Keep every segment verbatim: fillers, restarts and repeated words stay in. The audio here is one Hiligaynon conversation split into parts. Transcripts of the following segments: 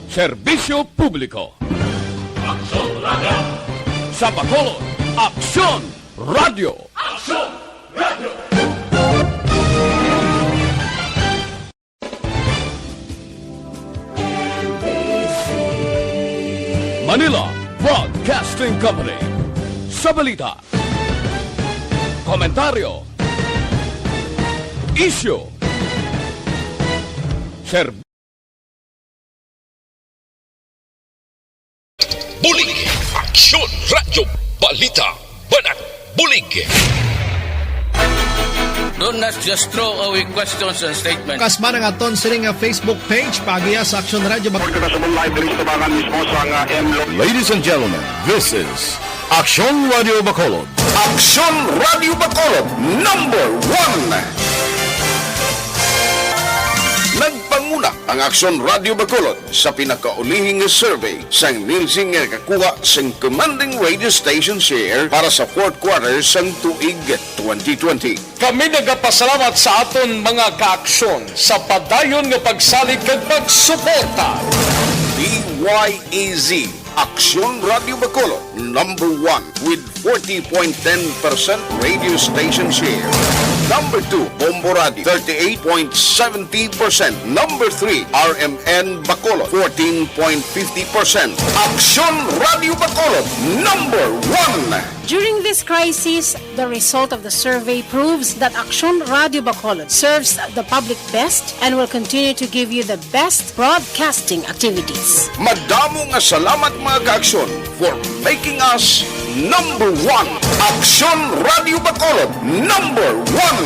Serbisyo publiko. Aksyon Radio. Sa Bacolod, Aksyon Radio. Aksyon Radio. Manila Broadcasting Company. Sa balita, komentaryo, isyu, ser- Bulig, Aksyon Radyo, Balita, Banat, Bulig. Don't just throw away questions and statements. Kasma ang aton sini nga Facebook page, paagiha sa Aksyon Radyo. Pagkakasabong live diri sa tabangan mismo sa nga M Lo- Ladies and gentlemen, this is Aksyon Radio Bacolod. Aksyon Radio Bacolod, number one. Nagpanguna ang Aksyon Radio Bacolod sa pinakaulihing nga survey sang Nielsen nga nakakuha sang commanding radio station share para sa fourth quarter sang tuig twenty twenty. Kami nagapasalamat sa aton mga kaaksyon sa padayon nga pagsalig kag pagsuporta. D Y E Z, Aksyon Radio Bacolod, number one with forty point ten percent radio station share. Number two, Bombo Radio, thirty-eight point seventy percent. Number three, R M N Bacolod, fourteen point fifty percent. Aksyon Radio Bacolod, number one. During this crisis, the result of the survey proves that Aksyon Radio Bacolod serves the public best and will continue to give you the best broadcasting activities. Madamo nga salamat, mga kaaksyon, for making us number one. Aksyon Radio Bacolod, number one.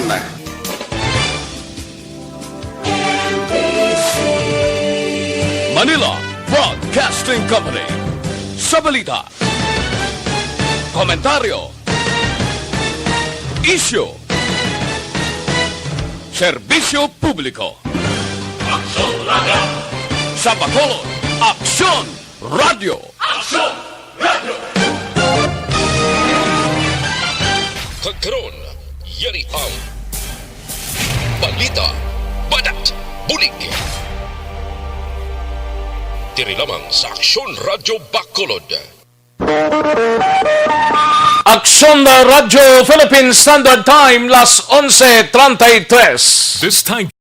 Manila Broadcasting Company. Sa balita, komentaryo, isyu, serbisyo publiko. Aksyon Radio. Sa Bacolod, Aksyon Radio. Aksyon Radio. Kag karon, yari ang balita, banat, bulig. Diri lamang sa Aksyon Radio Bacolod. Aksyon Radyo Philippine Standard Time, las onse treinta y tres. This time.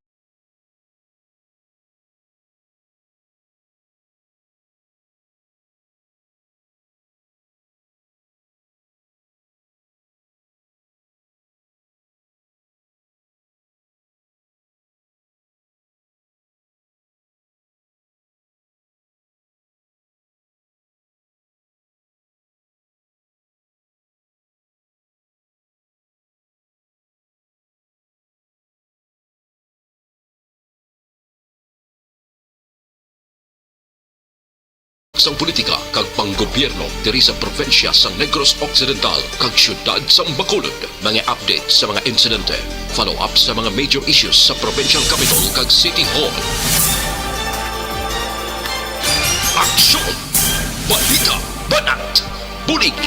Sang politika kag panggobyerno diri sa probinsya sang Negros Occidental kag siyudad sang Bacolod. Mga update sa mga insidente, follow-up sa mga major issues sa provincial capital kag city hall. Aksyon! Balita! Banat! Bulig!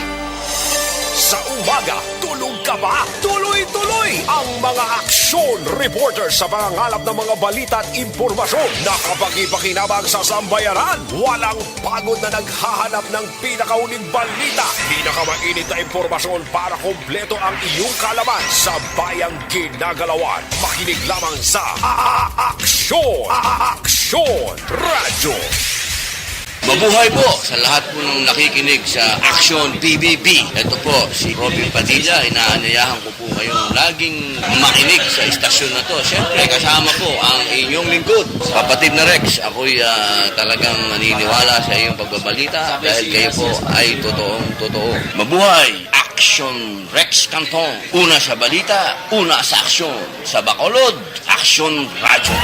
Sa umaga, tulog ka ba? Tuloy-tuloy ang mga aksyon reporter sa pangangalap ng mga balita at impormasyon na kapagi-pakinabang sa sambayanan. Walang pagod na naghahanap ng pinakahuling balita, pinakamainit na impormasyon para kompleto ang iyong kaalaman sa bayang ginagalawan. Makinig lamang sa A-, A-, Aksyon, A-, A-, Aksyon Radyo. Mabuhay po sa lahat po ng nakikinig sa Aksyon P B B. Ito po si Robin Padilla. Inaanyayahan ko po kayong laging makinig sa istasyon na to. Siyempre, kasama po ang inyong lingkod, kapatid na Rex. Ako'y, ah, talagang naniniwala sa iyong pagbabalita dahil kayo po ay totoong totoo. Mabuhay! Aksyon Rex Canton. Una sa balita, una sa aksyon. Sa Bacolod, Aksyon Radyo.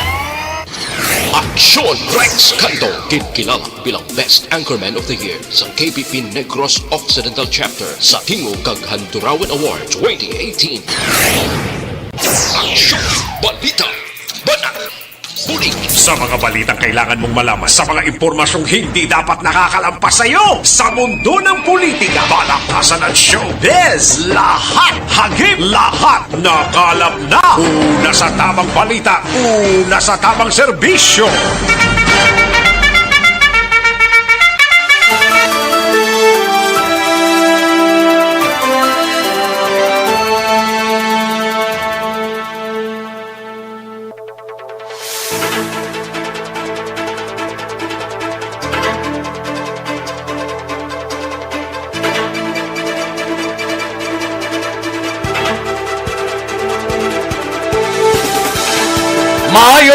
Aksyon Rex Canton, ginkilala bilang Best Anchorman of the Year sa K P P Negros Occidental Chapter sa Tingog kag Handurawan Award twenty eighteen. Aksyon! Balita! Banat! Bulig! Sa mga balitang kailangan mong malaman, sa mga impormasyong hindi dapat nakakalampas sa iyo, sa mundo ng politika, balaktasan at showbiz, lahat, hagip, lahat, nakalap na. Una sa tamang balita, una sa tamang serbisyo.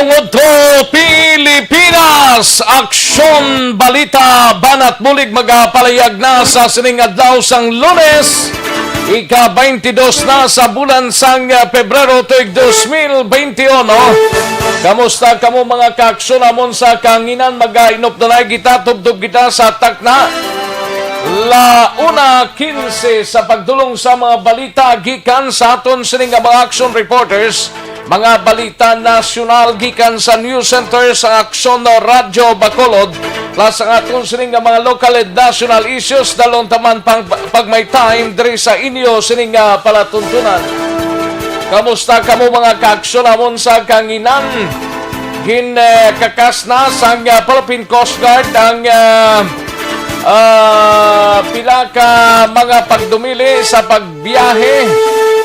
Udto Pilipinas, Aksyon Balita, Banat Bulig magapalayag na sa sining adlaw sang Lunes, ika twenty-dos na sa bulan sang, ah, Pebrero tuig dos mil twenty-one. Kamusta kamo, mga kaaksyon? Amon sa kanginan, magainop na na kita, tubtob kita sa takna. La una quince sa pagdulong sa mga balita gikan sa aton sining nga mga action reporters. Mga balita nasyonal gikan sa News Center sa Aksyon Radyo Bacolod, plus ang aton sining nga mga local and national issues, dalon taman pang pag may time diri sa inyo sining nga palatuntunan. Kamusta kamo, mga kaaksyon? Amon sa kanginan, gin, eh, kakas na sang, ah, Philippine Coast Guard ang, ah, ah, pila ka mga pagdumili sa pagbiyahe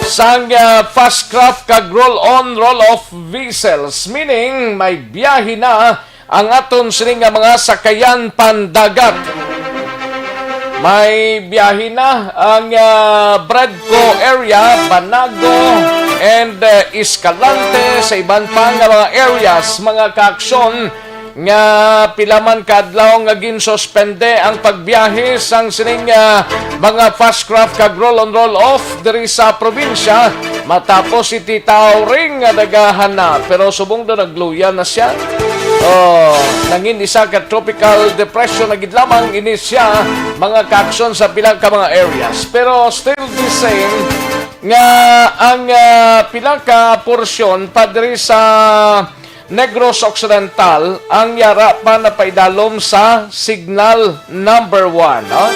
sang, ah, fast craft kag roll-on, roll-off vessels, meaning may biyahe na ang aton sini nga mga sakayan pandagat. May biyahe na ang, ah, Bradco area, Banago, and, ah, Escalante, sa iban pa nga mga areas, mga kaaksyon, nga pila man ka adlaw nga ginsuspende ang pagbiyahe sang sining, ah, mga fast craft kag roll-on, roll-off diri sa probinsya, matapos iti tawring nga nagahana. Pero subong daw nagluya na siya, oh, nangin isa ka tropical depression na gid lamang ini siya, mga kaaksyon, sa pila ka mga areas. Pero still the same nga ang, ah, pila ka porsyon pa diri sa Negros Occidental ang yara pa napaidalom sa signal number one, no?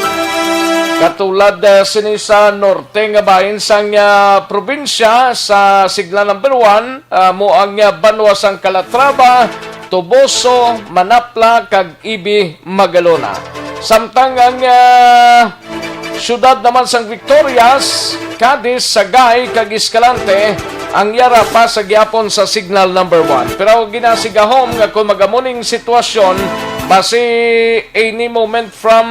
Katulad, ah, sini sa norte nga bahin sang, ah, probinsya, sa signal number one, ah, mo ang, ah, banwa sang Calatrava, Toboso, Manapla, kag Ibi, Magalona. Samtang ang, ah, siyudad naman sang Victorias, Cadiz, Sagay, kag Escalante ang yara pa sa gihapon sa signal number one. Pero ginasigahom nga kung magamuning sitwasyon, basi any moment from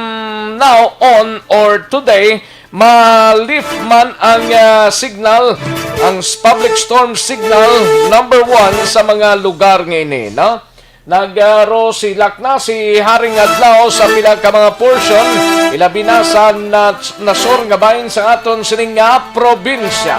now on or today, ma-lift man ang, ah, signal, ang s-, public storm signal number one sa mga lugar nga ini, no? Nagarosilak na si Haring Adlaw sa pila ka mga portion, ilabi na sa na-, nasor nga bahin sa aton sining nga probinsya.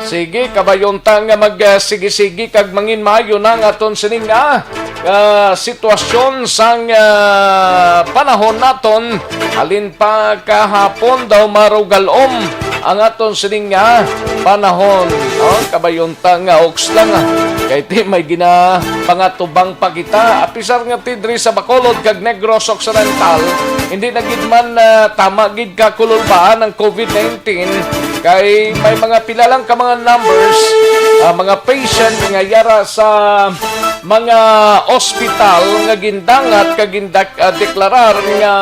Sige, kabayon ta nga mag, ah, sige-sige kag mangin maayo na ang aton sining nga, ah, sitwasyon sang, ah, panahon naton. Halin pa kahapon daw marugalom ang aton sining nga panahon. Oh, kabayon ta nga oks lang, ah. Kay ti may ginapangatubang pa kita. Apisar nga ti diri sa Bacolod kag Negros Occidental, hindi na gid man, ah, tama gid ka kululbaan ang covid nineteen. Kay may mga pila lang ka mga numbers, ah, mga patient nga yara sa mga ospital nga gindangat kag gindak-, ah, deklarar nga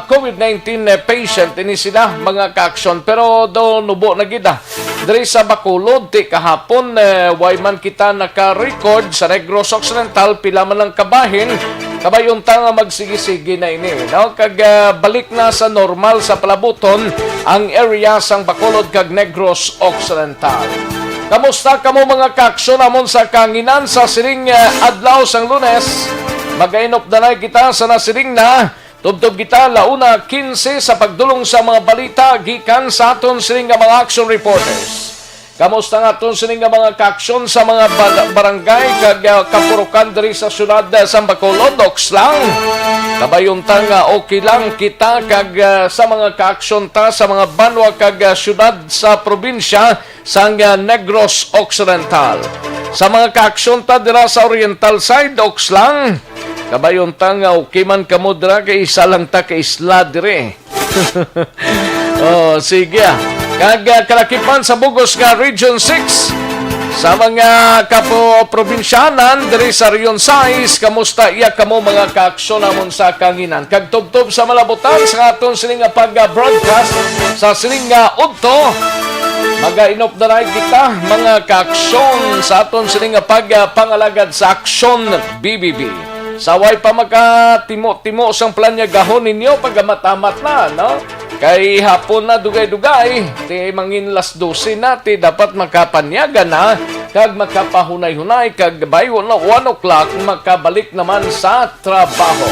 covid nineteen, eh, patient ini sila, mga kaaksyon. Pero do nubo na gid, ah. Diri sa Bacolod, ti kahapon, eh, way man kita naka-record sa Negros Occidental, pila man ang kabahin, kabayon ta nga magsigi-sigi na ini, no? Kag, ah, balik na sa normal sa palabuton ang area sang Bacolod kag Negros Occidental. Kamusta kamo, mga kaaksyon, amon sa kanginan sa sining, ah, adlaw sang Lunes? Magainop na kita sa nasiling na Tubtob kita, la una quince sa pagdulong sa mga balita gikan sa aton sini nga mga action reporters. Kamusta nga aton sini nga mga kaaksyon sa mga ba-, barangay kag, ah, kapurukan diri sa siyudad, ah, sa Bacolod, oks lang? Kabayon ta nga okay lang kita kag, ah, sa mga kaaksyon ta sa mga banwa kag, ah, siyudad sa probinsya sang, ah, Negros Occidental. Sa mga kaaksyon ta dira sa Oriental side, oks lang? Kabayon ta nga okay man kamo dira kay isa lang ta ka isla diri. Oh, sige, ah. Kag, ah, kalakipan sa bugos nga Region six, sa mga kapo-, probinsyanan diri sa Region sais, kamusta iya kamo, mga kaaksyon namon sa kanginan? Kag tubtob sa malabutan sa aton sining nga pag-broadcast sa sining nga udto, magainop na kita, mga kaaksyon, sa aton sining nga pagpangalagad sa Aksyon B B B. Sa way pa makatimo-timo sang planyagahon ninyo, pagamat-amat na, no? Kay hapon na dugay-dugay, ti mangin las dose na, ti dapat makapanyaga na kag makapahunay-hunay, kag by one, one o'clock makabalik naman sa trabaho.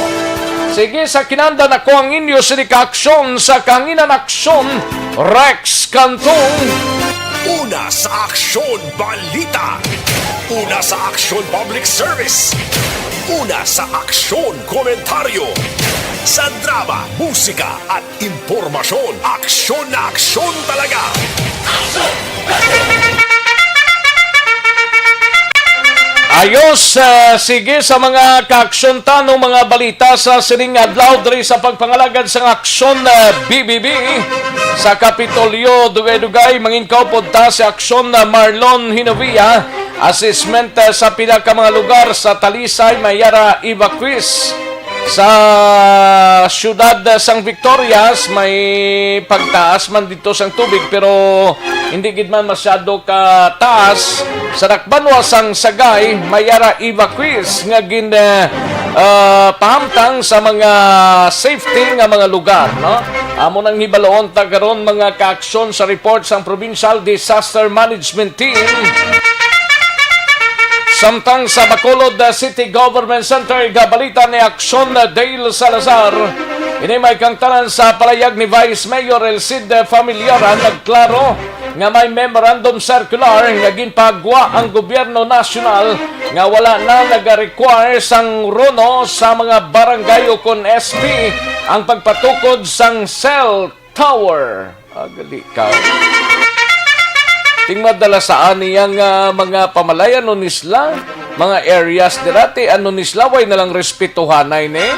Sige, sa kinanda nako ang inyo sini ka aksyon sa Kahanginan Aksyon, Rex Cantong. Una sa Aksyon Balita. Una sa Aksyon Public Service. Una sa Aksyon Komentaryo. Sa drama, musika, at impormasyon, aksyon na aksyon talaga. Ayos, ah, sige sa mga kaaksyon ta, no, mga balita sa sining adlaw diri sa pagpangalagad sang Aksyon, ah, B B B. Sa Kapitolyo, dugay-dugay, mangin kaupod ta si Aksyon, ah, Marlon Hinovia. Assessment, ah, sa pila ka mga lugar sa Talisay, may ara evacuees. Sa siyudad sang Victorias, may pagtaas man dito sang tubig, pero hindi gid man masyado ka taas. Sa dakbanwa sang Sagay, may ara evacuees nga gin, eh, ah, pahamtang sa mga safety nga mga lugar, no? Amo nang hibaloon ta karon, mga kaaksyon, sa report sang Provincial Disaster Management Team. Samtang sa Bacolod, uh, City Government Center, gabalita ni Aksyon, uh, Dale Salazar. Ini may kangtanan sa palayag ni Vice Mayor Elcid, uh, Familiaran, nagklaro nga may memorandum circular nga ginpagwa ang gobyerno nasyonal nga wala na nag-require sang RONO sa mga barangay o kon S P ang pagpatukod sang cell tower. Agali ka. Ting madala saan niyang, ah, mga pamalayan, ano ni sila, mga areas dira, ti ano ni sila, way na lang respetuhanay ni.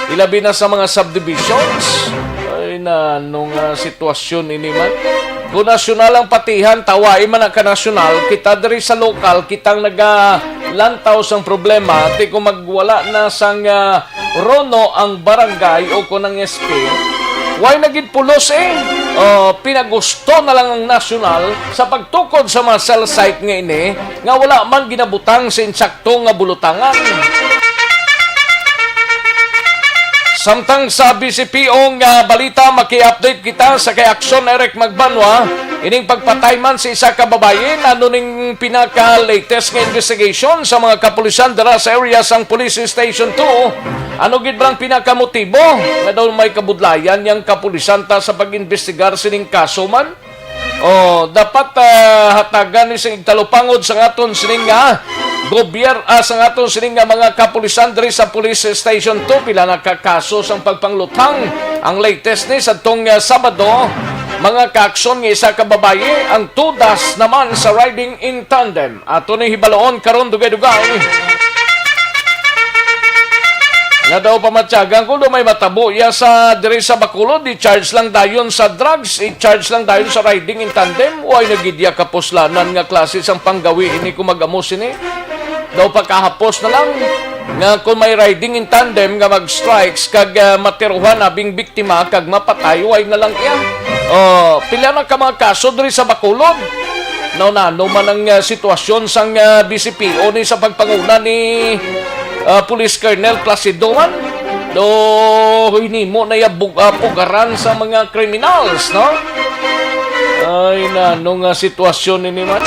Ilabi na sa mga subdivisions. Ay, na, ano nga sitwasyon ini man? Kung nasyonal ang patihan, tawai man na ka nasyonal, kita diri sa lokal, kitang nagalantaw sang problema, ti kung magwala na sang, ah, RONO ang barangay o kon ang S P, way na gid pulos, eh. Oh, pinagusto na lang ang nasyonal sa pagtukod sa mga cell site nga ini nga wala man ginabutang sa insakto nga bulutangan. Samtang sa B C P O nga balita, maki-update kita sa kay Aksyon Eric Magbanwa. Ining pagpatay man sa isa ka babayi, ano ning pinaka-latest nga investigation sa mga kapulisan dira sa area sang Police Station two? Ano gid ba ang pinakamotibo nga daw may kabudlayan yang kapulisan ta sa pag-imbestigar sining kaso man? Oh, dapat, ah, hatagan ni sing talupangod sa aton sining nga gobyer-, ah, sa aton sining nga mga kapulisan diri sa Police Station two. Pila na ka kaso sang pagpangluthang. Ang latest ni sa tong, ah, Sabado, mga kaaksyon, nga isa ka babayi ang tudas naman sa riding in tandem. Ato ni hibaloon karon dugay-dugay. Nga daw pamatyagan kung daw may matabo iya sa diri sa Bacolod, i-charge lang dayon sa drugs, i-charge lang dayon sa riding in tandem. Way na gid iya kapuslanan nga klase sang panggawi ini kung mag-amo sini. Daw pagkahapos na lang nga kung may riding in tandem nga mag-strikes kag, ah, matiruhan abing biktima kag mapatay, way na lang iya. Oh, pila na ka mga kaso diri sa Bacolod? Naunano man ang, ah, sitwasyon sang, ah, B C P O ni sa pagpanguna ni, ah, Police Colonel Placido man? Do hinimo na iya bug-, ah, pugaran sa mga criminals, no? Ay, nano nga sitwasyon ini man?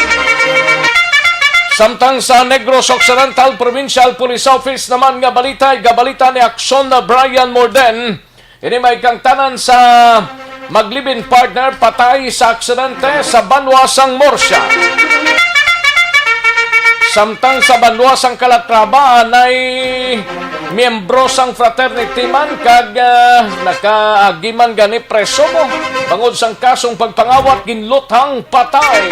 Samtang sa Negros Occidental Provincial Police Office naman nga balita, gabalita ni Aksyon na Brian Morden. Ini may kangtanan sa mag-live-in partner patay sa aksidente sa banwa sang Murcia. Samtang sa banwa sang Calatrava, anay miyembro sang fraternity man kag, ah, nakaagi man gani preso mo bangod sang kasong pagpangawat, ginluthang patay.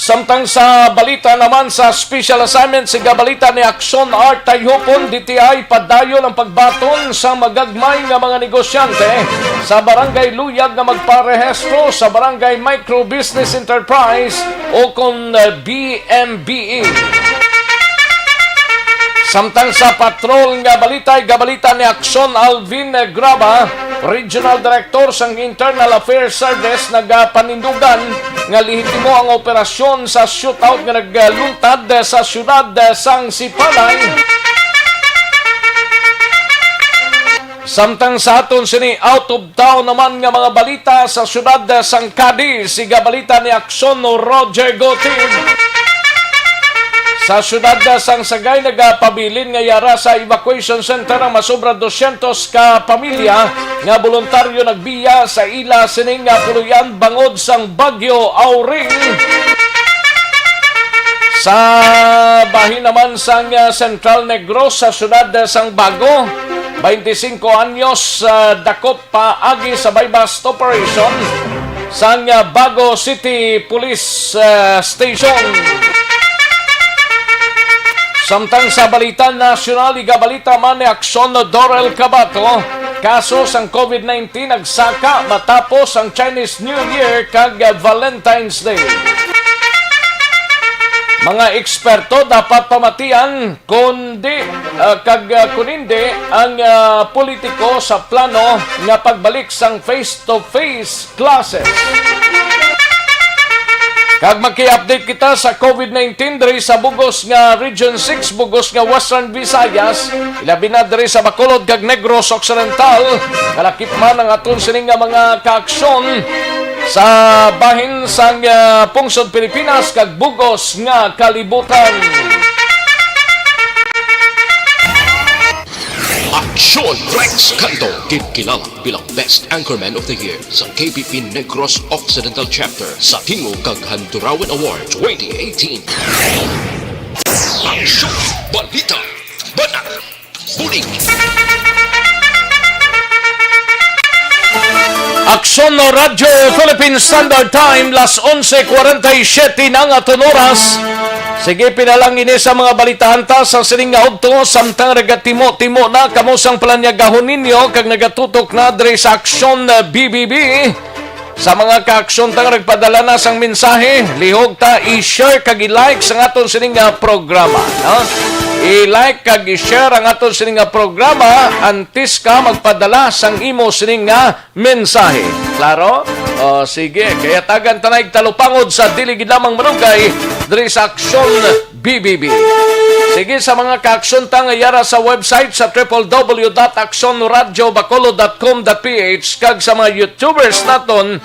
Samtang sa balita naman sa special assignment, sa gabalita ni Aksyon Art Tayhupon, D T I, padayon ang pagbaton sa magagmay nga mga negosyante sa Barangay Luyag nga magparehistro sa Barangay Micro Business Enterprise o kon, eh, B M B E. Samtang sa patrol nga balita, gabalita ni Aksyon Alvin Graba, Regional Director sang Internal Affairs Service, nagapanindugan nga lehitimo ang operasyon sa shootout nga nagluntad sa siyudad sang Sipalay. Samtang sa aton sini out of town naman nga mga balita sa siyudad sang Cadiz, siga balita ni Aksyon Roger Gotin. Sa siyudad sang Sagay, nagapabilin nga yara sa evacuation center ang masobra dosyentos ka pamilya nga boluntaryo nagbiya sa ila sining nga puloy-an bangod sang Bagyo Auring. Sa bahin naman sang, ah, Central Negros sa siyudad sang Bago, twenty-cinco anyos, ah, dakop paagi sa buy-bust operation sang, ah, Bago City Police, ah, Station. Samtang sa balita nasyonal, igabalita man ni Aksyon Dorel Cabato, kaso sang covid nineteen nagsaka matapos ang Chinese New Year kag Valentine's Day. Mga eksperto dapat pamatian kundi, ah, kag, ah, kun hindi ang, ah, politiko sa plano nga pagbalik sang face-to-face classes. Kag maki-update kita sa covid nineteen diri sa bugos nga Region six, bugos nga Western Visayas, ilabi na diri sa Bacolod kag Negros Occidental. Kalakip man ang aton sini nga mga kaaksyon sa bahin sang, ah, pungsod Pilipinas kag bugos nga kalibutan. Aksyon Rex Canto, ginkilala bilang Best Anchorman of the Year sa K B P Negros Occidental Chapter sa Tingog kag Handurawan Award twenty eighteen. Aksyon, balita, banat, bulig. Aksyon no Radyo Philippine Standard Time, las onse cuarenta y siete na nga aton oras. Sige, pinalang ini sa mga balitahan ta sa sining nga udto, samtang nagatimo-timo na kamo sang palanyagahon ninyo kag nagatutok na diri sa Aksyon, uh, B B B. Sa mga kaaksyon ta nga nagpadala na sang mensahe, lihog ta i-share kag i-like sang aton sining nga programa, no? I-like kag i-share ang aton sining nga programa antes ka magpadala sang imo sining nga mensahe. Klaro? O, sige. Kaya tagan ta na igtalupangod sa dili gid lamang malugay diri sa Aksyon B B B. Sige, sa mga kaaksyon ta nga yara sa website sa triple W dot aksyon radyo bacolod dot com dot P H kag sa mga YouTubers naton,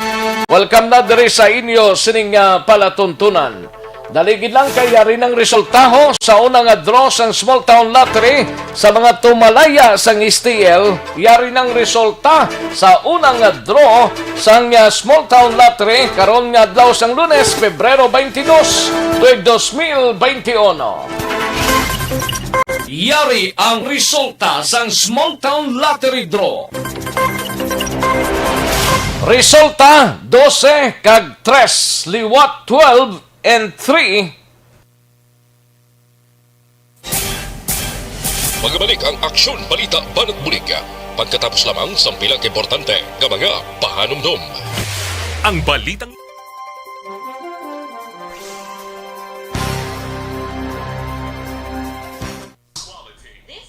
welcome na diri sa inyo sining, ah, palatuntunan. Dali gid lang kay yari nang resultaho sa una nga draw sang Small Town Lottery sa mga tumalaya sang S T L. Yari nang resulta sa una nga draw sang, ah, Small Town Lottery karon nga adlaw sang Lunes, Pebrero twenty-two, tuig dos mil twenty-one. Yari ang resulta sang Small Town Lottery Draw. Resulta, dose kag tres, liwat twelve and three. Magabalik ang Aksyon, Balita, Banat, Bulig pagkatapos lamang sang pila ka importante nga mga pahanumdom. Ang balitang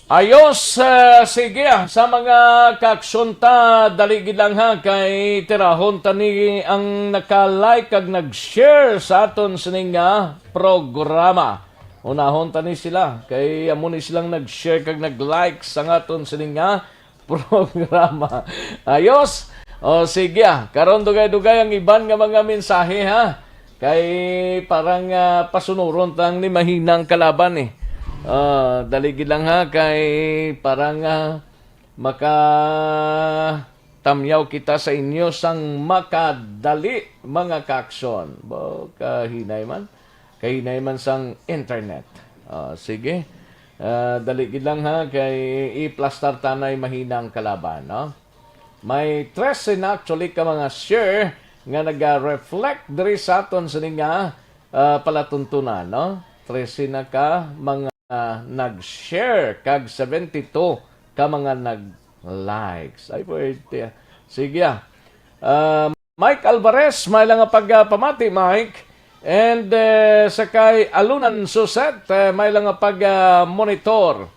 Ayos, ah, sige, ah, sa mga kaaksyon ta, dali gid lang ha, kay tirahon ta ni ang naka-like kag nag-share sa aton sining nga programa. Unahon ta ni sila, kay amo ni silang nag-share kag nag-like sa aton sining nga programa. Ayos? O, sige, ah. Karon dugay-dugay ang iban nga mga mensahe, ha? Kay parang, ah, pasunuron tang ni mahinang kalaban, eh. Ah, dali gid lang, ha? Kay parang, ah, makatamyaw kita sa inyo sang makadali, mga kaaksyon. Bo, kahinay man. Kahinay man sang internet. Ah, sige. Ah, dali gid lang ha, kay iplastar tanay mahina ang kalaban, no? May trese na actually ka mga share nga naga-reflect diri sa aton sini nga, ah, palatuntunan, no? Trese na ka mga nag-share kag seventy-two ka mga nag-likes. Ay, pwede. Sige, ah. Ah, Mike Alvarez, may lang nga pagpamati, Mike. And, eh, sa kay Alunan Suset, eh, may lang nga pag, ah, monitor.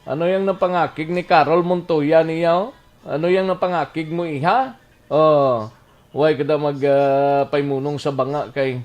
Ano yang napangakig ni Carol Montoya niya, oh? Ano yang napangakig mo, iha? Oh, way ka da mag, ah, paymunong sa banga kay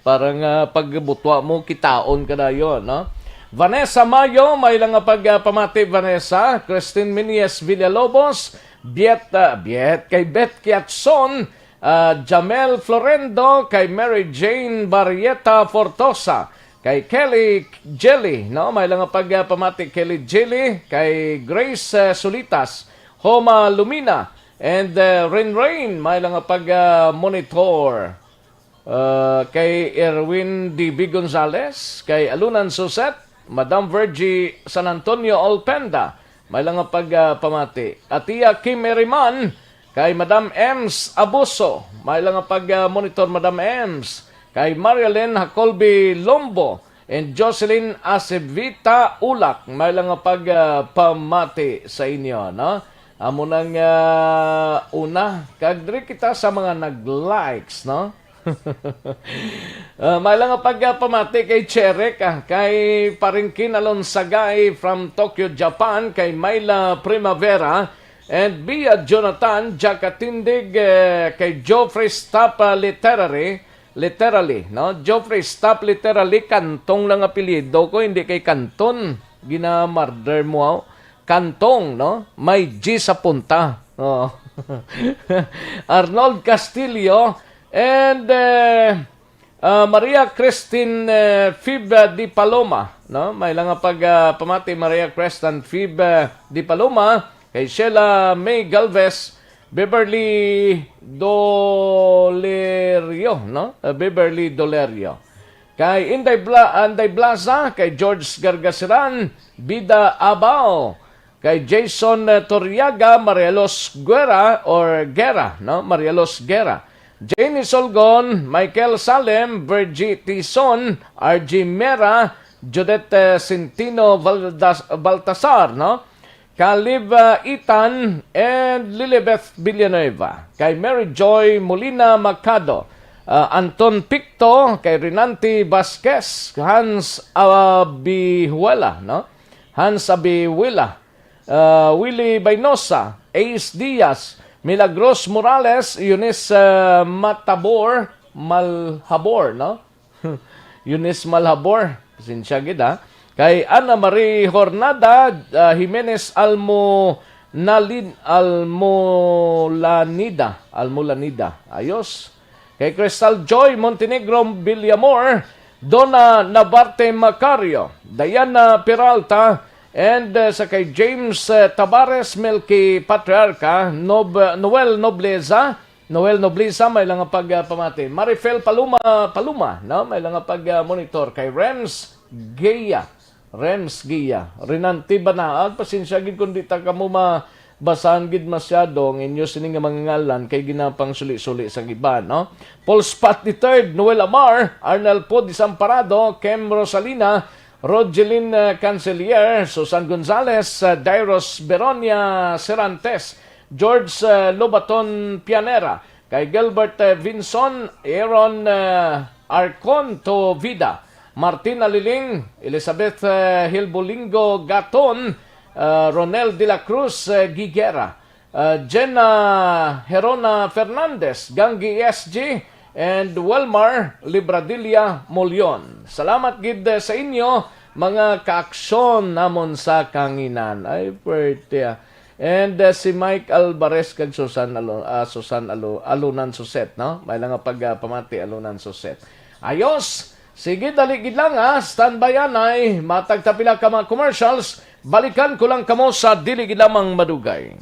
parang, ah, pagbutwa mo, kitaon ka dayon, no? Vanessa Mayo, may lang nga pagpamati, Vanessa. Christine Minies Villalobos, Biet, ah, Biet, kay Bet Kiatson, ah, Jamel Florendo, kay Mary Jane Barrieta Fortosa, kay Kelly Jelly, no? May lang nga pagpamati, Kelly Jelly, kay Grace, ah, Sulitas, Homa Lumina, and, ah, Rain Rain, may lang nga pag, ah, monitor. Ah, kay Erwin D B Gonzales, kay Alunan Suset, Madam Virgie San Antonio Olpenda, may lang nga pagpamati. Atia Kim Eriman, kay Madam Ems Abuso, may lang nga pag-monitor, Madam Ems, kay Marilyn Hacolby Lombo, and Jocelyn Acevita Ulak, may lang nga pagpamati sa inyo, no? Amo nang, ah, una, kag diri kita sa mga nag-likes, no? Ah, may lang nga pagpamati kay Cherek, ah, kay Paringkin Alonsagay from Tokyo, Japan, kay Myla Primavera, and Bia Jonathan, Jack Atindig, eh, kay Geoffrey Stapa Literary, Literally, no? Geoffrey Stap, literally, Kantong lang apelyido ko, hindi kay Kanton. Ginamarder mo, aw. Kantong, no? May G sa punta. Oo. Arnold Castillo and, eh, ah, Maria Christine, eh, Fib, eh, Di Paloma, no? May lang nga pag, ah, pamati, Maria Christine Fib, eh, Di Paloma, kay Sheila May Galvez, Beverly Dolerio, no? Uh, Beverly Dolerio. Kay Inday Bla-, Anday Blaza, kay George Gargasiran, Bida Abao, kay Jason, uh, Toriaga, Marialos Guerra or Guerra, no? Marialos Guerra. Janie Solgon, Michael Salem, Virgie Tison, R G Mera, Judith, uh, Centino Valdas-, Baltasar, no? Caleb, uh, Itan, and Lilibeth Villanueva, kay Mary Joy Molina Macado, uh, Anton Picto, kay Renante Vasquez, Hans Abihuela, no? Hans Abihuela, uh, Willie Bainosa, Ace Diaz, Milagros Morales, Eunice, uh, Matabor, Malhabor, no? Eunice Malhabor, pasensya gid, ha. Kay Ana Marie Hornada, ah, Jimenez Almonalin-, Almolanida, Almolanida. Ayos. Kay Crystal Joy Montenegro Villamor, Donna Nabarte Macario, Diana Peralta, and, ah, sa kay James, ah, Tabares, Melky Patriarca, Nob-, Noel Nobleza, Noel Nobleza, may lang nga pag, ah, pamati. Marifel Paluma, Paluma, no? May lang nga pag, ah, monitor kay Rems Gia. Rems Gia. Renante Banaag, pasensya gid kung di ta kamo mabasahan gid masyado ang inyo sini nga mga ngalan kay ginapang suli-suli sa iban, no? Paul Spot the third, Noel Amar, Arnel Pod Desamparado, Kem Rosalina, Rogelin, ah, Cancelier, Susan Gonzales, ah, Dairos Beronia Serantes, George, ah, Lobaton Pianera, kay Gilbert, eh, Vinson, Aaron, eh, Arconto Vida, Martin Aliling, Elizabeth, eh, Hilbolingo Gaton, eh, Ronel de la Cruz, eh, Giguera, eh, Jenna Herona Fernandez, Ganggi S G, and Welmar Libradilla Molion. Salamat gid, eh, sa inyo, mga kaaksyon namon sa kanginan. Ay, pwerte, ah. And, uh, si Mike Alvarez kag Susan Alo-, ah, Susan Alo-, Alunan Suset, no? May lang nga pag, ah, pamati, Alunan Suset. Ayos! Sige, dali gid lang, ha? Standby anay. Matag ta pila ka mga commercials. Balikan ko lang kamo sa dili gid lamang madugay.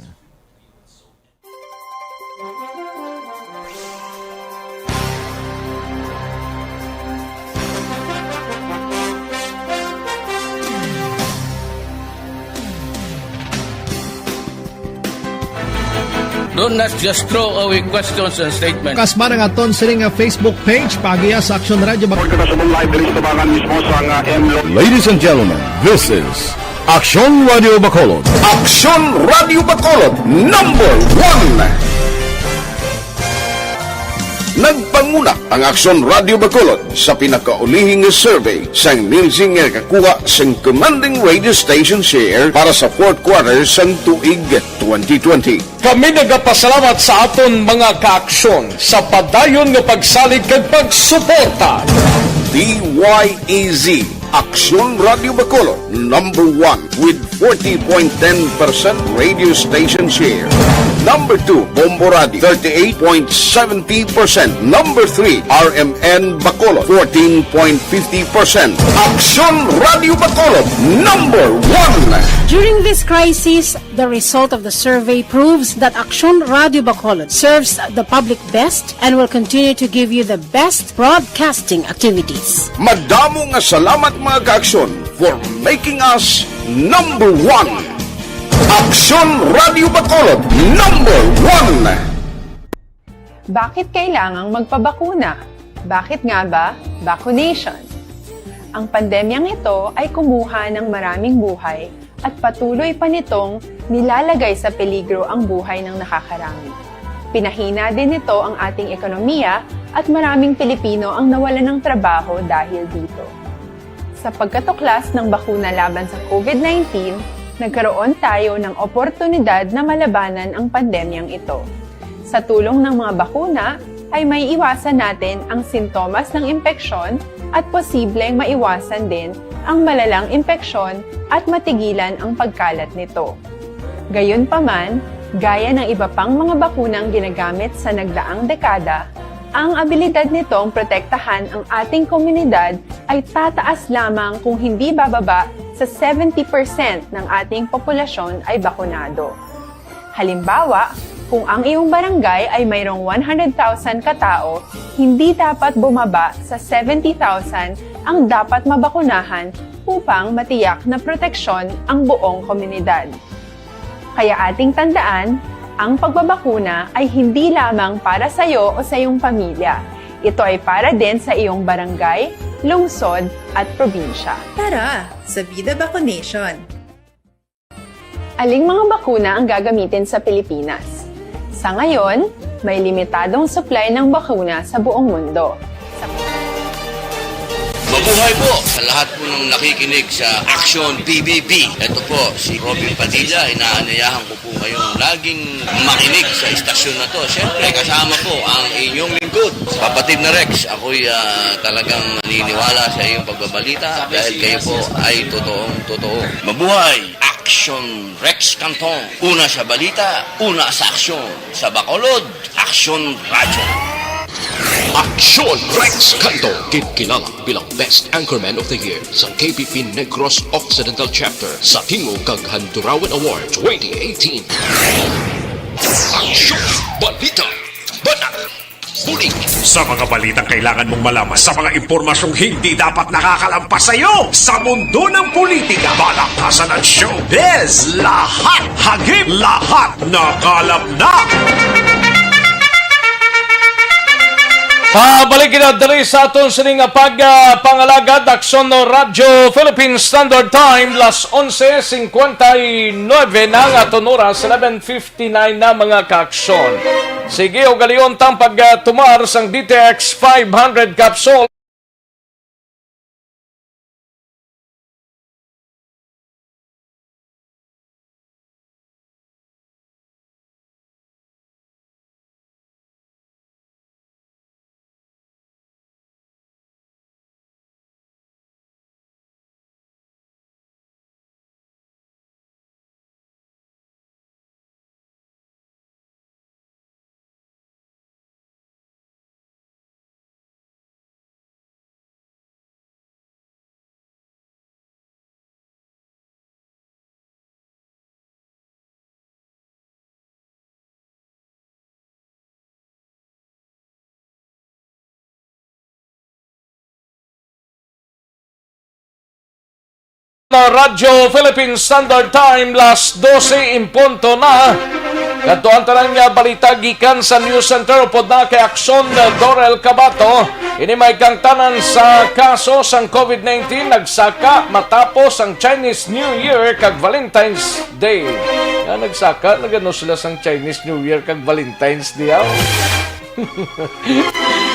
Do not just throw away questions and statements. Kasma ang aton sini nga Facebook page, paagiha sa Aksyon Radio Bac- Kita sa live diri sa tabangan mismo sa nga M Lo- Ladies and gentlemen, this is Aksyon Radio Bacolod. Aksyon Radio Bacolod, number one. Nagpanguna ang Aksyon Radio Bacolod sa pinakaulihing survey sang Nielsen nga nakakuha sang commanding radio station share para sa fourth quarter sang tuig twenty twenty. Kami nagapasalamat sa aton mga kaaksyon sa padayon nga pagsalig kag pagsuporta. D Y E Z Aksyon Radio Bacolod, number one with forty point ten percent radio station share. Number two, Bombo Radio, thirty-eight point seventy percent. Number three, R M N Bacolod, fourteen point fifty percent. Aksyon Radio Bacolod, number one. During this crisis, the result of the survey proves that Aksyon Radio Bacolod serves the public best and will continue to give you the best broadcasting activities. Madamo nga salamat, mga ka-Aksyon, for making us number one. Aksyon Radio Bacolod, number one. Bakit kailangang magpabakuna? Bakit nga ba vaccination? Ang pandemyang ito ay kumuha ng maraming buhay at patuloy pa nitong nilalagay sa peligro ang buhay ng nakakarami. Pinahina din nito ang ating ekonomiya at maraming Pilipino ang nawalan ng trabaho dahil dito. Sa pagkatuklas ng bakuna laban sa COVID nineteen, nagkaroon tayo ng oportunidad na malabanan ang pandemyang ito. Sa tulong ng mga bakuna, ay maiiwasan natin ang sintomas ng impeksyon at posibleng maiwasan din ang malalang impeksyon at matigilan ang pagkalat nito. Gayunpaman, gaya ng iba pang mga bakunang ginagamit sa nagdaang dekada, ang abilidad nitong protektahan ang ating komunidad ay tataas lamang kung hindi bababa sa seventy percent ng ating populasyon ay bakunado. Halimbawa, kung ang iyong barangay ay mayroong one hundred thousand katao, hindi dapat bumaba sa seventy thousand ang dapat mabakunahan upang matiyak na proteksyon ang buong komunidad. Kaya ating tandaan, ang pagbabakuna ay hindi lamang para sa iyo o sa iyong pamilya. Ito ay para din sa iyong barangay, lungsod, at probinsya. Tara, sa Vida Vaccination! Aling mga bakuna ang gagamitin sa Pilipinas? Sa ngayon, may limitadong supply ng bakuna sa buong mundo. Mabuhay po sa lahat po ng nakikinig sa Action P B B. Ito po si Robin Padilla. Inaanyayahan ko po kayong laging makinig sa istasyon na to. Siyempre, kasama po ang inyong lingkod, Kapatid na Rex. Ako'y, ah, talagang naniniwala sa iyong pagbabalita dahil kayo po ay totoong totoo. Mabuhay! Action Rex Canton. Una sa balita, una sa aksyon. Sa Bacolod, Aksyon Radyo. Aksyon Rex Canton, ginkilala bilang Best Anchorman of the Year sa K P P Negros Occidental Chapter sa Tingog kag Handurawan Award twenty eighteen. Aksyon, balita, banat, bulig. Sa mga balitang kailangan mong malaman, sa mga impormasyong hindi dapat nakakalampas sa iyo, sa mundo ng politika, balaktasan at showbiz, lahat hagip, lahat nakalap na. Pabalik kita diri sa aton sini nga pag, ah, pangalagad, Aksyon Radyo Philippine Standard Time, las onse cincuenta y nueve na ang aton oras, eleven fifty-nine na, mga kaaksyon. Sige, ugalion tang pagtumar sang D T X five hundred capsule. Radyo Philippine Standard Time, las dose en punto na. Kadto ang tanan nga balita gikan sa News Center, upod na kay Aksyon Dorel Cabato. Ini may kang tanan sa kaso sang COVID nineteen nagsaka matapos ang Chinese New Year kag Valentine's Day. Nga nagsaka, nagano sila sang Chinese New Year kag Valentine's Day, ah?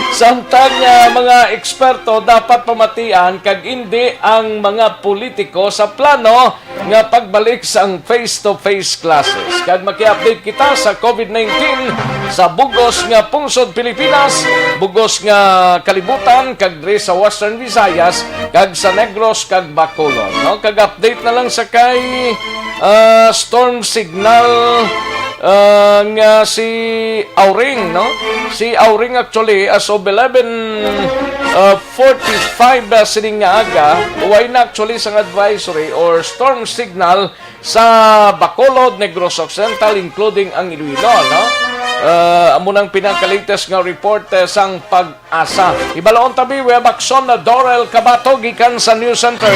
Samtang, ah, mga eksperto dapat pamatian kag indi ang mga politiko sa plano nga pagbalik sang face-to-face classes. Kag maki-update kita sa COVID nineteen sa bugos nga pungsod Pilipinas, bugos nga kalibutan, kag diri sa Western Visayas, kag sa Negros, kag Bacolod, no? Kag update na lang sa kay, ah, storm signal, ah, nga si Auring, no? Si Auring actually as of eleven, ah, forty-five, ah, sining nga aga, way na actually sang advisory or storm signal sa Bacolod, Negros Occidental, including ang Iloilo, no? Ah, amo nang pinaka-latest nga report, eh, sang PAGASA. Ibaloon ta bi, we have aksyon na Dorel Cabato gikan sa News Center.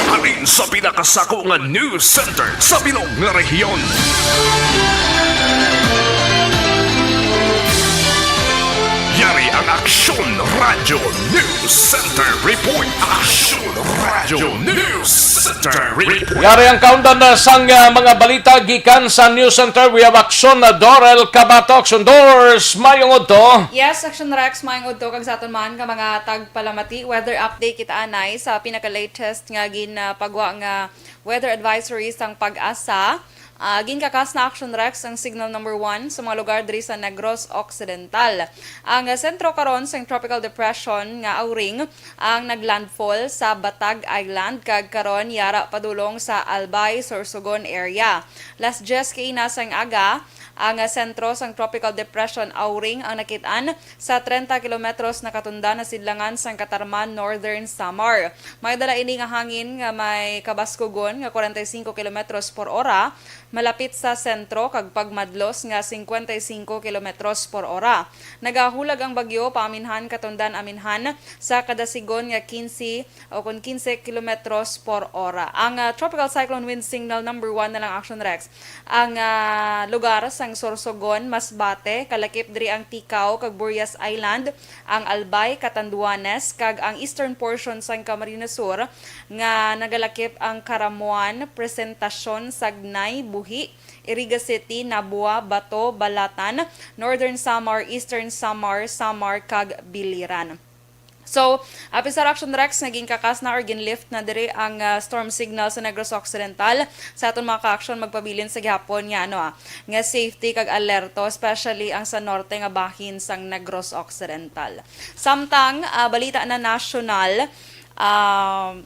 Halin sa pinakasako nga news center sa bilog nga rehiyon. Yari ang Aksyon Radyo News Center Report. Aksyon Radyo News Center Report. Yari ang kaundan na sang, ah, mga balita gikan sa News Center. We have Aksyon na Dorel Cabato. Aksyon Dors, mayong udto. Yes, Aksyon Rex, mayong udto kag sa aton man nga mga tagpalamati. Weather update kita anay sa pinaka-latest nga ginapagwa nga weather advisory sang PAGASA. Ah, ginkakas na Action Rex ang signal number one sa mga lugar diri sa Negros Occidental. Ang, ah, sentro karon sang Tropical Depression nga Auring ang naglandfall sa Batag Island kag karon yara padulong sa Albay, Sorsogon area. Las diyes kaina sang aga, ang, ah, sentro sang Tropical Depression Auring ang nakit-an sa treinta kilometros na katundan na sidlangan sang Catarman, Northern Samar. May dala ini nga hangin nga may kabaskugon nga forty-five kilometros por ora, malapit sa sentro, kag pagmadlos nga fifty-five kilometros por ora. Nagahulag ang bagyo paaminhan katundan-aminhan sa kadasigon nga quince o kon quince kilometros por ora. Ang, ah, Tropical Cyclone Wind Signal number one na lang, Action Rex. Ang, ah, lugar sang Sorsogon, Masbate, kalakip diri ang Ticao kag Burias Island, ang Albay, Catanduanes, kag ang eastern portion sang Camarines Sur, nga nagalakip ang Caramuan, Presentacion, Sagnay, Buhi, Iriga City, Nabua, Bato, Balatan, Northern Samar, Eastern Samar, Samar, kag Biliran. So, apisar, Action Rex, nga ginkakas na or ginlift na diri ang, ah, storm signal sa Negros Occidental. Sa aton mga ka-action, magpabilin sa gihapon nga, ano, ah, nga safety kag alerto, especially ang sa norte nga bahin sang Negros Occidental. Samtang, ah, balita na nasyonal, ah,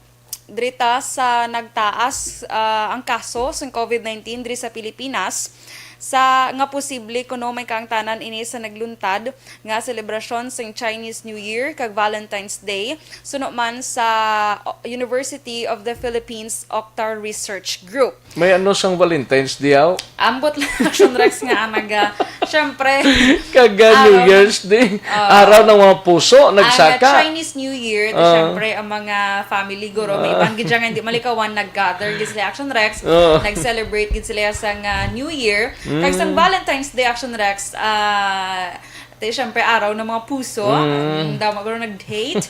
diri ta sa nagtaas, ah, ang kaso sang COVID nineteen diri sa Pilipinas, sa nga posible kuno may kaangtanan ini sa nagluntad nga selebrasyon sang Chinese New Year kag Valentine's Day, suno man sa University of the Philippines Octa Research Group. May ano sang Valentine's Day, aw? Ambot lang, Action Rex, nga ang nag-, ah, syempre, Kag, ah, New araw Year's Day, ah, araw ng mga puso, ang, ah, nagsaka. Chinese New Year, di, ah, syempre, ang mga family, guro, may, ah, iban gid dyan nga hindi malikawan, nag-gather gid sila, Action Rex, ah, nag-celebrate gid sila sa nga New Year. Kag sang, mm, Valentine's Day, Action Rex, ah, di, syempre, araw ng mga puso, mm, mm, daw magkaroon nag-date.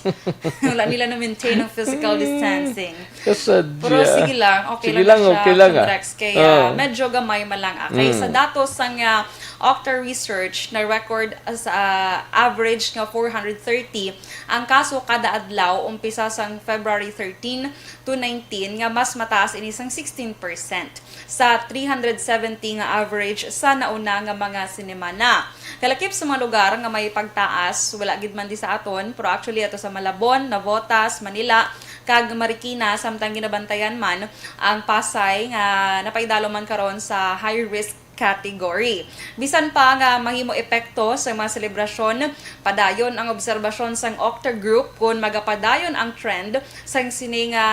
Wala nila na-maintain ang physical distancing. Kasadya. Pero sige lang, okay lang, sige lang, na siya, okay lang, Action, ah, Rex, kay, ah, ah, medyo gamay man lang, ah. Kay, mm, sa datos sang, ah, Octa Research, na-record sa, ah, average nga four hundred thirty ang kaso kada adlaw, umpisa sang February thirteen to nineteen, nga mas mataas ini sang sixteen percent sa three hundred seventy nga average sa nauna nga mga sinimana. Kalakip sa mga lugar nga may pagtaas, wala gid man di sa aton, pero actually ato sa Malabon, Navotas, Manila, kag Marikina, samtang ginabantayan man ang Pasay nga napaidalo man karon sa high risk category. Bisan pa nga mahimo epekto sa mga selebrasyon, padayon ang obserbasyon sang Octa Group kon magapadayon ang trend sang sini nga,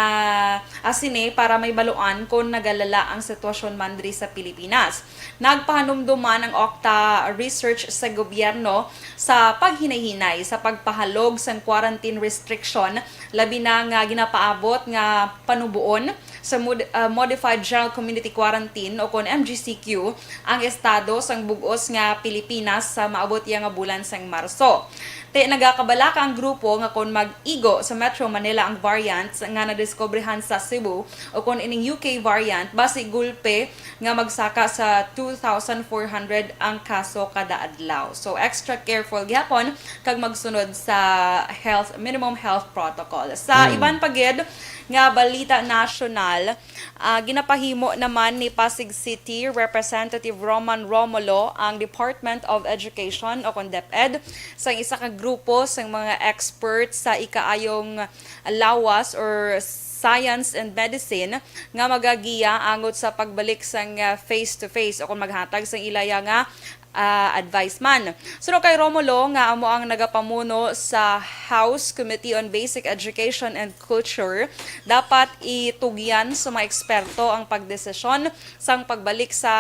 ah, sini para may baluan kon nagalala ang sitwasyon man diri sa Pilipinas. Nagpahanumdom man ang Octa Research sa gobyerno sa paghinay-hinay sa pagpahalog sang quarantine restriction, labi na nga ginapaabot nga panuboon sa mod-, ah, Modified General Community Quarantine o kon M G C Q ang estado sang bug-os nga Pilipinas sa maabot iya nga bulan sang Marso. Te, nagakabalaka ang grupo nga kon mag-igo sa Metro Manila ang variants nga nadiskobrehan sa Cebu o kon ining U K variant, basi gulpe nga magsaka sa two thousand four hundred ang kaso kada adlaw. So, extra careful gyapon kag magsunod sa health, minimum health protocol. Sa Mm. iban pa gid nga balita nasyonal, ah, ginapahimo naman ni Pasig City Representative Roman Romulo ang Department of Education o kon DepEd sa isa ka grupo sang mga experts sa ikaayong lawas or science and medicine nga magagiya angot sa pagbalik sang, ah, face-to-face o kon maghatag sang ilaya nga, ah, advice man. Suno kay Romulo nga amo ang nagapamuno sa House Committee on Basic Education and Culture, dapat itugyan sa mga eksperto ang pagdesisyon sang pagbalik sa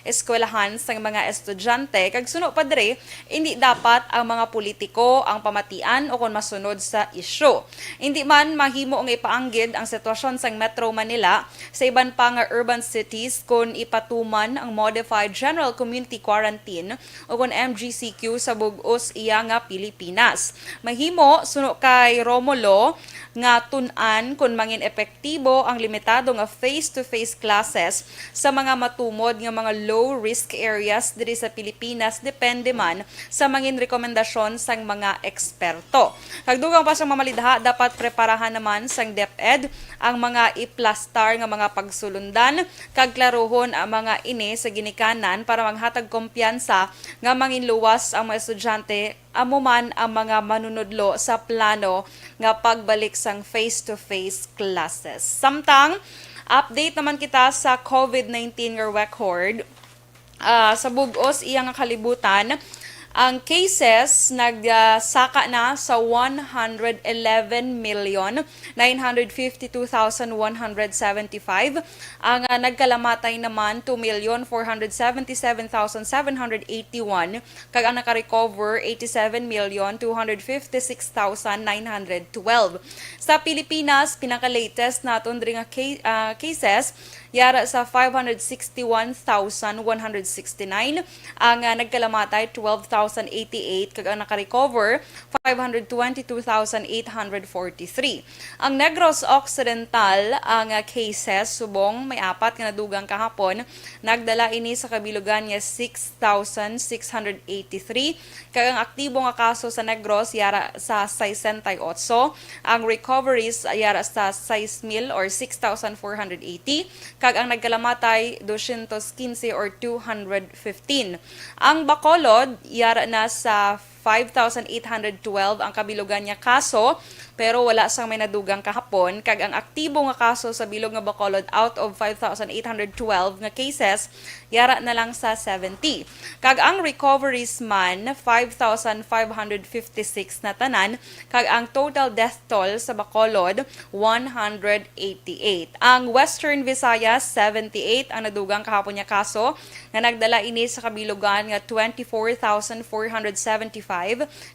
eskwelahan sang mga estudyante, kag suno pa diri, indi dapat ang mga politiko ang pamatian o kon masunod sa isyu. Indi man mahimo nga ipaanggid ang sitwasyon sang Metro Manila sa iban pa nga urban cities kon ipatuman ang Modified General Community Quarantine o kon M G C Q sa bug-os iya nga Pilipinas. Mahimo, suno kay Romulo, nga tun-an kon mangin epektibo ang limitado nga face-to-face classes sa mga matumod nga mga low-risk areas diri sa Pilipinas, depende man sa mangin rekomendasyon sang mga eksperto. Kag dugang pa sang mamalidha, dapat preparahan naman sang DepEd ang mga iplastar nga mga pagsulundan kag klarohon ang mga ini sa ginikanan para maghatag kumpiyansa nga mangin luwas ang mga estudyante, amo man ang mga manunudlo sa plano nga pagbalik sang face-to-face classes. Samtang, update naman kita sa COVID nineteen nga record. Ah, sa bug-os iya nga kalibutan, ang cases nagsaka na sa one hundred eleven million nine hundred fifty-two thousand one hundred seventy-five. Ang, ah, nagkalamatay naman, two million four hundred seventy-seven thousand seven hundred eighty-one, kag ang nakarecover, eighty-seven million two hundred fifty-six thousand nine hundred twelve. Sa Pilipinas, pinaka-latest naton diri nga ca-, ah, cases, yara sa five hundred sixty-one thousand one hundred sixty-nine. Ang, ah, nagkalamatay, twelve thousand eighty-eight, kag ang nakarecover, five hundred twenty-two thousand eight hundred forty-three. Ang Negros Occidental, ang, ah, cases, subong may apat nga nadugang kahapon, nagdala ini sa kabilugan nga six thousand six hundred eighty-three, kag ang aktibo nga kaso sa Negros yara sa sesenta y ocho, ang recoveries yara sa sais mil or six thousand four hundred eighty, kag ang nagkalamatay, dosyentos quince or two hundred fifteen. Ang Bacolod yara na sa five thousand eight hundred twelve ang kabilugan nga kaso, pero wala sang may nadugang kahapon, kag ang aktibo nga kaso sa bilog nga Bacolod out of five thousand eight hundred twelve nga cases, yara na lang sa seventy. Kag ang recoveries man, five thousand five hundred fifty-six na tanan, kag ang total death toll sa Bacolod, one hundred eighty-eight. Ang Western Visayas, seventy-eight ang nadugang kahapon nga kaso, nga nagdala ini sa kabilugan nga twenty-four thousand four hundred seventy-five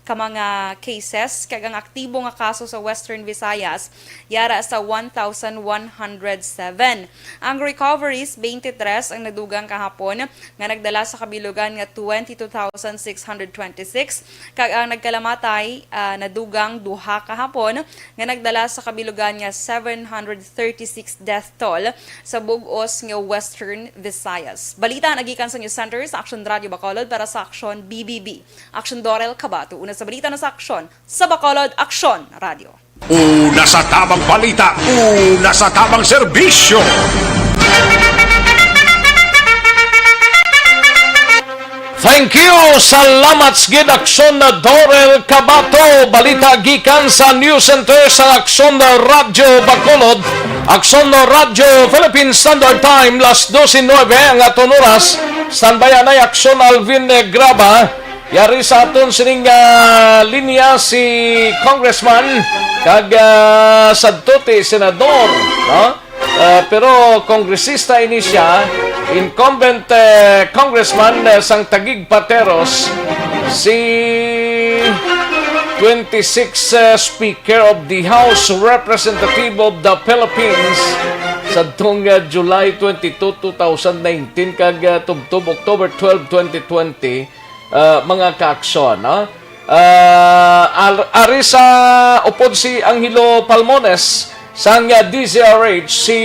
ka mga cases, kag ang aktibo nga kaso sa Western Visayas yara sa one thousand one hundred seven. Ang recoveries, twenty-three ang nadugang kahapon, nga nagdala sa kabilugan nga twenty-two thousand six hundred twenty-six, kag ang nagkalamatay, ah, nadugang duha kahapon, nga nagdala sa kabilugan nga seven hundred thirty-six death toll sa bug-os nga Western Visayas. Balita nagikan sa News Center sa Action Radio Bacolod para sa Action B B B. Action Dorel Cabato, una sa balita na sa Action, sa Bacolod, Action Radio. Una sa tabang balita, una sa tabang serbisyo. Thank you. Salamat sa gid, Aksyon na Dorel Cabato. Balita gikan sa News Center sa Aksyon na Radyo Bacolod. Aksyon na Radyo Philippine Standard Time, las doce nueve ang aton oras. Standby anay, Aksyon Alvin Graba. Yari sa aton sining, ah, linya si Congressman kag, ah, sadto ti senador, no? Ah, pero kongresista ini siya, incumbent, eh, congressman, eh, sang Taguig Pateros, si twenty-six, eh, Speaker of the House Representative of the Philippines, sadtong, eh, July twenty-two, two thousand nineteen, kag, eh, tubtob October twelve, twenty twenty, ah, mga kaaksyon, no? Ah, Ar-, ari sa upod si Angelo Palmones, sang, ah, D Z R H, si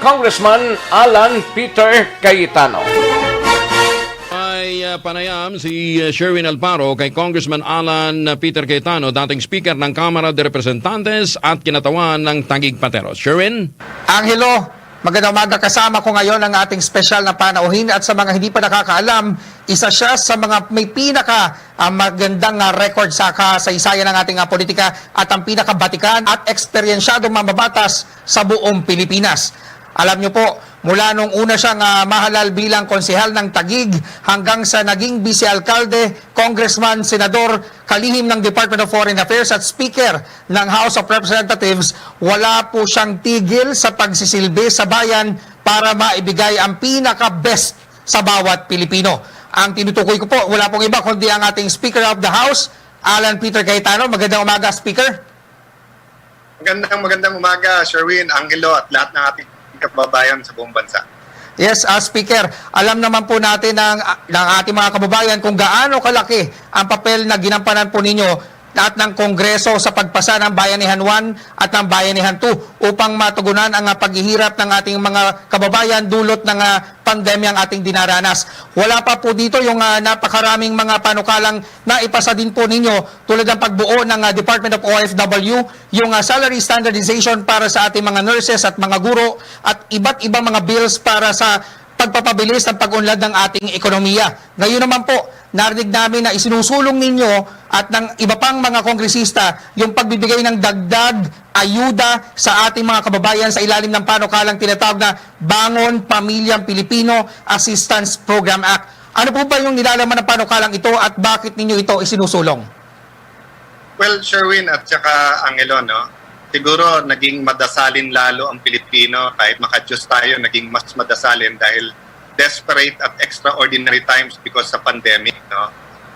Congressman Alan Peter Cayetano. Ay, ah, panayam si, ah, Sherwin Alparo kay Congressman Alan, ah, Peter Cayetano, dating speaker ng Kamara de Representantes at kinatawan ng Taguig Pateros. Sherwin? Angelo, magandang umaga. Kasama ko ngayon ang ating special na panauhin, at sa mga hindi pa nakakaalam, isa siya sa mga may pinaka, ah, magandang, ah, record sa kasaysayan ng ating, ah, politika at ang pinakabatikan at eksperyensyadong mambabatas sa buong Pilipinas. Alam niyo po, mula nung una siyang, ah, mahalal bilang konsehal ng Taguig hanggang sa naging vice-alkalde, congressman, senador, kalihim ng Department of Foreign Affairs at speaker ng House of Representatives, wala po siyang tigil sa pagsisilbi sa bayan para maibigay ang pinaka-best sa bawat Pilipino. Ang tinutukoy ko po, wala pong iba kundi ang ating Speaker of the House, Alan Peter Cayetano. Magandang umaga, Speaker. Magandang, magandang umaga, Sherwin, Angelo, at lahat ng ating kababayan sa buong bansa. Yes, ah, Speaker, alam naman po natin ng, ng ating mga kababayan kung gaano kalaki ang papel na ginampanan po ninyo at ng Kongreso sa pagpasa ng Bayanihan one at ng Bayanihan two upang matugunan ang, ah, paghihirap ng ating mga kababayan dulot ng, ah, pandemyang ating dinaranas. Wala pa po dito yung, ah, napakaraming mga panukalang naipasa din po ninyo, tulad ng pagbuo ng, ah, Department of O F W, yung, ah, salary standardization para sa ating mga nurses at mga guro, at iba't ibang mga bills para sa pagpapabilis ng pag-unlad ng ating ekonomiya. Ngayon naman po, narinig namin na isinusulong ninyo at ng iba pang mga kongresista yung pagbibigay ng dagdag ayuda sa ating mga kababayan sa ilalim ng panukalang tinatawag na Bangon Pamilyang Pilipino Assistance Program Act. Ano po ba yung nilalaman ng panukalang ito at bakit ninyo ito isinusulong? Well, Sherwin at saka Angelo, no? Siguro naging madasalin lalo ang Pilipino, kahit maka-Diyos tayo, naging mas madasalin dahil desperate at extraordinary times because sa pandemic, no?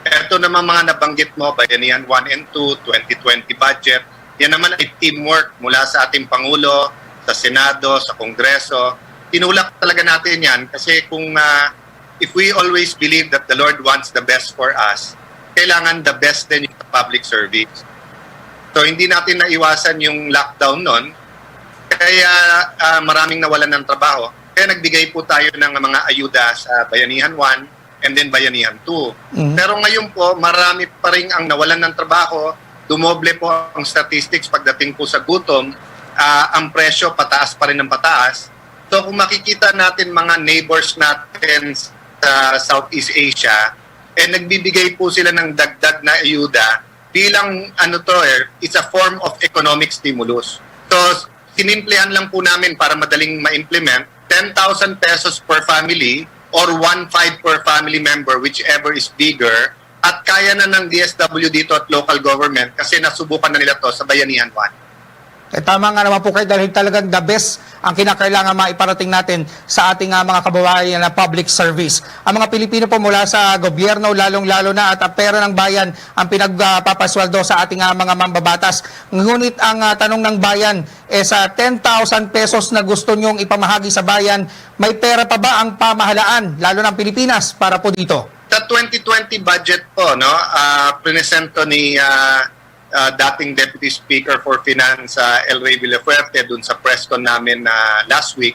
Ito naman mga nabanggit mo, Bayanihan one and two, twenty twenty budget, yan naman ay teamwork mula sa ating Pangulo, sa Senado, sa Kongreso. Tinulak talaga natin yan kasi kung, ah, if we always believe that the Lord wants the best for us, kailangan the best din yung sa public service. So hindi natin naiwasan yung lockdown noon, kaya, ah, maraming nawalan ng trabaho. Kaya nagbigay po tayo ng mga ayuda sa Bayanihan one and then Bayanihan two. Mhm. Pero ngayon po, marami pa rin ang nawalan ng trabaho. Dumoble po ang statistics pagdating po sa gutom. Ah, ang presyo pataas pa rin ng pataas. So kung makikita natin mga neighbors natin sa Southeast Asia, eh nagbibigay po sila ng dagdag na ayuda bilang, ano to eh, it's a form of economic stimulus. So sinimplehan lang po namin para madaling ma-implement, ten thousand pesos per family or one five per family member, whichever is bigger, at kaya na ng D S W dito at local government kasi nasubukan na nila to sa Bayanihan one. Eh, tama nga naman po kayo, dahil talagang the best ang kinakailangan maiparating natin sa ating, ah, mga kababayan na public service. Ang mga Pilipino po, mula sa gobyerno, lalong-lalo na, at ang pera ng bayan ang pinagpapasweldo sa ating, ah, mga mambabatas. Ngunit ang, ah, tanong ng bayan, eh, sa ten thousand pesos na gusto nyong ipamahagi sa bayan, may pera pa ba ang pamahalaan, lalo ng Pilipinas, para po dito? Sa twenty twenty budget po, no, ah, presento ni, ah, ah, dating Deputy Speaker for Finance, ah, El Rey Villafuerte, dun sa press con namin, ah, last week,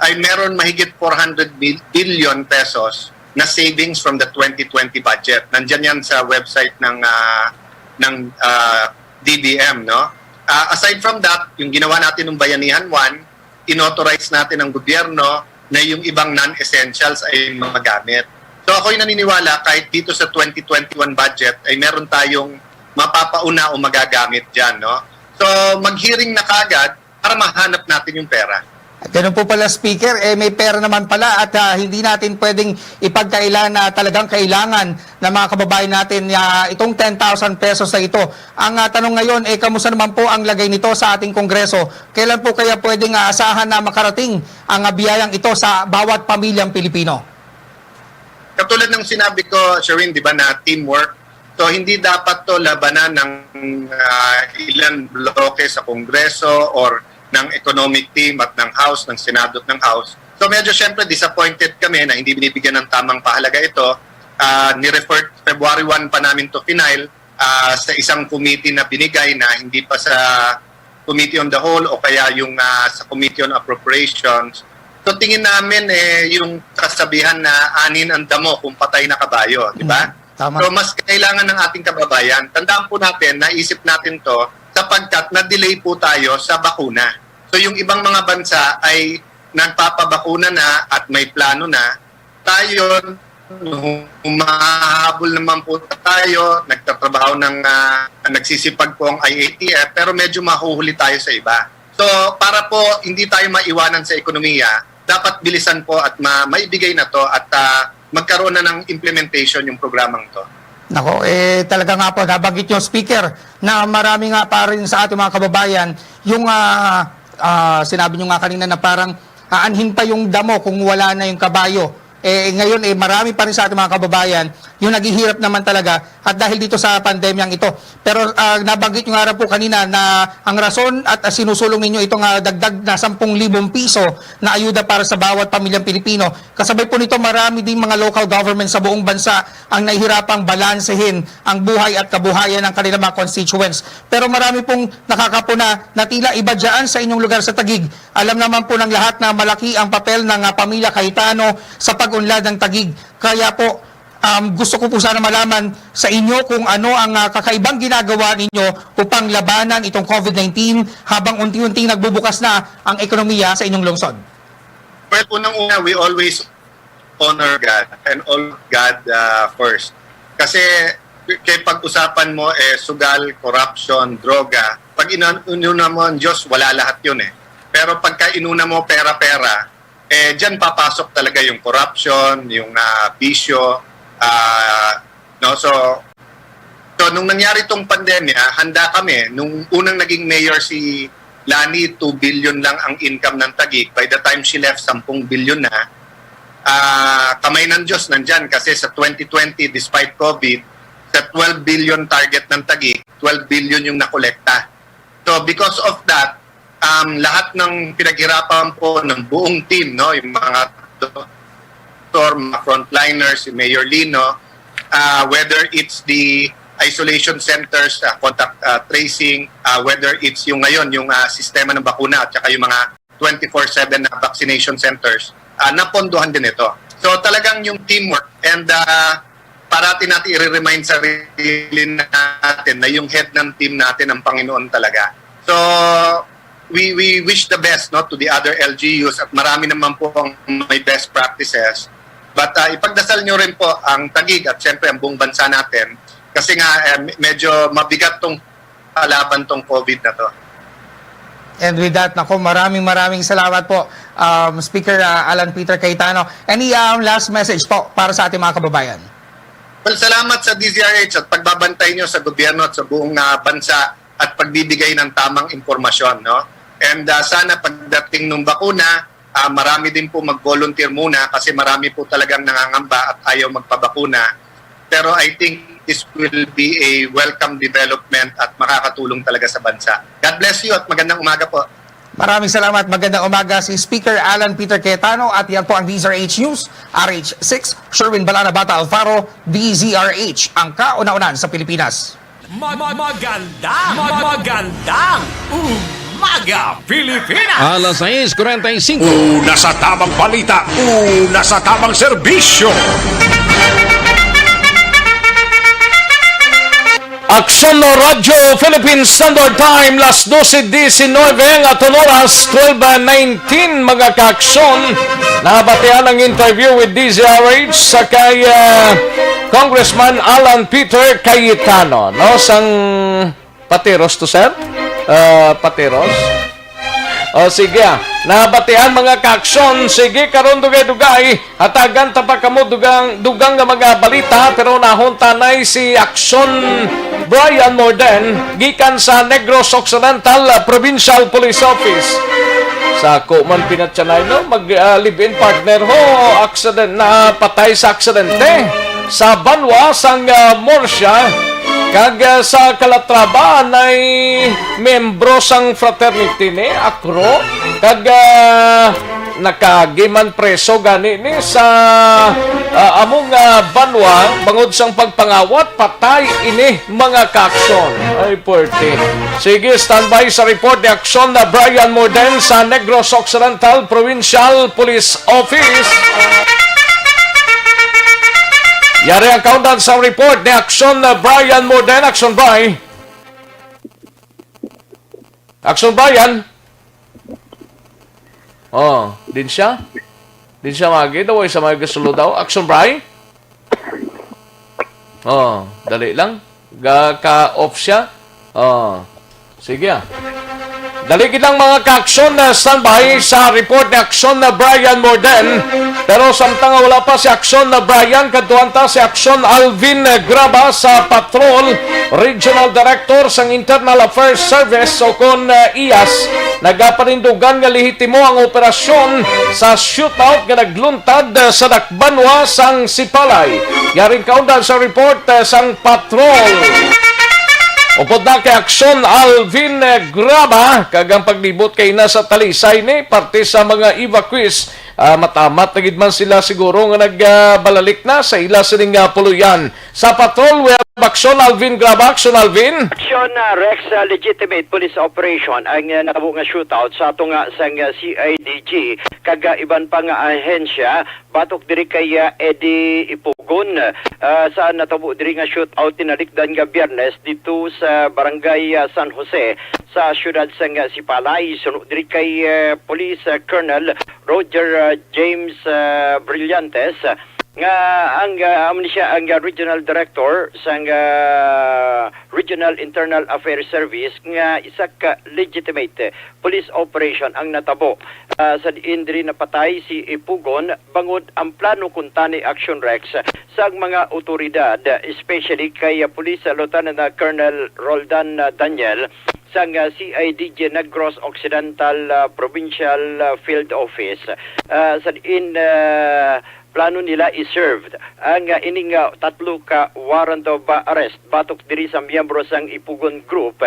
ay meron mahigit four hundred bil-, billion pesos na savings from the twenty twenty budget. Nandyan yan sa website ng, ah, ng, ah, D B M, no? Ah, aside from that, yung ginawa natin ng Bayanihan one, inauthorize natin ng gobyerno na yung ibang non-essentials ay magamit. So ako'y naniniwala, kahit dito sa twenty twenty-one budget ay meron tayong mapapauna o magagamit dyan, no? So mag-hearing na kaagad para mahanap natin yung pera. Ganun po pala, Speaker, eh, may pera naman pala, at, ah, hindi natin pwedeng ipagkaila na talagang kailangan ng mga kababayan natin, ah, itong ten thousand pesos na ito. Ang, ah, tanong ngayon, eh, kamusta naman po ang lagay nito sa ating Kongreso? Kailan po kaya pwedeng, ah, asahan na makarating ang, ah, biyayang ito sa bawat pamilyang Pilipino? Katulad ng sinabi ko, Sherwin, di ba, na teamwork. So hindi dapat to labanan ng, ah, ilang bloke sa Kongreso or ng economic team at ng House, ng Senado at ng House. So medyo, syempre, disappointed kami na hindi binibigyan ng tamang pahalaga ito. ah, ni-refer February one pa namin to final, ah, sa isang committee na binigay na hindi pa sa Committee on the Whole o kaya yung, ah, sa Committee on Appropriations. So tingin namin, eh, yung kasabihan na anin ang damo kung patay na kabayo, di ba? Mm, tama. So mas kailangan ng ating kababayan. Tandaan po natin, naisip natin to sapagkat na-delay po tayo sa bakuna. So yung ibang mga bansa ay nagpapabakuna na at may plano na. Tayo, humahabol naman po tayo, nagtatrabaho ng, ah, nagsisipag po ang I A T F, pero medyo mahuhuli tayo sa iba. So, para po hindi tayo maiwanan sa ekonomiya, dapat bilisan po at ma-, maibigay na to at, ah, magkaroon na ng implementation yung programang to. Nako, eh, talaga nga po, nabanggit yung speaker na marami nga pa rin sa ating mga kababayan yung, ah, ah, sinabi nyo nga kanina na parang aanhin pa yung damo kung wala na yung kabayo. Eh, ngayon, eh, marami pa rin sa ating mga kababayan yung naghihirap naman talaga at dahil dito sa pandemyang ito. Pero, ah, nabanggit nyo nga rin po kanina na ang rason at, ah, sinusulong ninyo itong, ah, dagdag na sampung libong piso na ayuda para sa bawat pamilyang Pilipino. Kasabay po nito, marami ding mga local government sa buong bansa ang nahihirapang balansehin ang buhay at kabuhayan ng kanilang mga constituents. Pero marami pong nakakapuna na tila iba dyan sa inyong lugar sa Taguig. Alam naman po ng lahat na malaki ang papel ng, ah, pamilya Cayetano sa pag-unlad ng Taguig. Kaya po, um, gusto ko po sana malaman sa inyo kung ano ang, ah, kakaibang ginagawa ninyo upang labanan itong COVID nineteen habang unti-unting nagbubukas na ang ekonomiya sa inyong lungsod. Well, unang-una, we always honor God and all God, ah, first. Kasi kay pag-usapan mo, eh, sugal, corruption, droga, pag ina-, inuna mo ang Diyos, wala lahat yun eh. Pero pagka inuna mo pera-pera, eh, dyan papasok talaga yung corruption, yung, ah, bisyo. Ah, no? So, so, nung nangyari tong pandemya, handa kami. Nung unang naging mayor si Lani, two billion lang ang income ng Taguig. By the time she left, sampung bilyon na. Ah, kamay ng Diyos nandyan kasi sa twenty twenty, despite COVID, sa twelve billion target ng Taguig, twelve billion yung nakolekta. So because of that, um, lahat ng pinaghirapan po ng buong team, no, yung mga doktor, mga frontliners, si Mayor Lino, ah, whether it's the isolation centers, ah, contact, ah, tracing, ah, whether it's yung ngayon, yung, ah, sistema ng bakuna at saka yung mga twenty-four seven na vaccination centers, ah, napondohan din ito. So talagang yung teamwork and, ah, parati natin i-remind sarili natin na yung head ng team natin ang Panginoon talaga. So we we wish the best, no, to the other L G Us at marami naman po ang may best practices. But, ah, ipagdasal nyo rin po ang Taguig at siyempre ang buong bansa natin kasi nga, eh, medyo mabigat tong kalaban tong COVID na to. And with that, nako, maraming, maraming salamat po, um, Speaker, uh, Alan Peter Cayetano. Any, um, last message po para sa ating mga kababayan? Well, salamat sa D Z R H at pagbabantay nyo sa gobyerno at sa buong, uh, bansa at pagbibigay ng tamang impormasyon, no? And, uh, sana pagdating ng bakuna, ah, marami din po mag-volunteer muna kasi marami po talagang nangangamba at ayaw magpabakuna. Pero I think this will be a welcome development at makakatulong talaga sa bansa. God bless you at magandang umaga po. Maraming salamat. Magandang umaga si Speaker Alan Peter Cayetano at yan po ang D Z R H News, R H six, Sherwin Balana Bata Alfaro, D Z R H, ang kauna-unahan sa Pilipinas. Mag-, magandang, mag-, magandang umaga, Pilipinas! Alas sais kuwarenta y singko. Una sa tamang balita, una sa tamang serbisyo. Aksyon Radyo Philippine Standard Time, las dose diecinueve ang aton oras, twelve nineteen, mga kaaksyon. Nabatian ang interview with D Z R H sa kay, ah, Congressman Alan Peter Cayetano, no? Sang Pateros to, sir? Ah, Pateros? O, sige, ah. Nabatian, mga kaaksyon. Sige, karon dugay-dugay. Hatagan ta pa kamo dugang, dugang nga mga balita, pero nahon tanay si Aksyon Brian Morden gikan sa Negros Occidental, ah, Provincial Police Office. Sa ako man pinatyanay, no? Mag, ah, live-in partner ho, accident, napatay sa aksidente sa banwa sang, ah, Murcia, kag, ah, sa Calatrava nay membro sang fraternity ni Akro, kag, ah, nakagiman preso gani ni sa, ah, among, ah, banwa bangod sang pagpangawat patay ini mga kaaksyon. Ay, puwerte. Sige, standby sa report ni Aksyon na Brian Morden sa Negros Occidental Provincial Police Office. Yari ang kaundan sa report ni Aksyon na Brian Morden. Aksyon, Brian. Aksyon, Brian. Oh, din siya? Din siya magi daw, isa may gusto daw. Aksyon, Brian. Oh, dali lang. Ga ka-off siya. Oh. Sige, ah. Dali kitang mga ka-aksyon na standby sa report ni Aksyon na Brian Morden. Pero samtang wala pa si Aksyon na Brian, kadtuan ta si Aksyon Alvin Graba sa Patrol, Regional Director sang Internal Affairs Service o kon, ah, iyas. Nagapanindugan nga lehitimo ang operasyon sa shootout nga nagluntad, ah, sa dakbanwa sang Sipalay. Yaring kaundan sa report, ah, sang Patrol. Upod na kay Aksyon Alvin, eh, Graba, kag ang paglibot kay na sa Talisay ni parte sa mga evacuees, ah, matamat na gid man sila siguro nga nagbalalik na sa ila sining, ah, puluyan. Sa Patrol, we have Aksyon Alvin Graba. Aksyon Alvin. Aksyon, ah, Rex, ah, legitimate police operation ang, ah, natabo nga shootout sa ato nga sang, ah, C I D G kag, ah, iban pa nga ahensya. Batok diri kay, ah, Eddie Ipugon, ah, sa natabo diri nga shootout tinalikdan nga Biyernes didto sa Barangay, ah, San Jose sa siyudad sang, ah, Sipalay. Suno diri kay, ah, Police, ah, Colonel Roger, ah, James, ah, Brillantes, ah, nga ang, ah, amo ni siya ang, ah, Regional Director sang, ah, Regional Internal Affairs Service, nga isa ka legitimate police operation ang natabo, ah, sa diin diri napatay si Ipugon bangod ang plano kuntani Action Rex sang mga awtoridad, especially kay, ah, Police Lieutenant Colonel Roldan, ah, Daniel sang, ah, C I D G Negros Occidental, ah, Provincial, ah, Field Office, ah, sa diin, ah, plano nila i-serve ang, ah, ining, ah, tatlo ka warrant of, ah, arrest batok diri sa miyembro sang Ipugon Group.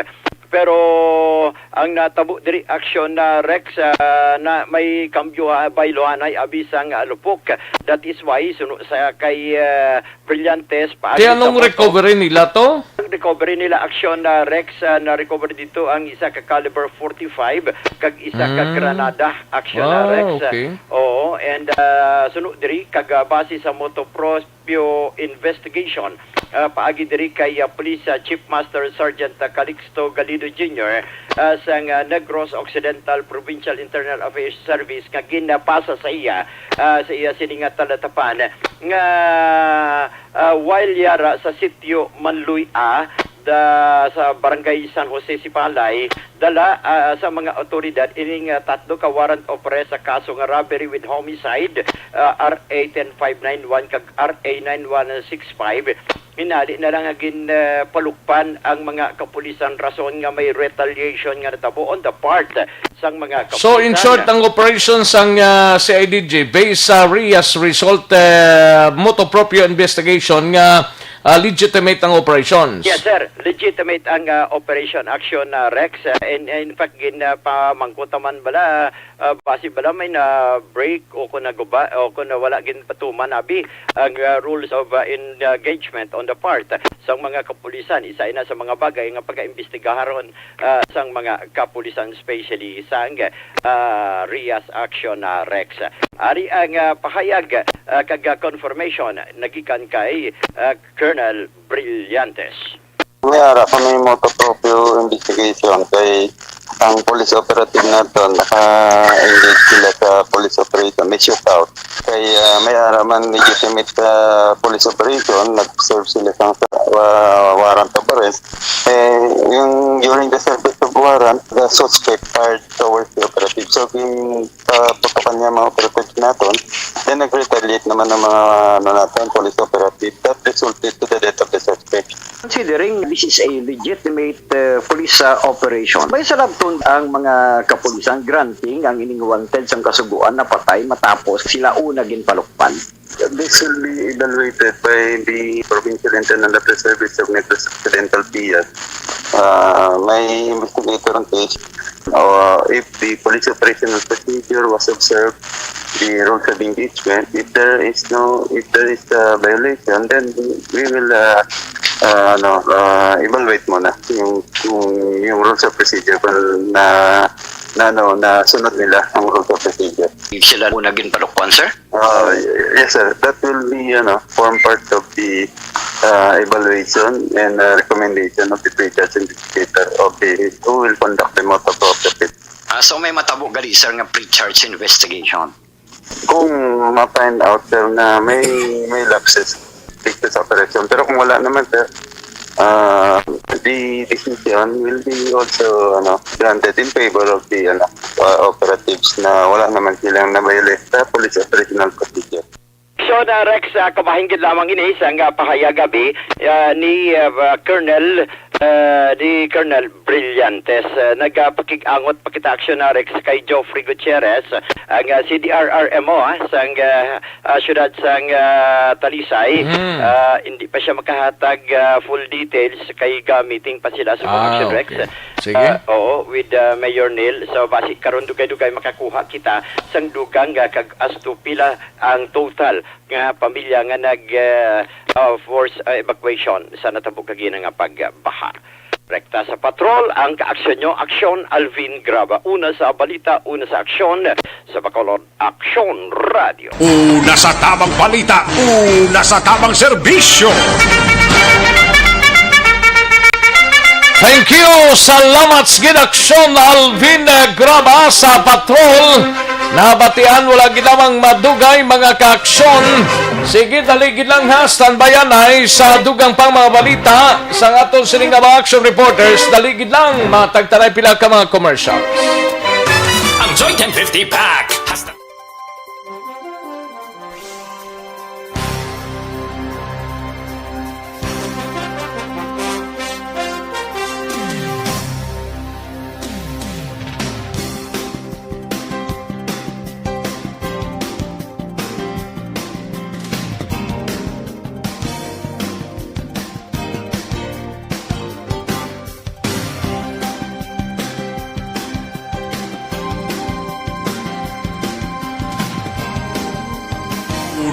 Pero ang natabo diri, Action, ah, Rex, ah, na may kambyo, ah, baylohanay abi sang, ah, lupok. That is why suno sa kay, ah, Brillantes paagi sa moto. Kaya anong recovery nila to? Ang recovery nila, Action, ah, Rex, ah, na-recover dito ang isa ka caliber forty-five kag isa ka Mm. granada, Action, ah, Wow, Rex. Okay. Oo, and, ah, suno diri kag, ah, base sa moto pro investigation, ah, paagi diri kay, ah, Police, ah, Chief Master Sergeant, ah, Calixto Galido Junior, ah, sang, ah, Negros Occidental Provincial Internal Affairs Service nga ginapasa sa iya, ah, sa iya sini nga talatapan nga, ah, while yara sa sitio Manluy A, da, sa Barangay San Jose, Sipalay, dala, ah, sa mga awtoridad ining, ah, tatlo ka warrant of arrest sa kaso nga robbery with homicide, ah, R A ten five nine one kag R A nine one six five. Hinali na lang nga gin, ah, palukpan ang mga kapulisan rason nga may retaliation nga natabo on the part sang mga kapulisan. So, in short, ang operation sang, ah, C I D G based sa Rias result, eh, motu proprio investigation nga ah, legitimate ang operations. Yes, sir. Legitimate ang, ah, operation, Action, ah, Rex. Ah, in, in fact, gin, ah, pamangkot man bala, ah, basi bala may na-break o kung naguba, o kung wala ginpatuman abi ang, ah, rules of, ah, engagement on the part sa mga kapulisan. Isa ina sa mga bagay nga pagaimbestigaharon, ah, sang mga kapulisan, especially sang, ah, Rias Action, ah, Rex. Ari ang, ah, pahayag, ah, kag, ah, confirmation nagikan kay, ah, Colonel Brillantes. May ara pa may motu proprio investigation kay ang police operative naton naka-engage sila sa police operation, may shootout. Kay, ah, may ara man legitimate, ah, police operation, nag-serve sila sang, ah, warrant of arrest. Eh, yung during the service of warrant, the suspect fired towards the operative. So, yung paputukan niya mga operatives naton, then nag-retaliate naman ang mga, ano naton, police operative. That resulted to the death of the suspect. Considering this is a legitimate, uh, police, uh, operation, may salabton ang mga kapulisan granting ang ining wanted sang kasugoan na patay matapos sila una ginpalukpan. This will be evaluated by the Provincial Internal Affairs Service of Negros Occidental, P I A S. Ah, may investigator ang case. Uh, if the police operational procedure was observed, the rules of engagement, if there is no, if there is a violation, then we will, uh, uh, ano, uh, evaluate muna yung, yung, yung rules of procedure kung na, na, ano, na sunod nila ang rules of procedure. Sila muna ginpadukwan, sir? Uh, y-, yes, sir. That will be, ano, form part of the, uh, evaluation and, uh, recommendation of the pre-judge investigator of the, who will conduct the motu proprio. Ah, so may matabo gali, sir, nga pre-charge investigation? Kung ma-find out, sir, na may, may lapses dito sa operasyon. Pero kung wala naman, sir, ah, the decision will be also, ano, granted in favor of the, ano, uh, operatives na wala naman silang na-violate sa police operational procedure. So, na Rex, ah, kabahin gid lamang ini sang, ah, pahayag abi, ah, ni, ah, Colonel, ah, ni Colonel Brillantes, ah, nagapakig-angot pa kita, aksyon na Rex, kay Geoffrey Gutierrez, ang, ah, C D R R M O, ah, sang, ah, ah, siyudad sang, ah, Talisay. Mm. Ah, hindi pa siya makahatag, ah, full details kay ga-meeting pa sila sa mga, ah, action, Rex. Okay. Sige. Ah, oo, with, ah, Mayor Neil. So, basi karon dugay-dugay makakuha kita sang dugang, ah, kag as to pila ang total nga pamilya nga nag, ah, ah, force, ah, evacuation sa natabo kagina nga pagbaha. Rekta sa patrol ang kaaksyon nyo, Aksyon Alvin Graba. Una sa balita, una sa aksyon, sa Bacolod Aksyon Radio. Una sa tamang balita, una sa tamang serbisyo. Thank you. Salamat sa ginaksyon, Alvin, eh, Graba sa patrol. Nabatian, wala gid lamang madugay, mga kaaksyon. Sige, dali gid lang ha, standby anay sa dugang pang mga balita sa aton sini nga mga action reporters. Dali gid lang, matagtanay pila ka mga commercials. Ang Joy ten fifty Pack has the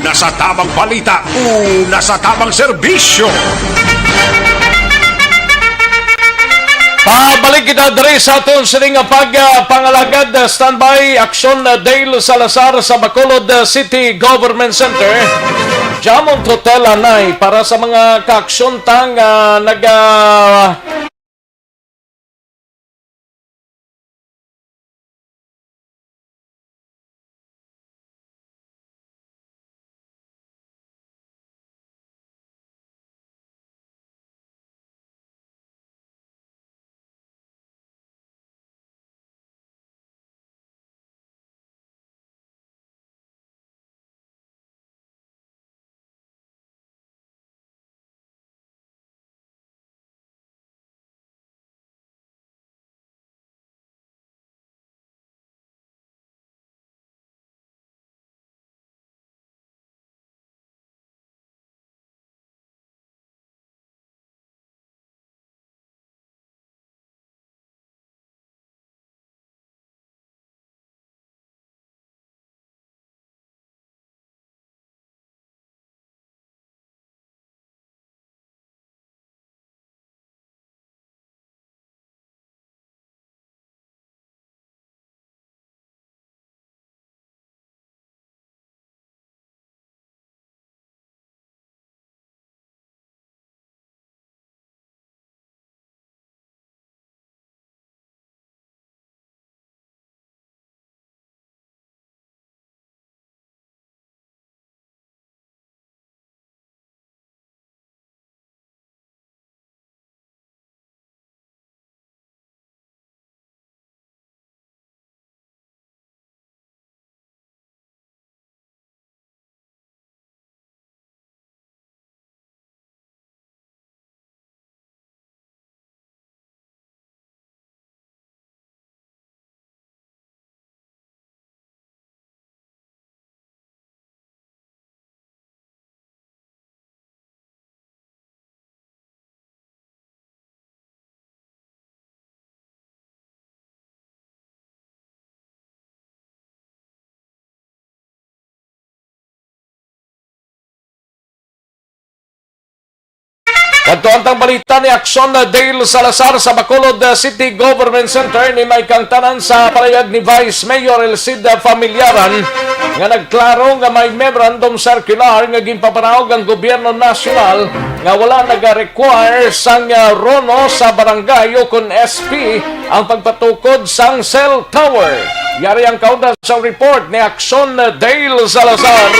Una sa tamang balita, una sa tamang serbisyo. Pabalik kita diri sa aton sini nga pag, ah, pangalagad, ah, standby, Aksyon, ah, Dale Salazar sa Bacolod, ah, City Government Center. Jamon Hotel anay para sa mga kaaksyon ta nga nag, ah, Adto ang tang balita ni Action Dale Salazar sa Bacolod City Government Center. Ni may kangtanan sa palayag ni Vice Mayor Elcida Familiaran nga nagklaro nga may memorandum circular nga ginpapanaog ang gobyerno nasyonal nga wala nag-require sang, ah, RONO sa barangay o kon S P ang pagpatukod sang cell tower. Yari ang kaundan sa report ni Action Dale Salazar.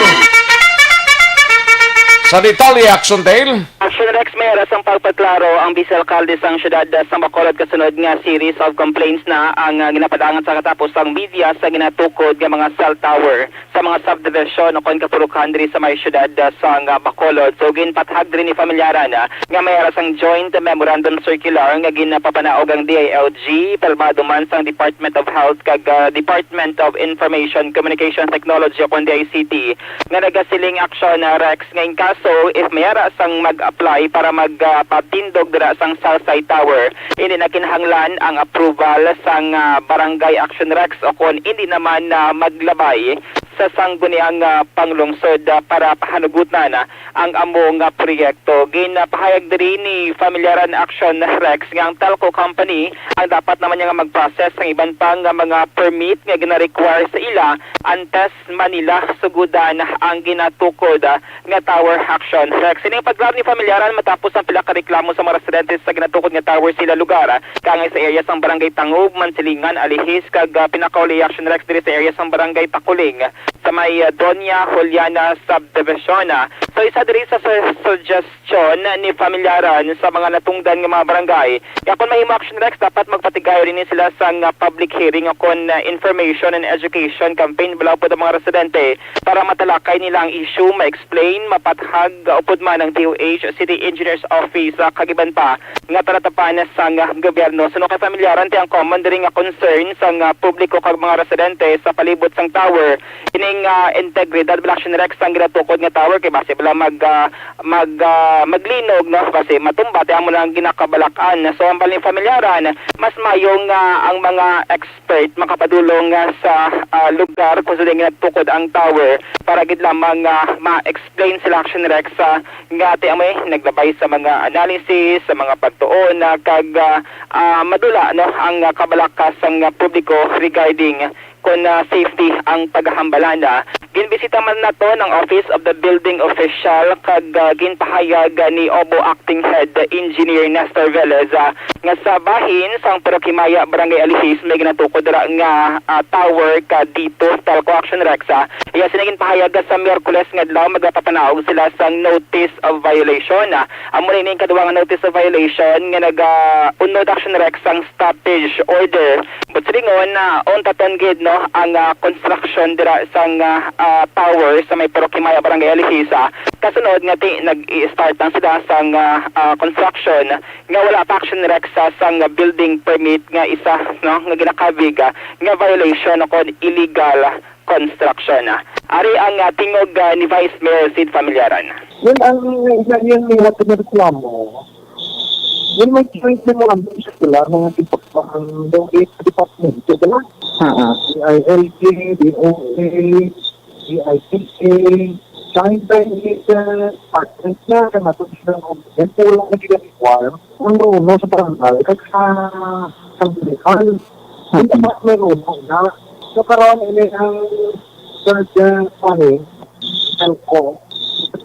Sa detalye, Action Dale. Action Rex, may oras ang pagpaklaro ang vice alkalde sang siyudad sang Bacolod kasunod nga series of complaints na ang, ah, ginapadangat sa katapos sang media sa ginatukod nga mga cell tower sa mga subdivision o kon kapulokan diri sa may siyudad, ah, sang, ah, Bacolod. So, ginpathag diri ni Familiaran, ah, nga may oras ang joint memorandum circular nga ginapapanaog ang D I L G, palbado man sang Department of Health kag, ah, Department of Information Communication Technology o kon D I C T, nga nagasiling Action, ah, Rex, nga in kaso if may ara sang mag-apply para mag, ah, patindog dira sang cell site tower, hindi na kinahanglan ang approval sang, ah, Barangay Action Rex o kon hindi naman na maglabay sa sangguniang, ah, panglungsod, ah, para pahanugutan, ah, ang amo nga proyekto. Ginapahayag diri ni Familiaran Action Rex nga ang telco company ang dapat naman niya nga mag-process sang iban pa nga mga permit nga gina-require sa ila antes man nila sugudan ang ginatukod, ah, nga tower action. Rex, ini ang pagklaro ni Familiaran matapos ang pila ka reklamo sa mga residente sa ginatukod nga tower sila lugar, ah, kaangay sa area sang Barangay Tangub, Mansilingan, Alihis, kag, ah, pinakauli Action Rex diri sa area sang Barangay Takuling sa may, ah, Doña Juliana Subdivision, ah. So, isa diri sa su-, suggestion ni Familiaran sa mga natungdan nga mga barangay nga kon mahimo Action Rex, dapat magpatigayon ini sila sang, ah, public hearing o kon, ah, information and education campaign bala upod ang mga residente para matalakay nila ang issue, ma-explain, mapathag, ah, upod man ang D O H City Engineers Office, ah, kag iban pa nga talatapan sang, ah, gobyerno. Suno kay Familiaran, ti ang common diri nga concern sang, ah, publiko kag mga residente sa palibot sang tower ining, ah, integridad bala Action Rex sang ginatukod nga tower kay basi bala mag, ah, mag, ah, maglinog, no? Basi matumba ti amo na ang ginakabalak-an. So, ang bali ni Familiaran, mas mayo nga ang mga expert makapadulong, ah, sa, ah, lugar kung saan ginatukod ang tower para gid lamang, ah, ma-explain sila Action Rex, ah, nga ti amoy naglabay sa mga analysis, sa mga pagtuon, ah, kag, ah, ah, madula, no, ang, ah, kabalaka sang, ah, publiko regarding kon, ah, safety ang paghambalan. Ginbisita man naton ang Office of the Building Official kag, ah, ginpahayag ni Obo Acting Head Engineer Nestor Velez, ah, nga sa bahin sang Parokya Maya, Barangay Alihis, may ginatukod dira nga, ah, tower ka dito, Telco Action Rex, ah. Iya sini ginpahayag sa Miyerkules nga adlaw, magapapanaog sila sang notice of violation, ah. Amo na ini ang kaduwa nga notice of violation nga naga-unod Action Rex sang stoppage order. But silingon, ah, untaton gid, no, ang, ah, construction dira sang, ah, ah, tower sa may Parokya Maya, Barangay Alihis, ah. Kasunod nga ti nag-i-start lang sila sang, ah, ah, construction nga wala pa Action Rex sa sang building permit nga isa, no, nga ginakabig, ah, nga violation o kon illegal construction. Ari ang, ah, tingog, ah, ni Vice Mayor Sid Familiaran. Well, ang isa yung may reklamo, yung may joint memorandum sa sila, mga department, department, diba? Ah, ah. D I L G, D O A, D I T A, joint by, uh, department na, kaya natin silang government, wala na sila require. Ang runo sa barangay, kag sa, sa sanggunian. Hindi pa may runo na. So, karon ini ang third, uh, morning, ang ko,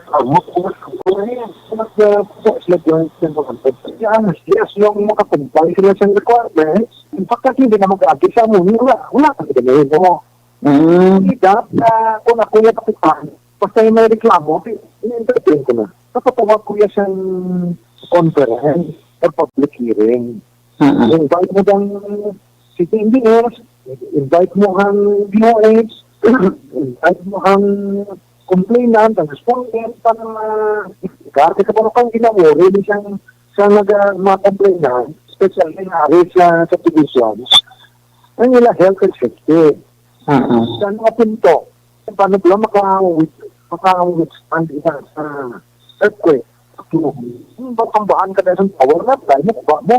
ang mo, kung mas, kung ano yan, kung mas, uh, po sila joint sa mga, yes, yes, yung makakumpay sila sa requirements, in fact, kasi hindi na mag-agi sa mo, wala, wala ka na mo. Mm. Hindi, dapat, uh, kung ako yung kapitan, basta yung may reklamo, i-entertain ko na. Kapatuwa ko yan sa conference or public hearing. Mm-mm. Invite mo dang city engineers, invite mo ang D O H, invite mo ang complainant, ang respondent, para ma-, kasi kapag kang ginawa, rin siyang, sa nag-, mga complainant, especially nga ari sa subdivision, ang ila health and safety. Mm-mm. Sa mga punto, paano ba maka-, maka-withstand isa sa earthquake? Yung batambahan ka na isang tower na, dahil mo, kuha mo.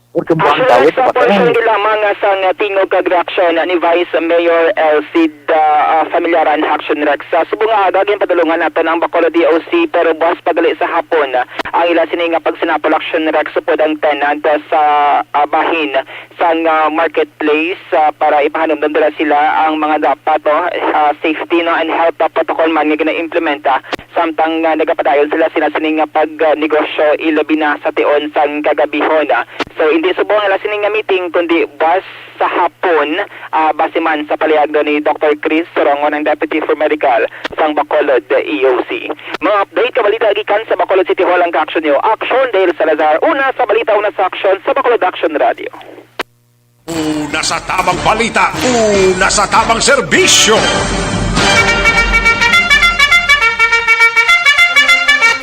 Action Rex, sa portion gid lamang, ah, sang, ah, tingog kag reaksyon ni Vice Mayor Elcid, ah, ah, Familiaran, Action Rex. Sa subong nga aga, ginpadulungan naton ang Bacolod D O C, pero buwas pa gali sa hapon, ah, ang ila sini nga pagsinapol, Action Rex, upod ang tenant, ah, sa, ah, bahin sang, ah, marketplace, ah, para ipahanumdom nila sila ang mga dapat, oh, ah, safety, no, and health, ah, protocol man nga gina-implementa samtang, ah, nagapadayon sila sina sining, ah, pag, ah, negosyo, ilabi na sa tion sang kagabihon, ah. So, hindi subong ang ila sining nga meeting, kundi buwas sa hapon, ah, base man sa paliag ni Doctor Chris Sorongon, ang Deputy for Medical sang Bacolod E O C. Mga update ka balita gikan sa Bacolod City Hall ang ka-action nyo. Action Dale Salazar, una sa balita, una sa aksyon, sa Bacolod Action Radio. Una sa tabang balita, una sa tabang serbisyo.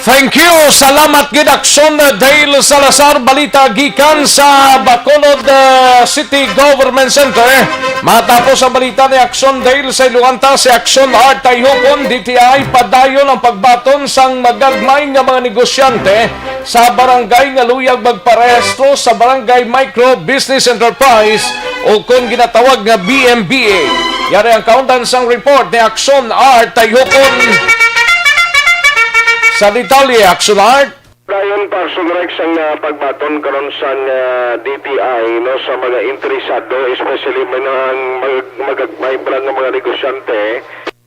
Thank you. Salamat gid, Action Dale Salazar. Balita gikan sa Bacolod, uh, City Government Center. Matapos ang balita ni Action Dale, sa iluanta si Action Art Tayhupon, D T I, padayon ang pagbaton sang magagmay nga mga negosyante sa barangay nga luyag magparehistro sa Barangay Micro Business Enterprise o kon ginatawag nga B M B A. Yari ang kaundan sang report ni Action Art Tayhupon. Sa detalye, Action Art. Dayon pa, Action Rex, ang, ah, pagbaton karon sang, ah, D T I, no, sa mga interesado, especially man ang mag-, magagmay pa lang nga mga negosyante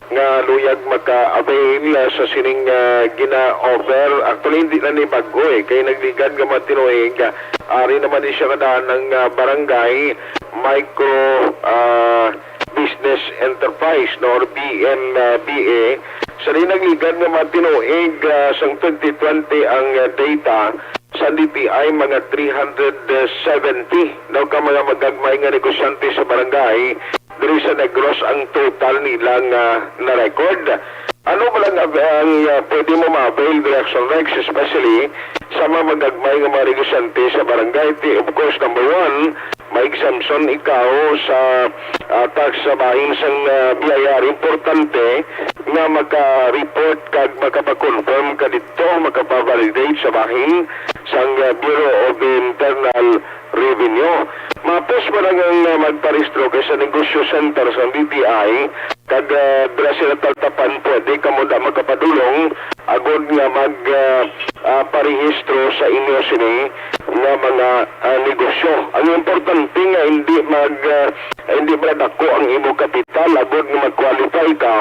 nga luyag maka-avail, ah, sa sining, ah, gina-offer. Actually, hindi na ni bag-o, eh, kay nagligad nga mga tinuig, ah, ari naman ni siya nga daan ang, ah, barangay micro, ah, business enterprise, no, or B M B A. Sa di nagligad nga mga tinuig, ah, sang twenty twenty ang, ah, data sa D T I, mga three hundred seventy daw ka mga magagmay nga negosyante sa barangay diri sa Negros ang total nila nga na-record. Ano ba lang ang, ang, ah, pwede mo ma-avail diri, Action Rex, especially sa mga magagmay nga mga negosyante sa barangay? Ti-, of course, number one, ma-exemption ikaw sa, ah, tax sa bahin sang, ah, B I R. Importante nga maka-report kag makapa-confirm ka didto, makapa-validate sa bahin sang, ah, Bureau of Internal Revenue. Mapos man ang, ah, magparehistro kay sa negosyo center sang D T I, kag, ah, dira sila taltapan, pwede kamo da makapadulong agod nga mag, ah, ah, parehistro sa inyo sini nga mga, ah, negosyo. Ang importante nga hindi mag, ah, hindi madako ang imo kapital agod nga mag-qualify ka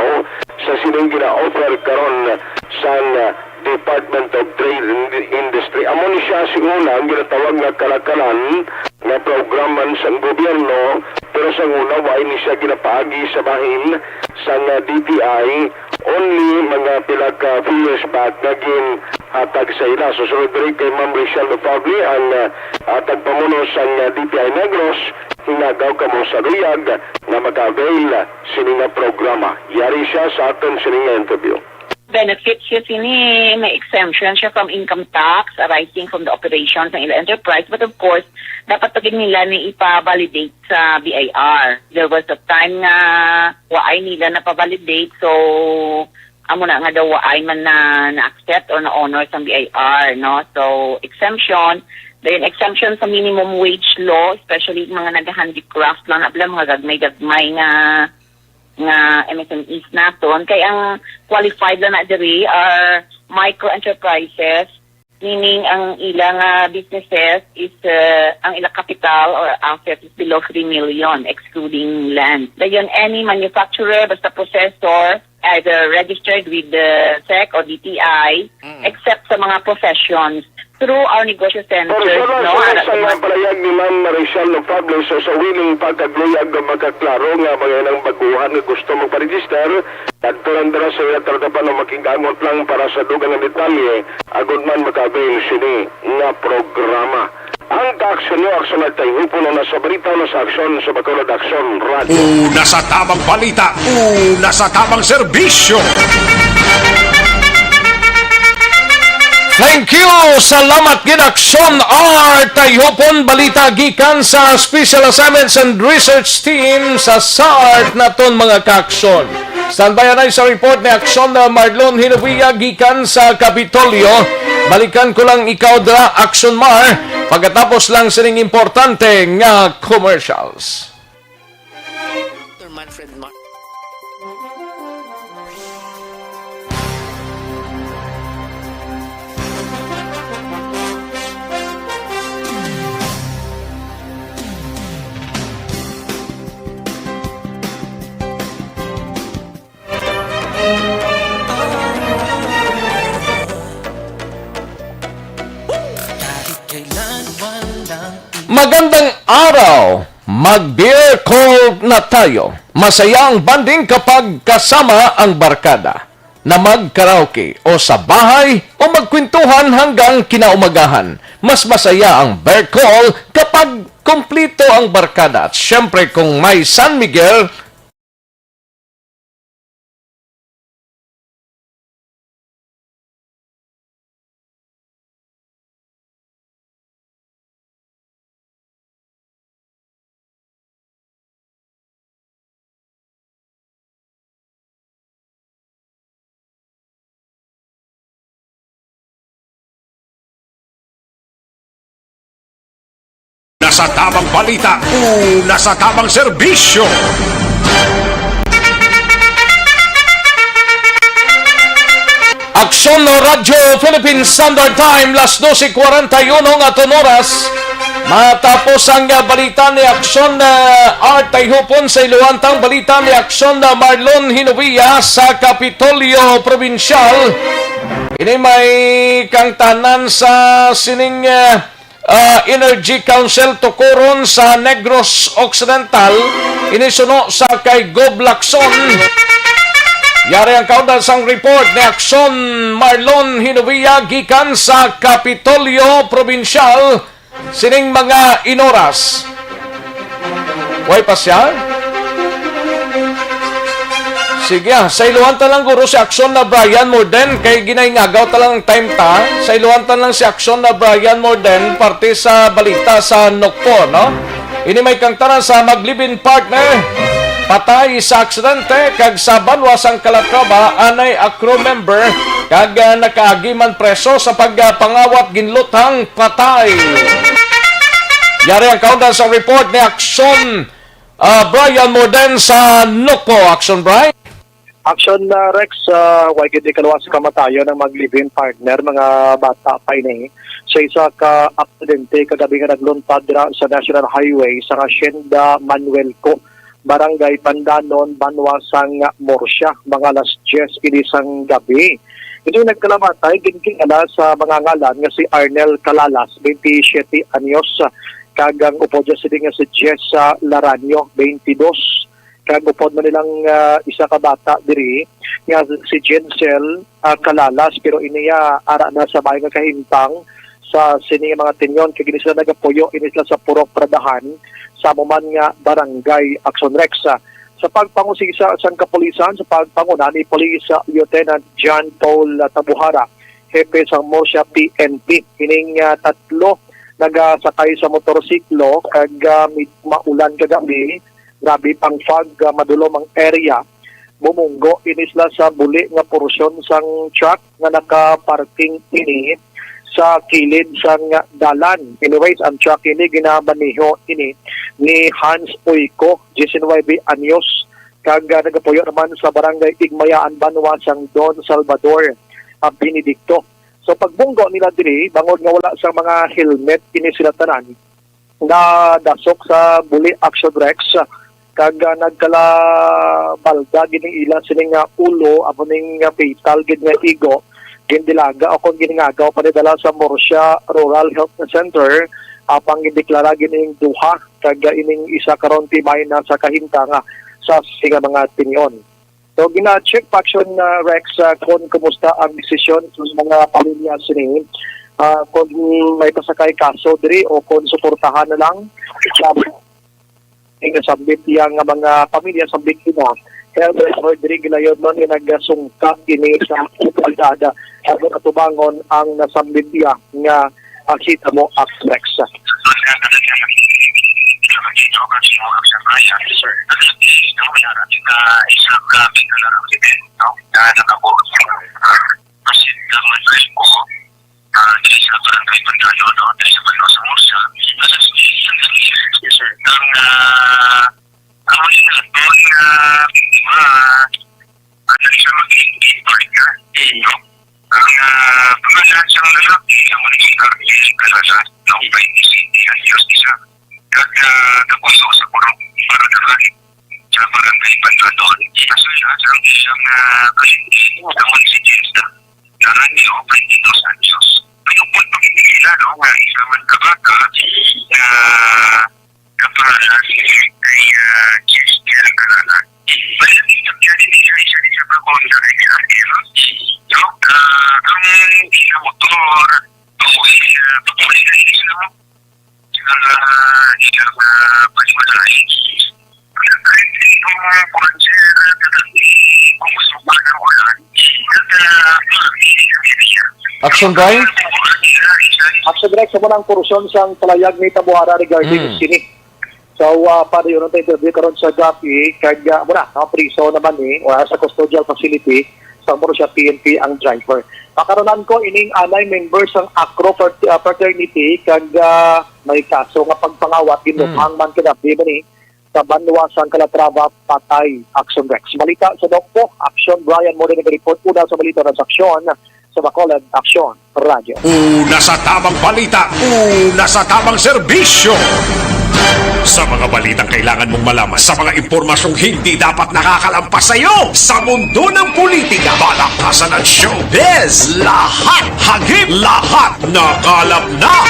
sa sining gina-offer karon sang, ah, Department of Trade and Industry. Amo ni siya si una ang ginatawag nga kalakalan nga program man sang gobyerno, pero sa una wa ini siya ginapaagi sa bahin sang, ah, D T I. Only mga pila ka few years back nga ginhatag sa ila. Susunod diri kay Ma'am Rachel Lofable, ang, ah, ah, tagpamuno sang, ah, D T I Negros. Hinagaw kamo sa luyag nga maka-avail sini nga programa. Yari siya sa aton sini nga interview. Benefits siya sini, may exemption siya from income tax arising from the operations ng ila enterprise. But of course, dapat pa gid nila ni ipa-validate sa B I R. There was a time nga waay nila napa-validate, so amo na nga daw waay man na na-accept or na-honor sa B I R, no? So, exemption, then exemption sa minimum wage law, especially mga nag-handicraft lang, na pala mga gagmay-gagmay nga nga M S M Es naton, kay ang qualified lang na diri are micro enterprises, meaning ang ilang, ah, businesses is, ah, ang ilang capital or asset is below three million, excluding land. Dayon, any manufacturer, basta processor, either registered with the sec or D T I, Mm. except sa mga professions through our negosyo centers, Pero sa no? Sa Ara sa mga sa palayag ni Ma'am Rachel Lofable, so sa willing pa kag luyag nga makaklaro nga mga ilang baguhan nga gusto magpa-register, kadto lang dira sa ila talatapan o makig-angot lang para sa dugang nga detalye, agud man maka-avail sini nga programa. Ang ka-aksyon nyo, aksyon at tayo, puno na sa balita, na sa aksyon, sa Bacolod Aksyon Radio. Una sa tabang balita, una sa tabang serbisyo. Thank you. Salamat gid, Aksyon Art Tayhupon. Balita gikan sa Special Assignments and Research Team sa SART naton, mga kaaksyon. Standby anay sa report ni Aksyon na Marlon Hinuia gikan sa Kapitolyo. Balikan ko lang ikaw dira, Aksyon Mar. Pagkatapos lang sining importante nga commercials. Doctor Manfred Mar- Magandang araw! Mag-beer call na tayo. Masaya ang bonding kapag kasama ang barkada. Na mag-karaoke o sa bahay o magkwentuhan hanggang kinaumagahan. Mas masaya ang beer call kapag kumplito ang barkada. At syempre, kung may San Miguel, Nasa tabang balita, una sa tabang serbisyo. Aksyon Radyo Philippine Standard Time, las doce cuarenta y uno nga aton oras. Matapos ang, ah, balita ni Aksyon, ah, Art Tayhupon, sa iluwantang balita ni Aksyon na Marlon Hinovia sa Kapitolyo Probinsyal. Ini may kangtanan sa sining, ah, ah, Energy Council Tukuron sa Negros Occidental, ini suno sa kay Gob Lacson. Yari ang kaundan sang report ni Aksyon Marlon Hinovia gikan sa Kapitolyo Probinsyal sining mga inoras. Way pa siya? Sige, ah, sa iluhan ta lang guro si Aksyon na Brian Morden, kay ginaingagaw ta lang ang time ta. Sa iluhan ta lang si Aksyon na Brian Morden, parte sa balita sa Nokpo, no? Ini may kangtanan sa mag-live-in partner, patay sa aksidente, kag sa banwa sang Calatrava, anay a crew member, kag, ah, nakaagi man preso sa pagpangawat ginluthang patay. Yari ang kaundan sa report ni Aksyon, ah, Brian Morden sa Nokpo. Aksyon, Brian. Action, ah, Rex, ah, way gid ni kaluwas sa kamatayon ang mag-live-in partner, mga bata pa ini, sa isa ka aksidente kagabi nga nagluntad dira sa National Highway sa Hacienda Manuelco, Barangay Pandanon, banwa sang Murcia, mga alas diyes ini sang gabi. Ini nagkalamatay, ginkilala sa mga ngalan nga si Arnel Calalas, twenty-siyete anyos, kag ang upod niya sini nga si Jess, ah, Laranio, twenty-dos. Kag upod man nilang, ah, isa ka bata diri nga si Jensel, ah, Calalas, pero ini, ah, ara na sa maayo nga kahimtang sa sini nga mga tinyon, kag ini sila nagapuyo ini sila sa Purok Pradahan sa amo man nga barangay. Action Rex, ah, sa pagpangusisa sang kapulisan, sa pagpanguna ni Police, ah, Lieutenant John Paul, ah, Tabuhara, hepe sang Murcia P N P, ining, ah, tatlo nagasakay sa motorsiklo kag, ah, mid-, maulan kagabi. Grabe pang fog, ah, madulom ang area. Bumunggo ini sila sa buli nga porsyon sang truck nga nakaparking ini sa kilid sang dalan. Anyways, ang truck ini ginamaneho ini ni Hans Uyko, diecinuebe anyos, kag, ah, nagapuyo naman sa Barangay Igmayaan, banwa sang Don Salvador, ah, Benedicto. So, pagbunggo nila diri, bangod nga wala sang mga helmet ini sila tanan, nadasok sa buli, Action Rex, kag, ah, nagkalabalda gid ang ila sining, ah, ulo, amo ning, ah, fatal gid nga igo, gindilaga o kon giningagaw panidala sa Murcia Rural Health Center, apang gindeklara gid ning duha, kag, ah, ining isa karon tibay na sa kahimtang, ah, sa sining mga tinyon. So, gina-check pa, Action, ah, Rex, ah, kung kumusta ang desisyon sa mga pamilya sini, ah, kung may pasakay kaso diri o kung suportahan na lang sa ang nasambit iya nga mga pamilya sa biktima. Kaya Rodrigo Layodnon nga nagasungka ini sa otoridad, ah, atubangon ang nasambit iya nga, ah, kita mo, Action Rex. Ang, ah, pangalan sang lalaki, ang amo ni Arnel Calasan, no? Twenty-six anyos siya. Kag, ah, kapuso sa Purok, Barangay, sa Barangay Panradon. Ipasuya sa ang isang, ah, kasinti, ang si James na, na Ranyo, twenty-two anyos. May upod pa gid sila, no, nga isa man ka baka, ah, kapangalan kay, ah, Chester Calasan. Basta dito, kaya din siya, isa din siya pa kung sa kanya, no? Ah, ang isa motor, tuloy, ah, tuloy na siya, no? Ah, siya, ah, pwede mo na, kung, kung siya, kung gusto mo na wala, ah, Action, Brian? Action Rex, amo na ang porsyon sang palayag ni Tabuhara regarding Mm. sini. So, uh, padayon ang interview karon sa gabi, kag uh, mura, no, priso naman ni, o sa custodial facility, sa mura siya P N P ang driver. Pakaronan ko ining anay member sang Acro Frat- uh, Fraternity, kag uh, may kaso nga pagpangawat, ginupang man kagabi man ni, sa banwa sang Calatrava, patay. Action Rex. Balita sa Dokpo, Action Brian Mori nag-report una sa balita ng sa Aksyon sa Bacolod, Aksyon Radyo. Una sa tamang balita, una sa tamang serbisyo. Sa mga balitang kailangan mong malaman, sa mga impormasyong hindi dapat nakakalampas sa iyo, sa mundo ng politika, balakasan at showbiz, lahat hagip, lahat nakalap na.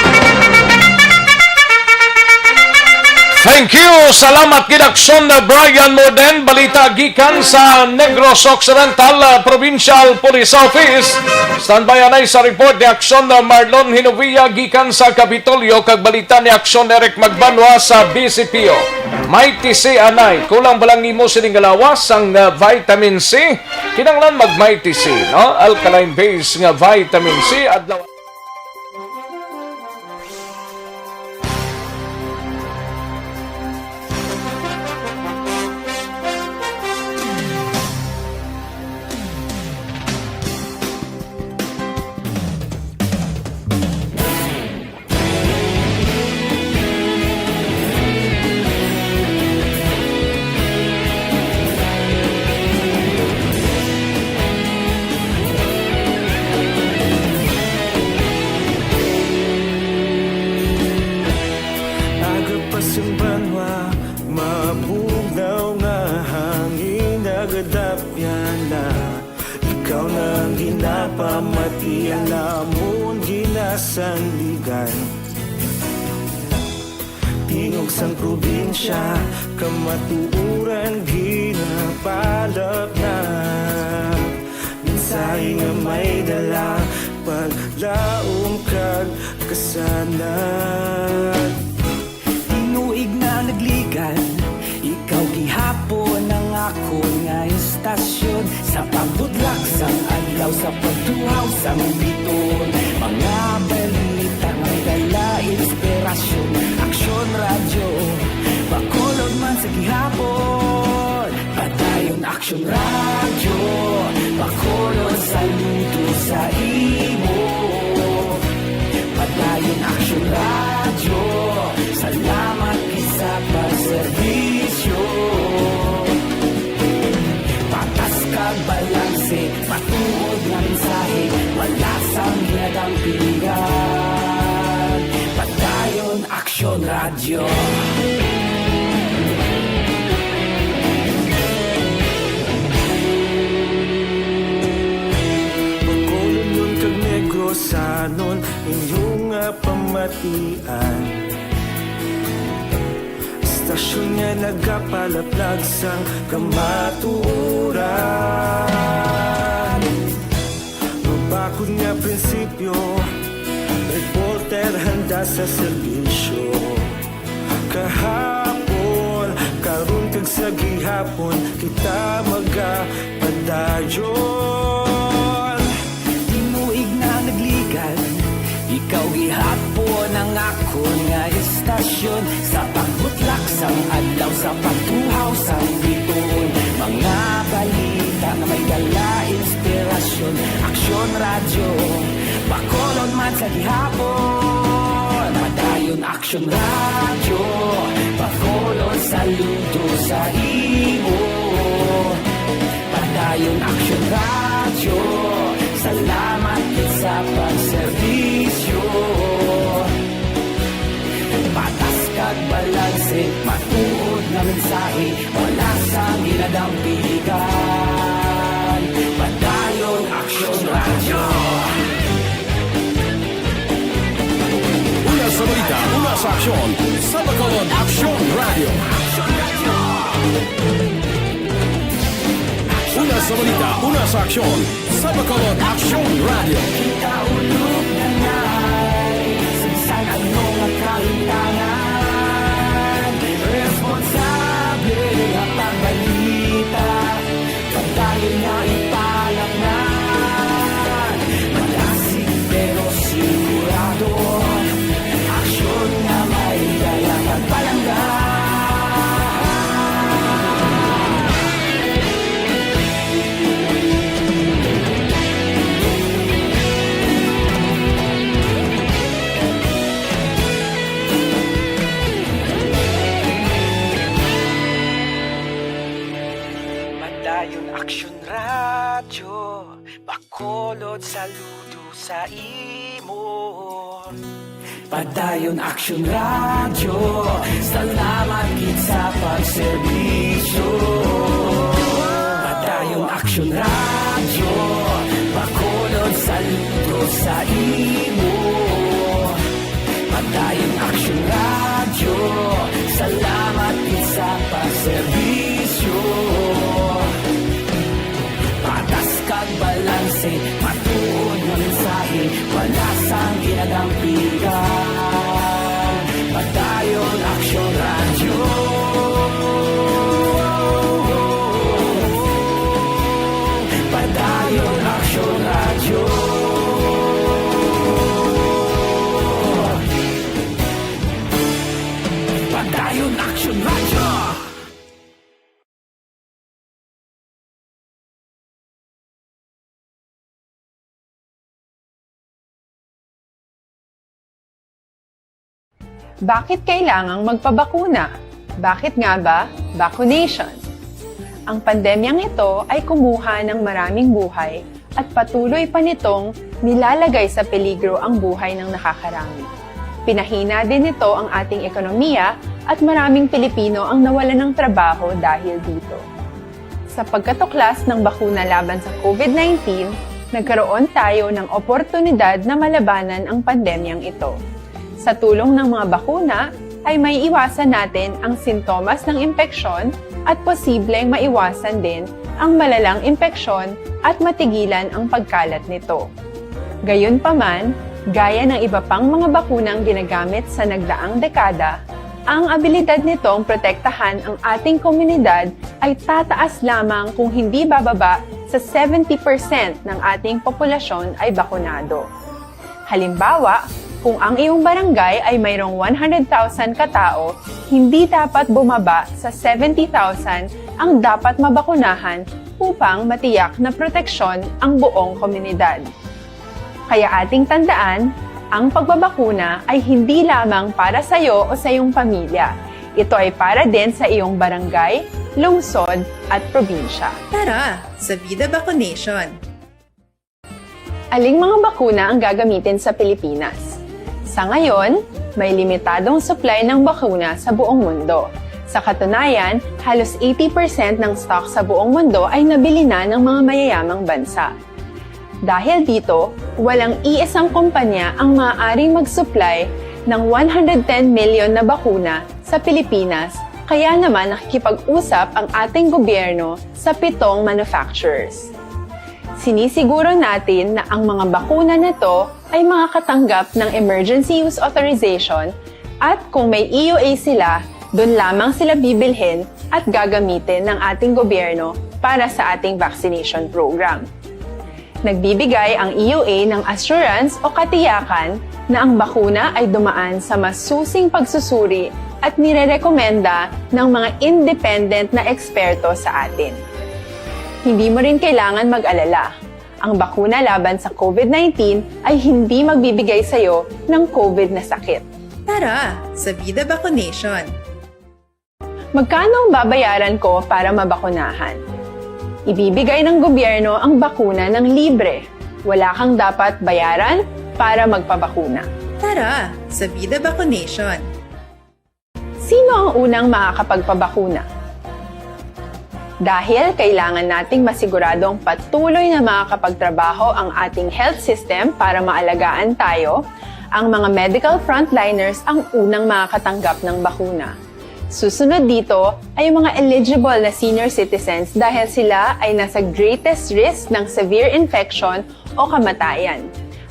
Thank you. Salamat gid, Aksyon Brian Morden. Balita gikan sa Negros Occidental, uh, Provincial Police Office. Standby anay sa report ni Aksyon Marlon Hinovia gikan sa Kapitolyo, kag balita ni Aksyon Eric Magbanwa sa B C P O. Mighty C anay, kulang ba lang nimo sining nga lawas sang, uh, vitamin C? Kinahanglan mag Mighty C, no? Alkaline base nga vitamin C, adlaw. Aga pa sang banwa, mabugnaw nga hangin nagadapyan na. Ikaw na ang ginapamati, ang amon ginasandigan. Tingog sang probinsya, kamatuoran ginapalapnap. Mensahe nga may dala, paglaom kag kasanag. Tinuig na nagligad, ikaw gihapon ang akon nga istasyon. Sa pagbudlak sang adlaw, sa pagtuhaw sang biton, mga balita nga may dala inspirasyon. Aksyon Radyo, Bacolod man sa gihapon. Padayon Aksyon Radyo, Bacolod, saludo sa imo. Padayon Aksyon Radyo, salamat gid sa pagserbisyo. Patas kag balanse, matuod nga mensahe, wala sang ginadampingan. Padayon Aksyon Radyo. Bacolodnon kag Negrosanon, inyo nga pamatian. Istasyon nga nagapalaplag sang kamatuoran. Mabakod nga prinsipyo, reporter handa sa serbisyo. Kahapon, karon kag sa gihapon, kita magapadayon. Tinuig na nagligad, ikaw gihapon ang akon nga istasyon. Sa pagbutlak sang adlaw, sa pagtuhaw sang biton, mga balita nga may dala inspirasyon. Aksyon Radyo, Bacolod man sa gihapon. Padayon Aksyon Radyo, Bacolod, saludo sa imo. Padayon Aksyon Radyo, Dampigan, Padayon Aksyon Radyo. Una sa balita, una sa aksyon, sa Bacolod Aksyon Radyo. Una sa balita, una sa aksyon, sa Bacolod Aksyon Radyo. Kita ulog na nai, sa bisan ano nga kahitangan, responsable nga pagbalita, padayon nga ipalaknag, malasig pero sigurado, aksyon nga may dala kag palangga. Padayon Aksyon Radyo, Bacolod, saludo sa imo. Padayon Aksyon Radyo, salamat gid sa pagserbisyo. Padayon Aksyon Radyo, Bacolod, saludo sa imo. Padayon Aksyon Radyo, salamat gid sa pagserbisyo. Patas kag balanse, matuod nga mensahe, wala sang ginadampigan. Padayon Aksyon Radyo. Padayon Aksyon Radyo. Padayon Aksyon Radyo. Bakit kailangang magpabakuna? Bakit nga ba vaccination? Ang pandemyang ito ay kumuha ng maraming buhay at patuloy pa nitong nilalagay sa peligro ang buhay ng nakakarami. Pinahina din nito ang ating ekonomiya at maraming Pilipino ang nawalan ng trabaho dahil dito. Sa pagkatuklas ng bakuna laban sa COVID nineteen, nagkaroon tayo ng oportunidad na malabanan ang pandemyang ito. Sa tulong ng mga bakuna, ay maiiwasan natin ang sintomas ng impeksyon at posibleng maiwasan din ang malalang impeksyon at matigilan ang pagkalat nito. Gayunpaman, gaya ng iba pang mga bakunang ginagamit sa nagdaang dekada, ang abilidad nitong protektahan ang ating komunidad ay tataas lamang kung hindi bababa sa seventy percent ng ating populasyon ay bakunado. Halimbawa, kung ang iyong barangay ay mayroong one hundred thousand ka tao, hindi dapat bumaba sa seventy thousand ang dapat mabakunahan upang matiyak na proteksyon ang buong komunidad. Kaya ating tandaan, ang pagbabakuna ay hindi lamang para sa iyo o sa iyong pamilya. Ito ay para din sa iyong barangay, lungsod, at probinsya. Tara, sa Vida Vaccination! Aling mga bakuna ang gagamitin sa Pilipinas? Sa ngayon, may limitadong supply ng bakuna sa buong mundo. Sa katunayan, halos eighty percent ng stock sa buong mundo ay nabili na ng mga mayayamang bansa. Dahil dito, walang iisang kumpanya ang maaaring mag-supply ng one hundred ten million na bakuna sa Pilipinas, kaya naman nakikipag-usap ang ating gobyerno sa pitong manufacturers. Sinisiguro natin na ang mga bakuna na to ay makakatanggap ng emergency use authorization at kung may E U A sila, dun lamang sila bibilhin at gagamitin ng ating gobyerno para sa ating vaccination program. Nagbibigay ang E U A ng assurance o katiyakan na ang bakuna ay dumaan sa masusing pagsusuri at nirerekomenda ng mga independent na eksperto sa atin. Hindi mo rin kailangan mag-alala. Ang bakuna laban sa COVID nineteen ay hindi magbibigay sa iyo ng COVID na sakit. Tara, sa Vida Vaccination! Magkano ang babayaran ko para mabakunahan? Ibibigay ng gobyerno ang bakuna ng libre. Wala kang dapat bayaran para magpabakuna. Tara, sa Vida Vaccination! Sino ang unang makakapagpabakuna? Dahil kailangan nating masigurado ang patuloy na makakapagtrabaho ang ating health system para maalagaan tayo, ang mga medical frontliners ang unang makakatanggap ng bakuna. Susunod dito ay ang mga eligible na senior citizens dahil sila ay nasa greatest risk ng severe infection o kamatayan.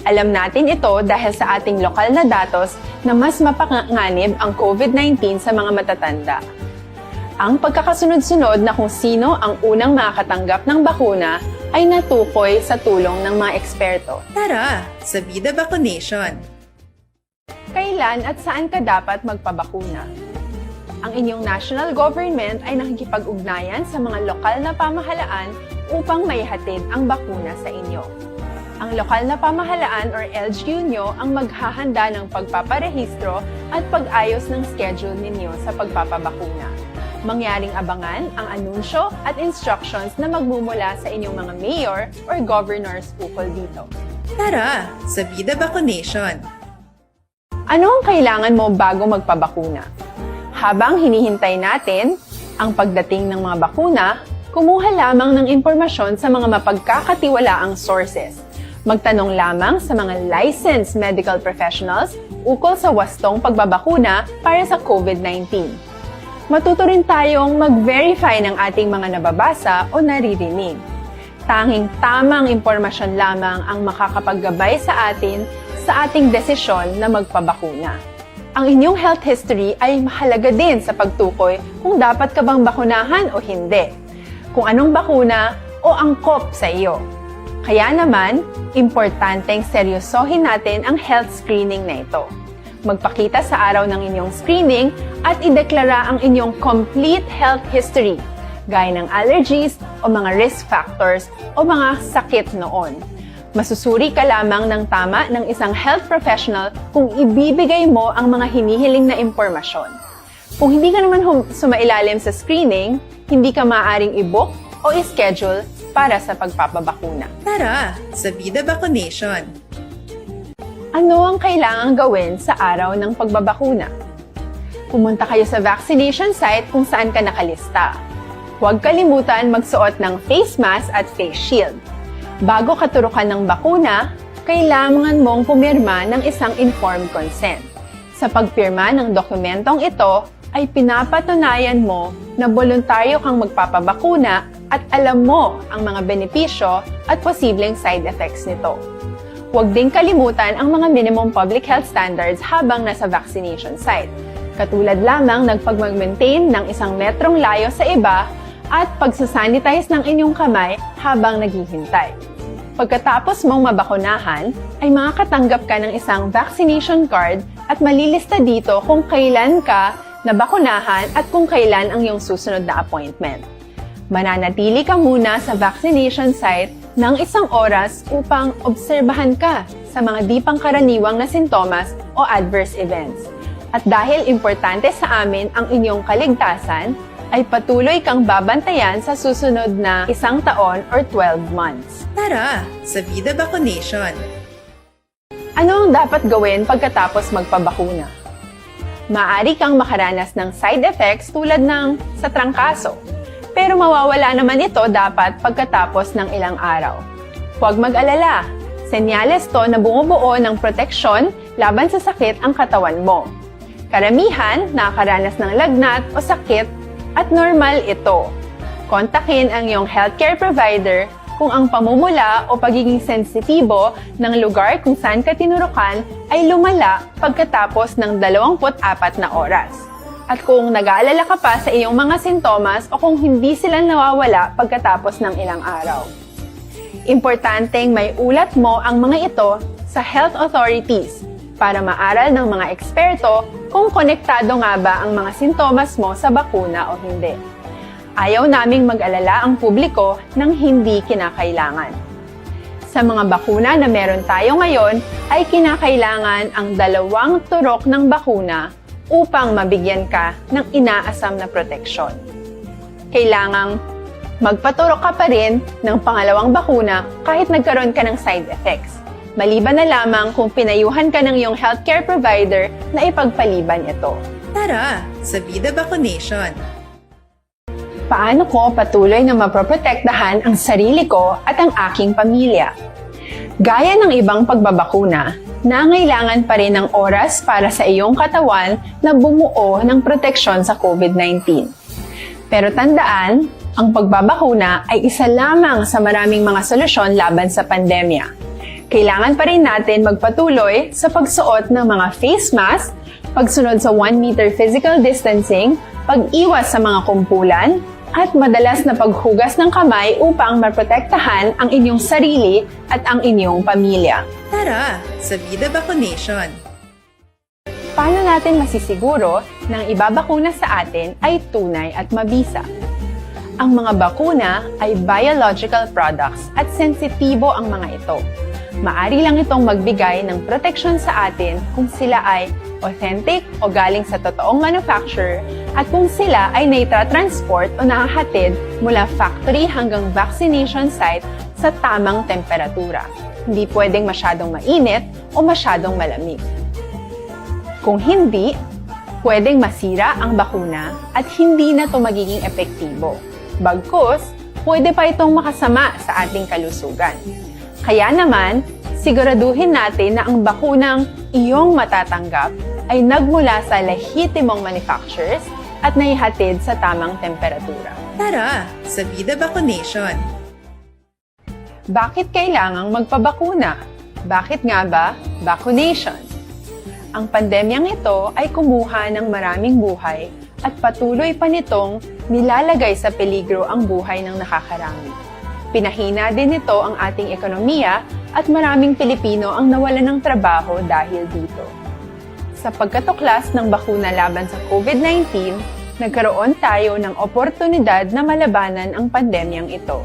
Alam natin ito dahil sa ating lokal na datos na mas mapanganib ang COVID nineteen sa mga matatanda. Ang pagkakasunod-sunod na kung sino ang unang makakatanggap ng bakuna ay natukoy sa tulong ng mga eksperto. Tara, sa Bida Vaccination! Kailan at saan ka dapat magpabakuna? Ang inyong national government ay nakikipag-ugnayan sa mga lokal na pamahalaan upang maihatid ang bakuna sa inyo. Ang lokal na pamahalaan or L G U nyo ang maghahanda ng pagpaparehistro at pag-ayos ng schedule ninyo sa pagpapabakuna. Mangyaring abangan ang anunsyo at instructions na magmumula sa inyong mga mayor or governors ukol dito. Tara, sa Bida Vaccination! Ano ang kailangan mo bago magpabakuna? Habang hinihintay natin ang pagdating ng mga bakuna, kumuha lamang ng impormasyon sa mga mapagkakatiwalaang sources. Magtanong lamang sa mga licensed medical professionals ukol sa wastong pagbabakuna para sa COVID nineteen. Matuto rin tayong mag-verify ng ating mga nababasa o naririnig. Tanging tamang impormasyon lamang ang makakapaggabay sa atin sa ating desisyon na magpabakuna. Ang inyong health history ay mahalaga din sa pagtukoy kung dapat ka bang bakunahan o hindi, kung anong bakuna o angkop sa iyo. Kaya naman, importanteng seryosohin natin ang health screening na ito. Magpakita sa araw ng inyong screening at ideklara ang inyong complete health history, gaya ng allergies o mga risk factors o mga sakit noon. Masusuri ka lamang ng tama ng isang health professional kung ibibigay mo ang mga hinihiling na impormasyon. Kung hindi ka naman hum- sumailalim sa screening, hindi ka maaaring i-book o i-schedule para sa pagpapabakuna. Tara, sa Bida Vaccination! Ano ang kailangang gawin sa araw ng pagbabakuna? Pumunta kayo sa vaccination site kung saan ka nakalista. Huwag kalimutan magsuot ng face mask at face shield. Bago katurukan ng bakuna, kailangan mong pumirma ng isang informed consent. Sa pagpirma ng dokumentong ito, ay pinapatunayan mo na boluntaryo kang magpapabakuna at alam mo ang mga benepisyo at posibleng side effects nito. Huwag ding kalimutan ang mga minimum public health standards habang nasa vaccination site, katulad lamang ng pagmag-maintain ng isang metrong layo sa iba at pagsasanitize ng inyong kamay habang naghihintay. Pagkatapos mong mabakunahan, ay makakatanggap ka ng isang vaccination card at malilista dito kung kailan ka nabakunahan at kung kailan ang iyong susunod na appointment. Mananatili ka muna sa vaccination site ng isang oras upang obserbahan ka sa mga di pangkaraniwang na sintomas o adverse events. At dahil importante sa amin ang inyong kaligtasan, ay patuloy kang babantayan sa susunod na isang taon or twelve months. Tara, sa Bida Vaccination! Ano ang dapat gawin pagkatapos magpabakuna? Maaari kang makaranas ng side effects tulad ng sa trangkaso, pero mawawala naman ito dapat pagkatapos ng ilang araw. Huwag mag-alala, senyales to na bumubuo ng proteksyon laban sa sakit ang katawan mo. Karamihan nakakaranas ng lagnat o sakit at normal ito. Kontakin ang iyong healthcare provider kung ang pamumula o pagiging sensitibo ng lugar kung saan ka tinurukan ay lumala pagkatapos ng dalawampu't apat na oras. At kung nag-aalala ka pa sa iyong mga sintomas o kung hindi sila nawawala pagkatapos ng ilang araw. Importanteng may ulat mo ang mga ito sa health authorities para maaral ng mga eksperto kung konektado nga ba ang mga sintomas mo sa bakuna o hindi. Ayaw naming mag-alala ang publiko ng hindi kinakailangan. Sa mga bakuna na meron tayo ngayon, ay kinakailangan ang dalawang turok ng bakuna upang mabigyan ka ng inaasam na proteksyon. Kailangang magpaturok ka pa rin ng pangalawang bakuna kahit nagkaroon ka ng side effects, maliban na lamang kung pinayuhan ka ng iyong healthcare provider na ipagpaliban ito. Tara, sa Bida Vaccination! Paano ko patuloy na maproprotektahan ang sarili ko at ang aking pamilya? Gaya ng ibang pagbabakuna, nangailangan pa rin ng oras para sa iyong katawan na bumuo ng proteksyon sa COVID nineteen. Pero tandaan, ang pagbabakuna ay isa lamang sa maraming mga solusyon laban sa pandemya. Kailangan pa rin natin magpatuloy sa pagsuot ng mga face mask, pagsunod sa one meter physical distancing, pag-iwas sa mga kumpulan, at madalas na paghugas ng kamay upang maprotektahan ang inyong sarili at ang inyong pamilya. Tara sa Vida Vaccination! Paano natin masisiguro na ang ibabakuna sa atin ay tunay at mabisa? Ang mga bakuna ay biological products at sensitibo ang mga ito. Maari lang itong magbigay ng proteksyon sa atin kung sila ay authentic o galing sa totoong manufacturer at kung sila ay naitratransport o nahahatid mula factory hanggang vaccination site sa tamang temperatura. Hindi pwedeng masyadong mainit o masyadong malamig. Kung hindi, pwedeng masira ang bakuna at hindi na ito magiging epektibo. Bagkus, pwede pa itong makasama sa ating kalusugan. Kaya naman, siguraduhin natin na ang bakunang iyong matatanggap ay nagmula sa lehitimong manufacturers at naihatid sa tamang temperatura. Tara sa Vida Vaccination! Bakit kailangang magpabakuna? Bakit nga ba vaccination? Ang pandemyang ito ay kumuha ng maraming buhay at patuloy pa nitong nilalagay sa peligro ang buhay ng nakakarami. Pinahina din nito ang ating ekonomiya at maraming Pilipino ang nawalan ng trabaho dahil dito. Sa pagkatuklas ng bakuna laban sa COVID nineteen, nagkaroon tayo ng oportunidad na malabanan ang pandemyang ito.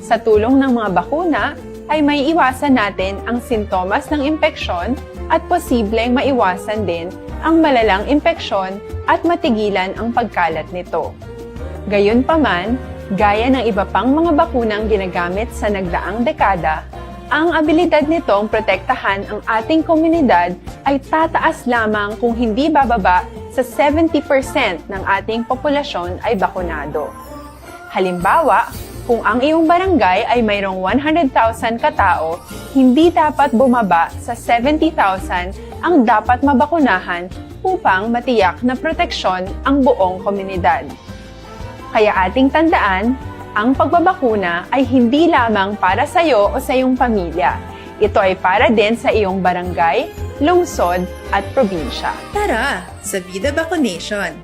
Sa tulong ng mga bakuna, ay maiiwasan natin ang sintomas ng impeksyon at posibleng maiwasan din ang malalang impeksyon at matigilan ang pagkalat nito. Gayunpaman, gaya ng iba pang mga bakunang ginagamit sa nagdaang dekada, ang abilidad nitong protektahan ang ating komunidad ay tataas lamang kung hindi bababa sa seventy percent ng ating populasyon ay bakunado. Halimbawa, kung ang iyong barangay ay mayroong one hundred thousand ka tao, hindi dapat bumaba sa seventy thousand ang dapat mabakunahan upang matiyak na proteksyon ang buong komunidad. Kaya ating tandaan, ang pagbabakuna ay hindi lamang para sa iyo o sa iyong pamilya. Ito ay para din sa iyong barangay, lungsod, at probinsya. Tara sa Vida Vaccination!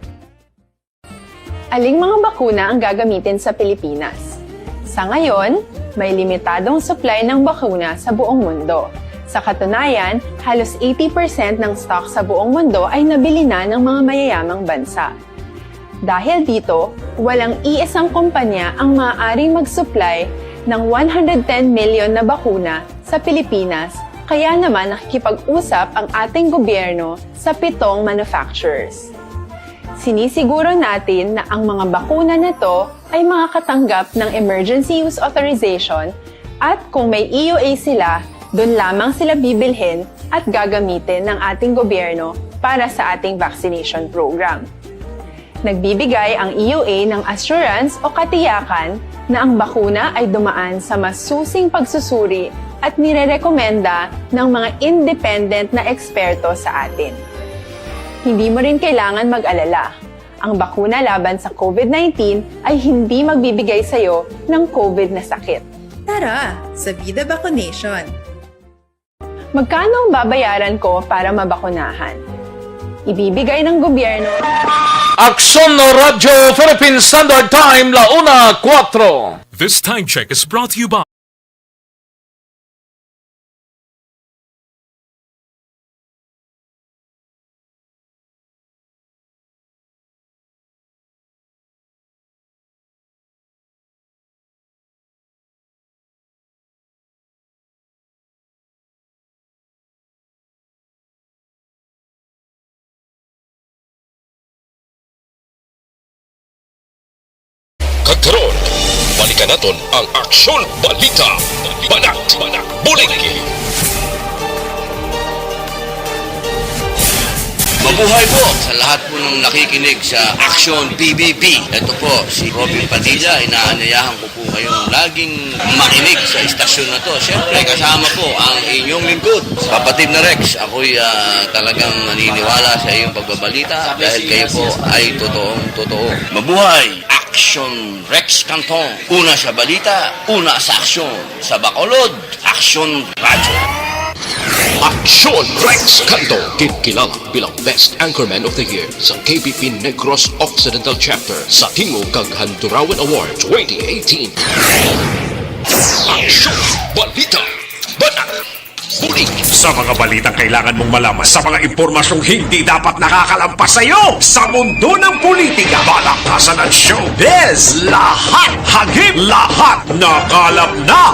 Aling mga bakuna ang gagamitin sa Pilipinas? Sa ngayon, may limitadong supply ng bakuna sa buong mundo. Sa katunayan, halos eighty percent ng stock sa buong mundo ay nabili na ng mga mayayamang bansa. Dahil dito, walang iisang kumpanya ang maaaring mag-supply ng one hundred ten million na bakuna sa Pilipinas, kaya naman nakikipag-usap ang ating gobyerno sa pitong manufacturers. Sinisiguro natin na ang mga bakuna na to ay makakatanggap ng emergency use authorization at kung may E U A sila, dun lamang sila bibilhin at gagamitin ng ating gobyerno para sa ating vaccination program. Nagbibigay ang E U A ng assurance o katiyakan na ang bakuna ay dumaan sa masusing pagsusuri at nirerekomenda ng mga independent na eksperto sa atin. Hindi mo rin kailangan mag-alala. Ang bakuna laban sa COVID nineteen ay hindi magbibigay sa iyo ng COVID na sakit. Tara sa Vida Vaccination! Magkano ang babayaran ko para mabakunahan? Ibibigay ng gobyerno. Aksyon Radyo Philippine Standard Time, La Una, kuwatro. This time check is brought to you by Kag karon, balikan naton ang Aksyon Balita. Banat, Banat, Buligi. Mabuhay po sa lahat po ng nakikinig sa Action P B B. Ito po si Robin Padilla. Inaanyayahan ko po kayong laging makinig sa istasyon na to. Siyempre, kasama po ang inyong lingkod, Kapatid na Rex. Ako'y ah, talagang naniniwala sa iyong pagbabalita dahil kayo po ay totoong totoo. Mabuhay! Action Rex Cantong. Una sa balita, una sa aksyon. Sa Bacolod, Action Radyo. Action Rex Cantong, gin kilala bilang Best Anchorman of the Year sa K B P Negros Occidental Chapter sa Tingog kag Handurawan Award twenty eighteen. Action Balita. Balak. Bulig. Sa mga balitang kailangan mong malaman, sa mga impormasyong hindi dapat nakakalampas sa iyo, sa mundo ng politika, balaktasan at showbiz, lahat hagip, lahat nakalap na.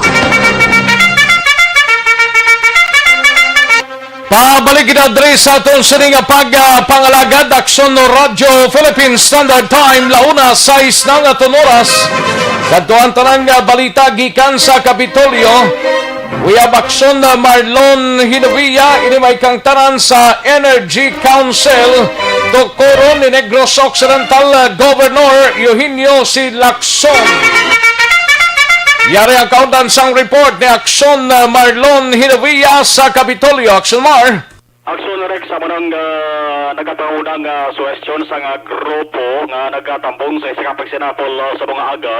Pabalik kita diri sa aton sini nga pag, ah, pangalagad, Aksyon Radyo Philippine Standard Time, la una sais na nga aton oras. Kadto ang tanang, ah, balita gikan sa Kapitolyo. We have Aksyon, ah, Marlon Hinovia, ini may kangtanan sa Energy Council. Tukuron ni Negros Occidental, ah, Governor Eugenio C. Lacson. Yari ang kaundan sang report ni Aksyon, ah, Marlon Hinovia sa Kapitolyo. Aksyon Mar. Aksyon Rex, amo nang, ah, nagapanguna nga suhestyon sa nga grupo nga nagatambong sa isa ka pagsinapol, ah, sa mga aga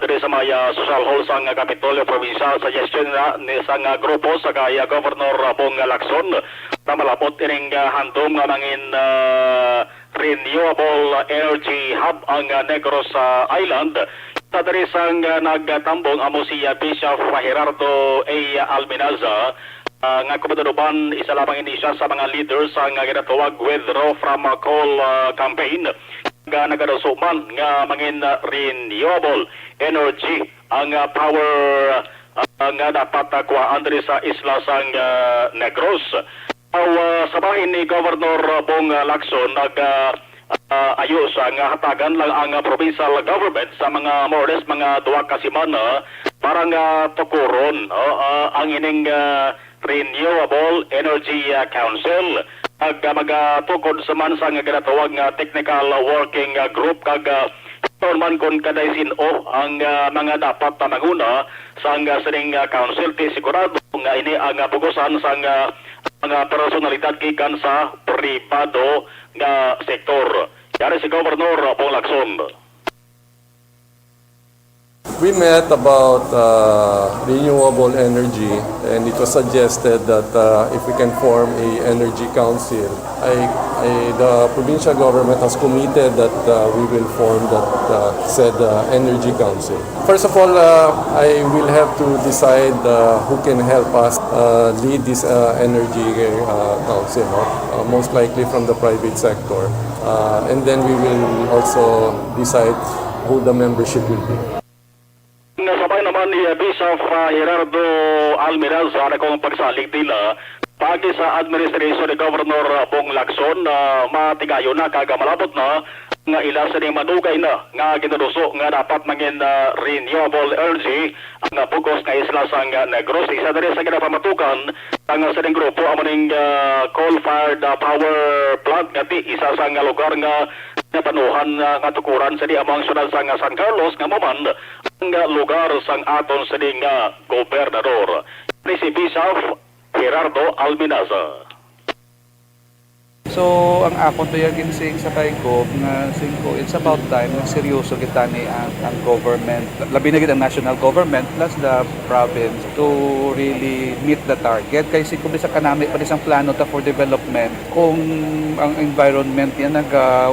diri sa may, ah, Social Hall sang Kapitolyo Provincial. Suhestyon na ni sa nga grupo sa kay, ah, Governor Bong Lacson na malabot ining, ah, handom nga mangin, ah, renewable energy hub ang, ah, Negros, ah, Island. Sa diri sang, ah, nagtambong amo si, ah, Bishop Gerardo A. Alminaza, ah, nga kumadanuban, isa lamang ini siya sa mga leaders sang, ah, ginatawag Withdraw from, ah, Coal, ah, campaign, nga nagaduso man nga mangin, ah, renewable energy ang, ah, power, ah, nga dapat, ah, kuhaan diri sa isla sang, ah, Negros. Aw, ah, sa bahin ni Governor Bong, ah, Lacson, nag, ah, ah, ayo siya nga hatagan lang ang, ah, provincial government sa mga more or less mga duha ka semana para nga tukuron, oh, ah, ang ining, ah, Renewable Energy, ah, Council. Ag, ah, magatukod sa man sa nga ginatawag nga technical working, ah, group kag, ah, tuon man kon kaday sin-o ang, ah, mga dapat na manguna sang, ah, sining, ah, council, ti sigurado nga ini ang, ah, pugusan sang, ah, mga personalidad gikan sa pribado nga sektor. Yari si Governor Bong Lacson. We met about, uh, renewable energy, and it was suggested that, uh, if we can form a energy council, I, I, the provincial government has committed that, uh, we will form that, uh, said, uh, energy council. First of all, uh, I will have to decide, uh, who can help us, uh, lead this, uh, energy, uh, council, no? Uh, most likely from the private sector. Uh, and then we will also decide who the membership will be. Nasabay naman ni Bishop, ah, Gerardo Almiralza na kung pagsalig nila pagi sa administration ni Governor, ah, Bong Lacson na matigayon na kag malabot na nga ila sini madugay na nga ginaduso nga dapat mangin, ah, renewable energy ang, ah, bug-os nga isla sang, ah, Negros. Isa diri sa ginapamatukan ang, ah, sining grupo amo ning, ah, coal-fired, ah, power plant nga ti isa sa nga lugar nga napanuhan, ah, nga tukuran sini amo ang syudad sang, ah, San Carlos nga amo man ang lugar sang aton sini nga gobernador, ni si Bishop Gerardo Alminaza. So, ang akon to yung ginsing sa kay Gob nga singko, it's about time nga seryoso kita ni ang, ang government, labi na gid ang national government plus the province to really meet the target. Kay singko, bisag kanami pa di sang plano ta for development, kung ang environment niya naga,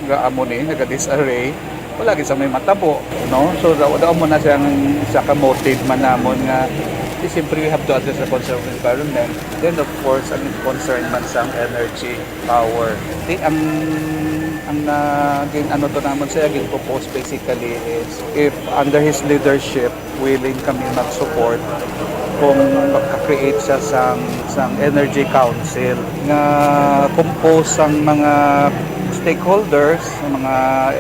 gaamo ni, naga-disarray, wala gid sa may matabo, no? So, daw, daw mo na siyang isa ka motive man namon nga, di, siyempre, we have to address the concern of environment. Then, of course, ang concern man sang energy, power. Di, ang, ang naging ano to namon siya, gin propose basically is if under his leadership, willing kami mag-support kung magka-create siya sang, sang Energy Council nga composed sang mga stakeholders, mga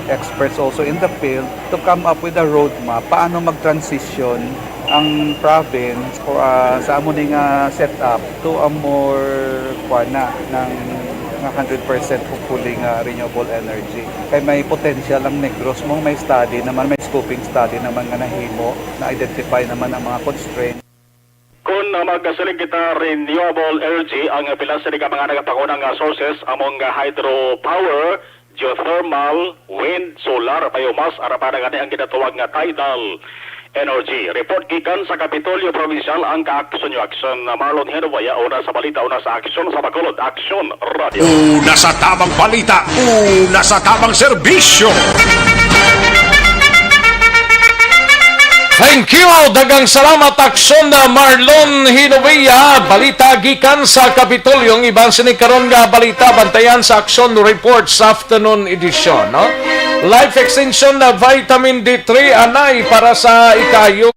experts also in the field, to come up with a roadmap paano mag-transition ang province o, ah, sa amo ni nga setup to a more, kuwan na, ng Nga hundred percent hopefully nga renewable energy. Kay may potential ang Negros mo, may study naman, may scoping study naman nga nahimo, na-identify naman ang mga constraints. Kung, ah, magasiling kita renewable energy, ang pila sini ka mga nagapangunang, ah, sources among, ah, hydropower, geothermal, wind, solar, biomass, ara pa na gani ang ginatawag nga tidal energy. Report gikan sa Kapitolyo Provincial ang ka-aksyon niyo, Aksyon, ah, Marlon Hinovaya, una sa balita, una sa aksyon sa Bacolod, Aksyon Radio. Una sa tamang balita, una sa tamang serbisyo. Thank you! Daghang salamat, Aksyon na Marlon Hinovia. Balita gikan sa Kapitolyo. Ang iban sini karon nga balita, bantayan sa Aksyon Reports Afternoon Edition, no? Life extension na vitamin D three anay para sa ikaayo.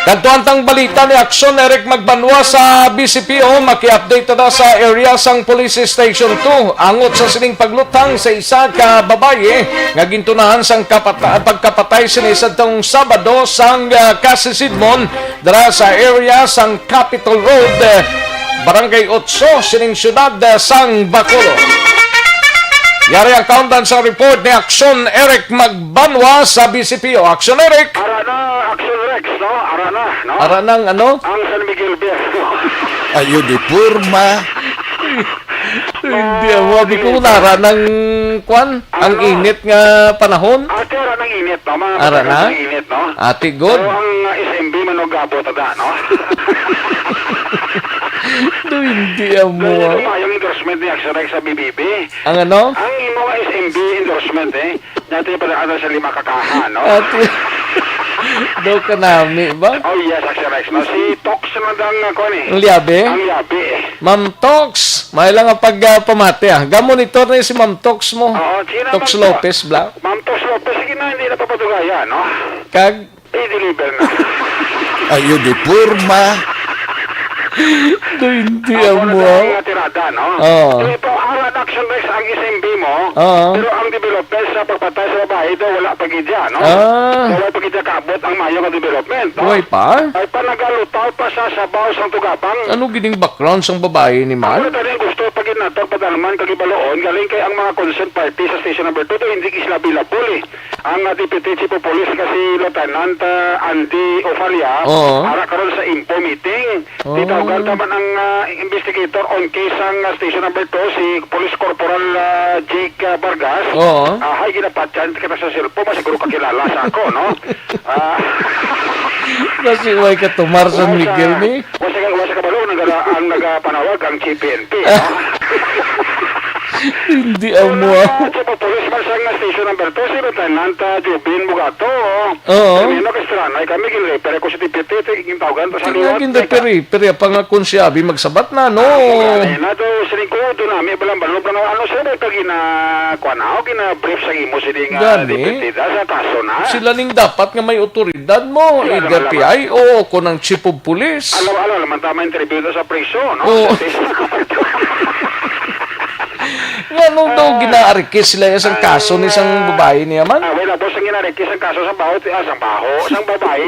Kadtuan tang balita ni Aksyon Eric Magbanwa sa B C P O. Maki-update na sa area sang Police Station two angot sa sining paglutang sa isa ka babayi nga gintunahan sang kapata-, pagkapatay sini sadtong Sabado sang, ah, kasisidmon dira sa area sang Capitol Road, ah, Barangay Otso, sining siyudad, ah, sang Bacolod. Yari ang kaundan sa report ni Aksyon Eric Magbanwa sa B C P O. Aksyon Eric! Ara na, Aksyon Rex, no? Ara na, no? Ara nang ano? Ang San Miguel Beer. Ayo di porma. Hindi, ang mga biko, nara ng kwan, ang Ano? init nga panahon. Ate, ara ng init, no? Mga Ara katakal na? ng init, no? Ate, good. Pero ang, uh, S M B, manugabot na, no? Do, hindi, amo, Ganyan ah. ang mayong endorsement ni Aksyon Rex sa B B B. Ang ano? Ang imo nga S M B endorsement, eh. Dati pa na sa lima ka kaha, no? Ate, do ka nami ba? Oh, yes, Aksyon Rex, no? Si Tox na dang, uh, kwan, eh. Ang liabe? Ang liabe, eh. Ma'am Tox, may lang ang pag, ah, pamati, ah. Ga-monitor na si Ma'am Tox mo. Oo, sino Tox Ma'am Tox? Lopez, bla? Ma'am Tox Lopez, sige na, hindi na papadugaya, no? Kag? I-deliver na. Ayo di porma. Do, hindi Ako ang na mo, dahil ah. nga tirada, no? Oo. So, ito, ara na, Aksyon Rex, ang S M B mo, Oo. pero ang development sa pagpatay sa babae daw wala pa gid dyan, no? Ah. So, wala pa gid dyan kaabot ang mayo nga development, no? Buhay pa? Ay pa nagalutaw pa sa sabaw sang tugabang. Ano gining background sang babae ni Ako man? na tani ang gusto pag ginatag padalman kag ibaloon galing kay ang mga concerned party sa station number two daw hindi sila available eh. Ang, ah, Deputy Chief of Police nga si Lieutenant, ah, Andy Ofalia, Oo. ara karon sa info meeting. Oo. Gitawgan ta man ang, ah, investigator on case sang, ah, station number two, si Police Corporal, ah, Jake, ah, Vargas. Oo. Ah, hay, ginapatyan kita sa cellphone, mas siguro kakilala sa ako, no? Ah. Kasi way ka tumar San Wala Miguel sa, ni? wala sa, wala sa kabalo, nagala-, ang nagapanawag, ang G P N P, no? Hindi ang Wala mua. na, Chief of Police man sa nga station number two, si Lieutenant, ah, Jubin Bugato, oh. Oo. Termino Castrana, ay kami, ginrefer ko sa Deputy, ito, yung tawagan pa sa Kaya liwat, ginrefer, teka. eh, pero pa nga kung siya, abi, magsabat na, no? Ah, kung gani na to, sining ko, doon namin, balang-balog na nga, ano, sir, may pag-ina-, kuwan na, o gina-brief sa imo, sining, ah, Gani. Deputy, da, sa kaso na. Sila ning dapat nga may otoridad mo, Wala either naman, P I O o kung ang Chief of Police. Alam, alam, naman tama interview na sa priso, no? Oo. Sa priso. Nga nung daw Ah. ginaarikis sila isang kaso ni isang Ah. babae niya man? Ah, wala po, sang ginaarikis ang kaso sa baho, ah, sa baho, sa babae.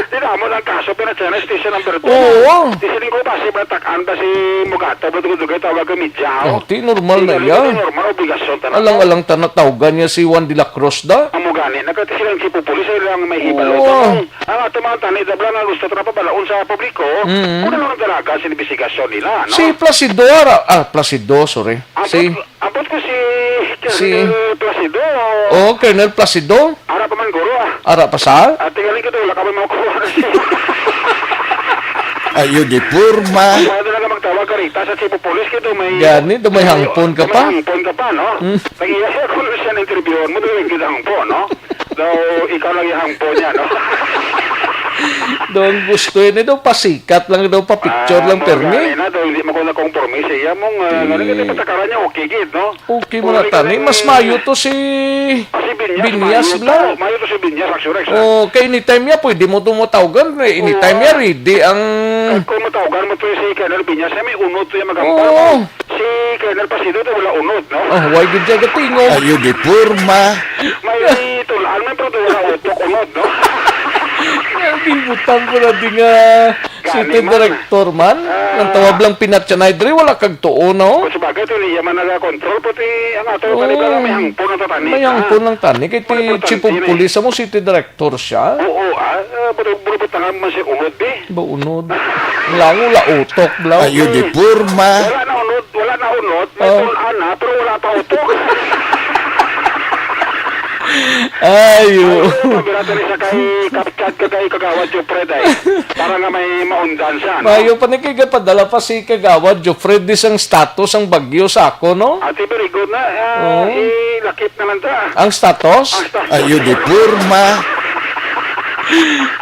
Di na mo ang kaso, pero siya na station number two. Oo. Di siling ko ba, si Batakan ba si Mugato, ba dugay-dugay tawag ka media, Oh, oh? ti normal na Di iya. normal, obligasyon ta na. Alang-alang ta natawgan niya si Juan de la Cruz da. Amo gani, nagkati silang chief of police, sila ang may hibalo Oo. to. Ang ato mga tani, dabla nga gusto ta na pabalaon sa publiko, Mm. kung ano ang dalaga sa investigasyon nila, no? Si Placido, ara, ah, Placido, sorry. Ambot, Si ambot ko si si Colonel Placido. Oh, Colonel Placido? Ara pa man, guro, ah. Ara pa sa? Ate, galing ka to, wala ka man makuha na siya. Ayo di porma. Wala na lang magtawag ka rita sa chief of police, kay do may Gani, do may hangpon ka do may pa? hangpon ka pa, no? Hmm. Nag-iya siya kung ano siya na-interviewan mo, do may gid hangpon, no? Daw, ikaw lang yung hangpon niya, no? Daw ang gusto yun, eh, daw pasikat lang, daw pa-picture Ah, lang, mo permi. gani na, daw hindi mo ko nakompromise, iya mong, ah, gani ka, Eh. patakaran niya, okay gid, no? Okay mo na Uli ka tani. lang, Mas mayo to si Ah, si Binyas, Binyas mayo bla. to. Mayo to si Binyas, actually, sa Oh, kay anytime niya, pwede mo to matawgan. Eh, anytime Oo. niya, ready ang Kag kung matawgan mo to si Colonel Binyas, na may unod to yung magambar Oo. mo. Si Colonel Placido to wala unod, no? Oh, why gid siya gatingog? Ayo di porma. May tulaan man, pero wala utok unod, no? Ang butang ko na di nga City Gani man. Director man, Ah. ang tawag lang pinatsanay diri, wala kag tuo, no? Kung sabagay, ito niya man nag-control, pati ang ato, Oo. Bali, bali, may hangpon ang tatani, May ah. hangpon ang tani, kay ti Ang importante chief of na eh. police, amo city director siya. Oo, ah, ah, pero, pero ba't nga man si unod, eh? Ba unod? Lango la utok, bla. Ayo di porma. Wala na unod, wala na unod, may Oh. tulaan na, pero wala pa utok. Ayo. Ay, pabira dali sa kay Kap-, Chat ka kay Kagawad Jofred ay. Para nga may maundan siya, no? Mayo pa ni kay gapadala pa si Kagawad Jofred di sang status ang bagyo sa ako, no? Ate, very good na. Ah, Oo. ilakip na lang ta. Ang status? Ang status. Ayo di porma.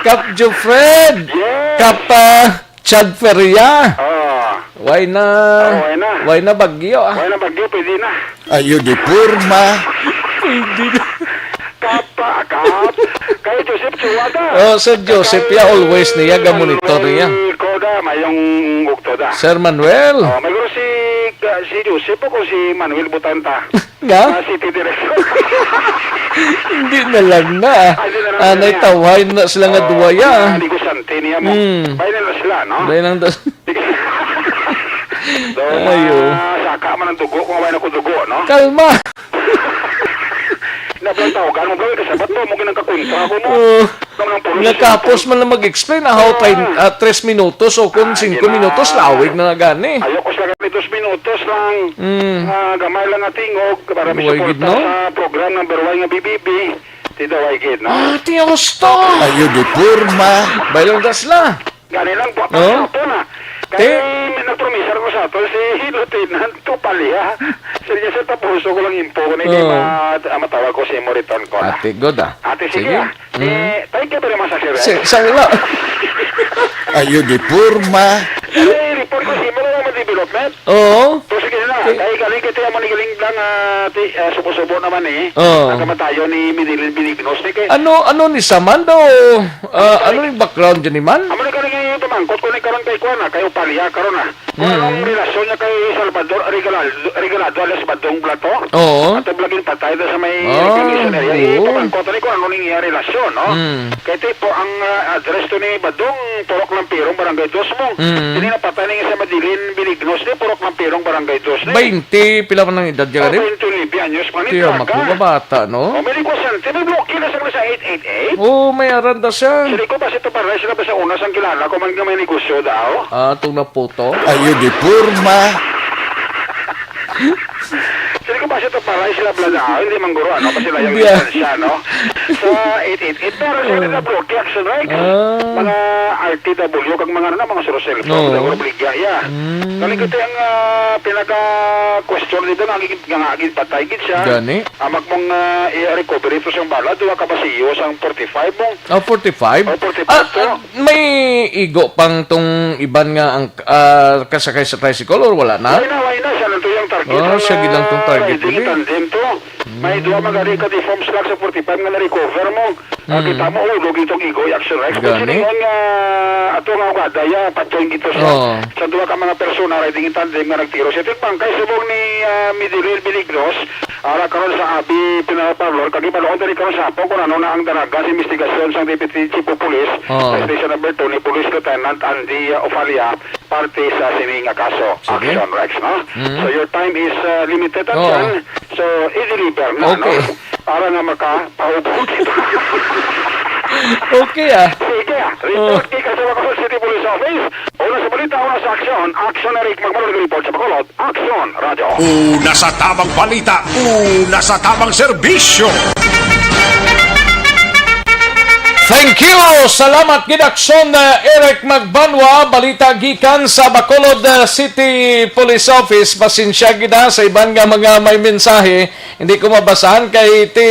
Kap Jofred! Yes. Kap, ah, Chad Feria! Ah. Why na? Oh, why na? Why na bagyo, ah? Why na bagyo? Pwede na. Ayo di porma. Pwede na. Kapa, kap. Kay Joseph Chua ta. Oh, Sir Joseph, Kay ya, always niya, ga-monitor niya. Manuel Coda, mayong ukto da. Sir Manuel. Oh, may guro si, ka-, si Joseph o kung si Manuel Butanta. Nga? Ah, city director. Hindi na lang na. Ah, hindi na lang Ah, na niya. naitawhay na sila nga Oh, duwa, ya. mga negosyante niya mo. Hmm. Bayan na sila, no? Bayan ang das- So, Ayo. ma-, saka man ang dugo kung wala na ko dugo, no? Kalma. Nablang tawag, ano ba, kasabat mo, mo ginang kakontra ko mo. Oh. Nang, nang pulis Nga kapos man lang mag-explain, ah, how Ah. time, ah, tres minutos o kung Ah, singko yun na. minutos, lawig na na gani. Ayoko sila gani, dos minutos lang. Mm. Ah, gamay lang nga tingog para may Way suporta gid, no? sa program number one nga B B B. Ti daw ay gid, no? Ah, ti husto! Ayo di porma. Bay lang das la. Gani lang po, Ti? po na. Ti? Kay may nagpromisar ko sa ato, si Lieutenant Tupalia. Sige, sir, tapuso ko lang info ko na hindi Oo. ma-, ah, matawag ko si Moriton ko na. Ate, good, ah. Ate, sige, Sige. ah. Mm. Eh, thank you very much, sir. Si-, sa ila. Ayo di porma. Eh, report ko sa imo lang ang development. Oo. So, sige na. Okay. Kaya galing kita yung manigaling lang, ah, ti-, ah, subo-subo naman eh. Oo. Ang kamatayon ni Midilin Benignos ni kay Ano, ano ni Saman daw? Ah, Ay, ano yung background dyan ni Man? Amo na galing yung pamangkot ko ni karon kay Kuan, ah, kay Upalia karon, ah. Kung Mm. anong relasyon niya kay Salvador Regalado, Regalado alias Badong Blato? Oo. At ang laging patay na sa may Ah, reclamation area. oo. Ipamangkot ni kung ano ning iya relasyon, no? Mm. Kay tipo, ang, ah, address to ni Badong, Purok Lampirong, Barangay Dos mo. Mm. Hindi na patay ni sa Madilin Benignos ni Purok Lampirong, Barangay Dos ni. Bainte, pila man ang edad niya Oh, gani? bainte nuebe anyos pa ni Tiyo, Traga. Makuha bata, no? Oh, may request yan. Sino bloke na sa mga sa eight eight eight? Oo, may aranda siya. Sino ko ba si Tuparay? Sila ba sa una sang kilala ko man nga may negosyo daw? Ah, itong naputo. Ayo di porma. Sino ko ba si Tuparay? Sila bla daw? Hindi man guro, ano? Kasi layang Hindi, ah. Siya, no? Sa eight eight eight, pero sila Oo. na bloke, action, right? Ah. Mga R T W, kag mga ano na, mga suro cellphone, Oo. mga obligya, ya. Mm. Kani kita ang, ah, pinaka-question dito, nga, nga, nga, patay gid siya. Gani? Amak mong, ah, i-recover ito siyang bala, duha ka basiyo sang forty-five mong Ah, forty-five? Oh, forty-five Ah, to. ah, may igo pang tong iban nga ang, ah, kasakay sa tricycle or wala na? Wala na, wala na. Siya lang to yung target. Oh, Ang, siya gid lang tong ah, target riding dili. Tandem to. May Hmm. duha magari ka deformed slug sa forty-five nga na-recover mo. Ah, Hmm. kita mo, oh, lugi tong igo, action, right? Gani? Kung sino yun nga Ato nga ugada, ya, patyon gito siya. Oo. Sa duha ka mga persona riding in tandem nga nagtiro. Sa ito bangkay subong ni, ah, Midelil Benignos, ara karon sa abi funeral parlor, kag ibaluon diri karon sa hapon kung ano na ang daraga sa investigasyon sang Deputy Chief of Police Oo. sa Station Number Two ni Police Lieutenant Andy, ah, Ofalia, parte sa sini nga kaso. Sige. Action, Rex, no? Mm. So, your time is, ah, limited, Oo. Atyan. So, i-deliver na, no? Okay. Para nga makapaubos kita. Okay, ah. Sige, ah. Report Oh. gikan sa Bacolod City Police Office. Una sa balita, una sa aksyon. Aksyon na rin magmalong report sa Bacolod. Aksyon, Radyo. Una sa tamang balita, una sa tamang serbisyo. Thank you! Salamat gid, Aksyon, uh, Eric Magbanwa. Balita gikan sa Bacolod, uh, City Police Office. Pasensya gid, ha, sa iban nga mga may mensahe. Hindi ko mabasahan kay ti,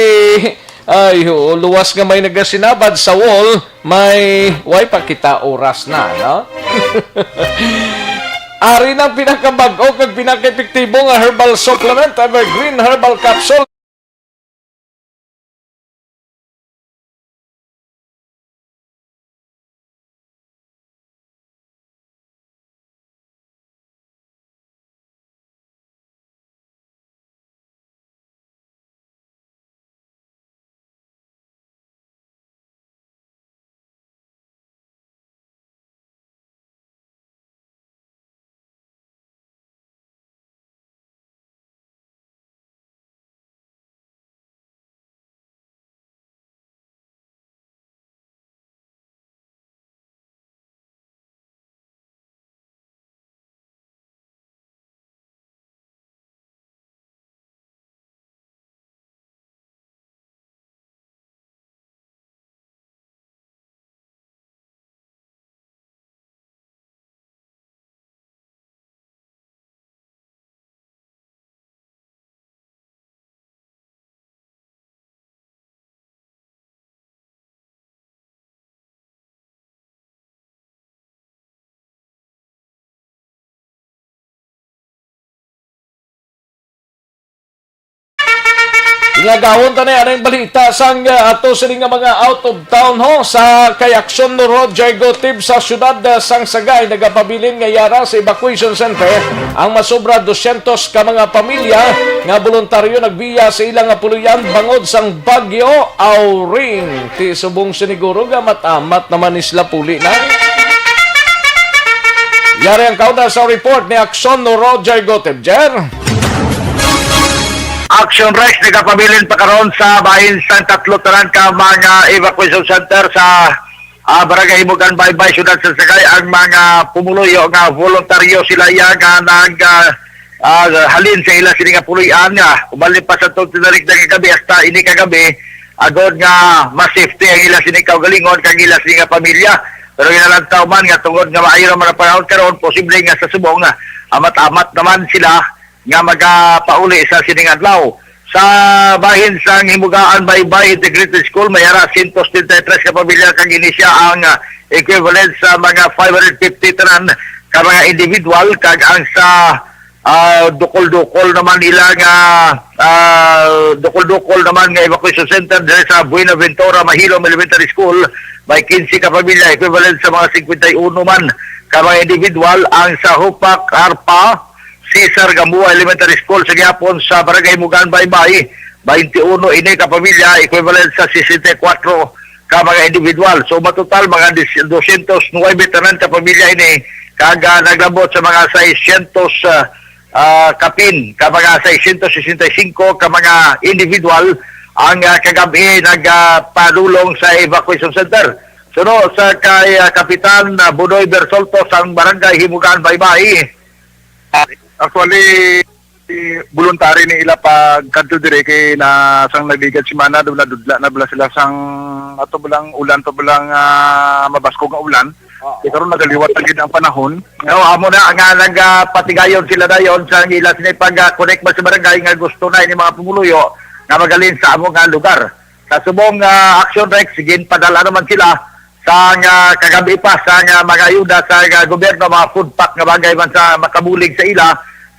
ay, oo, luwas nga may nagasinabad sa wall, may, way pa kita oras na, no? Ari nang pinakabag-o kag pinakaepektibo nga herbal supplement, Evergreen Herbal Capsule. Inagawon ta na anang balita sang, uh, ato sini nga mga out of town ho sa kay Aksyon Roger Gotib sa siyudad, uh, sang Sagay nagapabilin nga yara sa evacuation center ang masobra dosyentos ka mga pamilya nga voluntaryo nagbiya sa ila nga puloy-an bangod sang Bagyo Auring. Ti subong siniguro nga matamat naman isla puli na. Yari ang kauna sa report ni Aksyon Roger Gotib. Jer. Action Rex nagapabilin pa karon sa bahin sang tatlo tanan ka mga evacuation center sa, ah, Barangay Himugan Baybay, Siyudad sa Sagay, ang mga pumuluyo nga voluntaryo sila iya nga nag, ah, ah, halin sa ila sini nga puloy-an nga umalin pa sa tong tinalikdan nga gabi hasta ini kagabi, agod nga mas safety ang ila sini kaugalingon kag ila sini nga pamilya. Pero ginalantaw man nga tungod nga maayo naman ang panahon karon, posible nga sa subong nga amat-amat naman sila nga magapauli sa sining adlaw. Sa bahin sang Himugaan Baybay Integrated School, may ara siyento setenta y tres ka pamilya kag ini sia ang, ah, equivalent sa mga five hundred fifty tanan ka mga individual, kag ang sa, ah, dukol-dukol naman nila nga, ah, dukol-dukol naman nga evacuation center diri sa Buenaventura Mahilom Elementary School, may quince ka pamilya, equivalent sa mga cincuenta y uno man ka mga individual. Ang sa Hupak Arpa, Cesar Gamboa Elementary School sa gihapon sa Barangay Mugan, Baybay, twenty-one ini ka pamilya, equivalent sa sesenta y kuwatro ka mga individual. So, matotal, mga dis-, dosyentos nuwebe tanan ka pamilya ini, kag, ah, naglabot sa mga seiscientos, ah, ah, kapin ka mga seiscientos sesenta y cinco ka mga individual ang, ah, kagab-i nagpadulong sa evacuation center. Suno sa kay, ah, Kapitan, ah, Budoy Bersolto sang Barangay Himugan, Baybay. Actually, voluntary ni ila pagkadto dire kay na sang nagligad semana do nadudla na bala sila sang ato balang ulan pa balang, ah, mabaskog nga ulan. Oo. Kay karon nagaliwat na gid ang panahon. No, amo na nga nagapatigayon sila dayon sa ila sini pag, ah, connect ba sa barangay nga gusto na ini mga pumuluyo nga magalin sa amo nga lugar. Sa subong, ah, action, Rex, ginpadala naman sila sa nga kagabi pa sa nga mga ayuda sa nga gobyerno, mga food pack nga bagay man sa makabulig sa ila,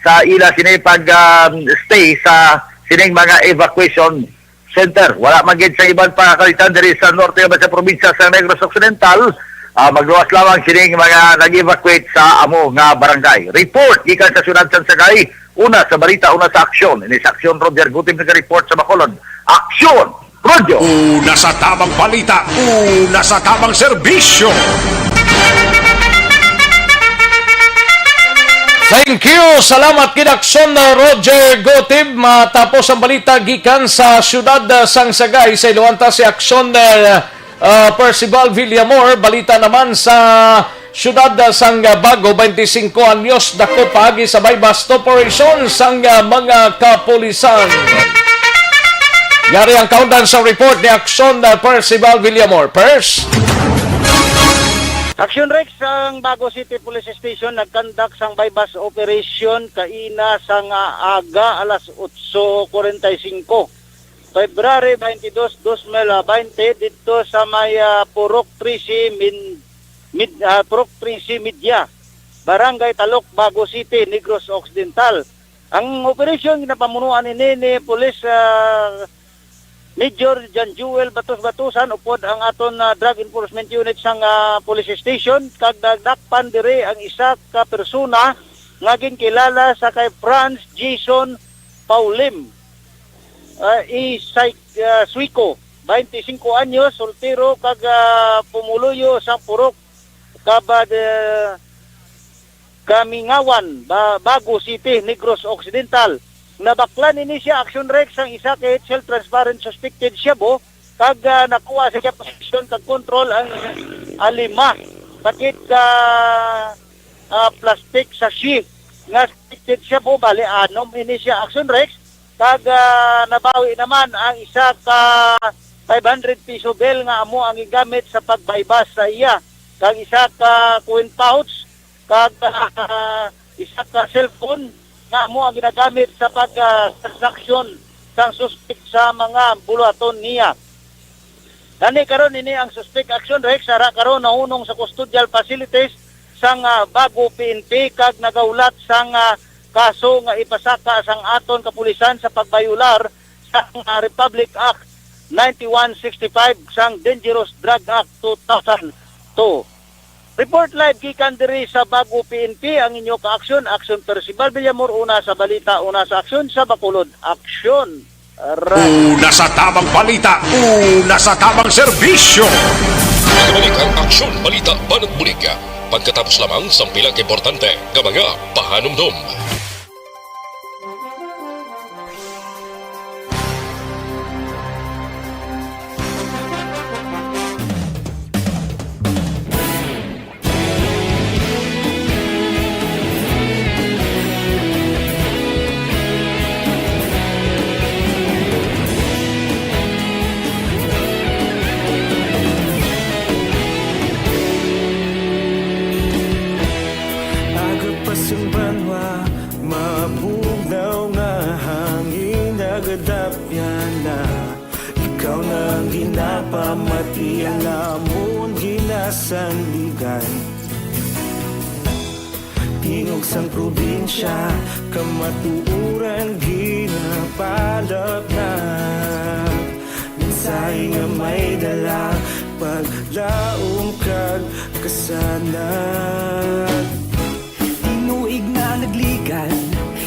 sa ila sini pag, um, stay sa sining mga evacuation center. Wala man gid sa iban pa kalitan diri sa norte nga sa probinsya sa Negros Occidental, Ah, magluwas lamang sining mga nag-evacuate sa amo nga barangay. Report gikan sa siyudad sang Sagay. Una sa balita, una sa aksyon. Ini sa aksyon, Roger Gutib naga-report sa Bacolod. Aksyon, Roger! Una sa tamang balita, una sa tamang serbisyo. Thank you. Salamat gid, aksyon, Roger Gutib. Matapos ang balita gikan sa siyudad, ah, sang Sagay, sa iluwanta si aksyon, ah, Ah, Percival Villamor, balita naman sa siyudad, ah, sang, ah, Bago, twenty-cinco anyos dako paagi sa buy-bust operation sang, ah, mga kapulisan. Yari ang kaundan sa report ni Aksyon, ah, Percival Villamor. Pers. Action Rex, ang Bago City Police Station nagkandak sang buy-bust operation kaina sang, ah, aga alas otso kuwarenta y singko. February twenty-two, dos mil baynte, didto sa may, ah, Purok trese Min-, Mid-, ah, Purok trese Media, Barangay Talok, Bago City, Negros Occidental. Ang operasyon ginapamunuan ini ni Police, ah, Major John Joel Batos Batusan upod ang aton, ah, Drug Enforcement Unit sang, ah, Police Station, kag nadakpan diri ang isa ka persona nga ginkilala sa kay Franz Jason Paulim, ah, Isay-, ah, Suico, twenty-cinco anyos, soltero, kag, ah, pumuluyo sa Purok, Kabad-, ah, Kamingawan, Ba-, Bago City, Negros Occidental. Nabaklan ini siya, Action Rex, sang isa ka H L transparent suspected shabu, kag, ah, nakuha sa iya posesyon kag kontrol ang, ah, lima sakit ka, ah, plastic sachet nga suspected shabu, bali anom ini siya, Action Rex, kag, ah, nabawi naman ang isa ka five hundred piso bill nga amo ang gigamit sa pag-buy-bust sa iya, kag isa ka coin pouch, kag, ah, isa ka cellphone nga amo ang ginagamit sa pag, ah, transaksyon sang suspek sa mga buluhaton niya. Gani karon ini ang suspek, Action Rex, ara karon nahunong sa custodial facilities sang, ah, Bago P N P kag nagahulat sang, ah, kaso nga ipasaka sang aton kapulisan sa pagbayolar sang, ah, Republic Act ninety-one sixty-five sang Dangerous Drug Act two thousand two. Report live gikan diri sa Bago P N P, ang inyo ka-aksyon, Aksyon Percival Villamor, una sa balita, una sa aksyon, sa Bacolod, Aksyon. Radyo. Una sa tamang balita, una sa tamang serbisyo. Ikabalik ang Aksyon Balita Banat Bulig. Pagkatapos lamang sang pila ka importante nga mga pahanumdom. Aga pa sang banwa, mabugnaw nga hangin nagadapyan na. Ikaw na ang ginapamati, ang amon ginasandigan. Tingog sang probinsya, kamatuoran ginapalapnap. Mensahe nga may dala, paglaom kag kasanag. Tinuig na nagligan,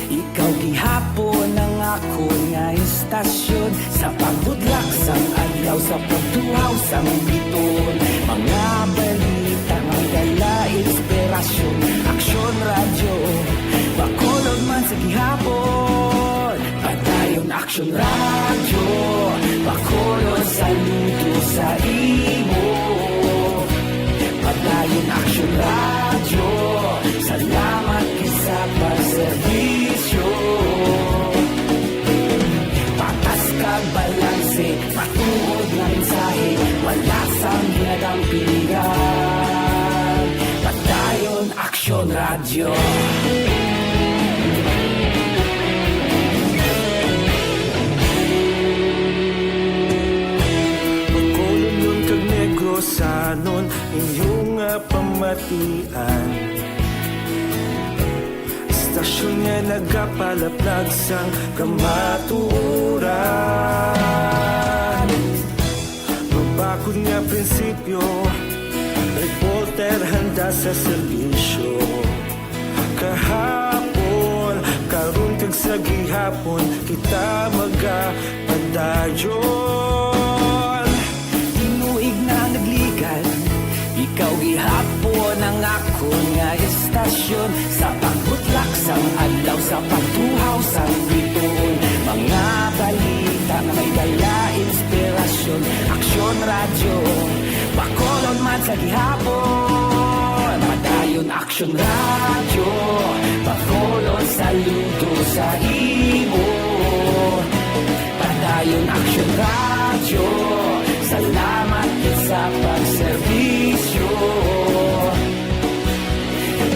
ikaw gihapon ang akon nga istasyon. Sa pagbudlak sang adlaw, sa pagtuhaw sang biton, mga balita nga dala inspirasyon. Aksyon Radyo, Bacolod man sa gihapon. Padayon Aksyon Radyo, Bacolod, saludo sa imo. Padayon Aksyon Radyo, salamat gid sa pagserbisyo. Patas kag balanse, matuod nga mensahe, wala sang ginadampigan. Padayon Aksyon Radyo. Bacolodnon kag Negrosanon, inyo nga pamatian. Istasyon nga nagapalaplag sang kamatuoran. Mabakod nga prinsipyo, report Sir, handa sa serbisyo. Kahapon, karon kag sa gihapon, kita magapadayon. Tinuig na nagligad, ikaw gihapon ang akon nga istasyon. Sa pagbutlak sang adlaw, sa pagtuhaw sang bituon, mga balita nga may dala inspirasyon. Aksyon Radyo, Bacolod man sa gihapon. Padayon Aksyon Radyo, Bacolod, saludo sa imo. Padayon Aksyon Radyo, salamat gid sa pagserbisyo.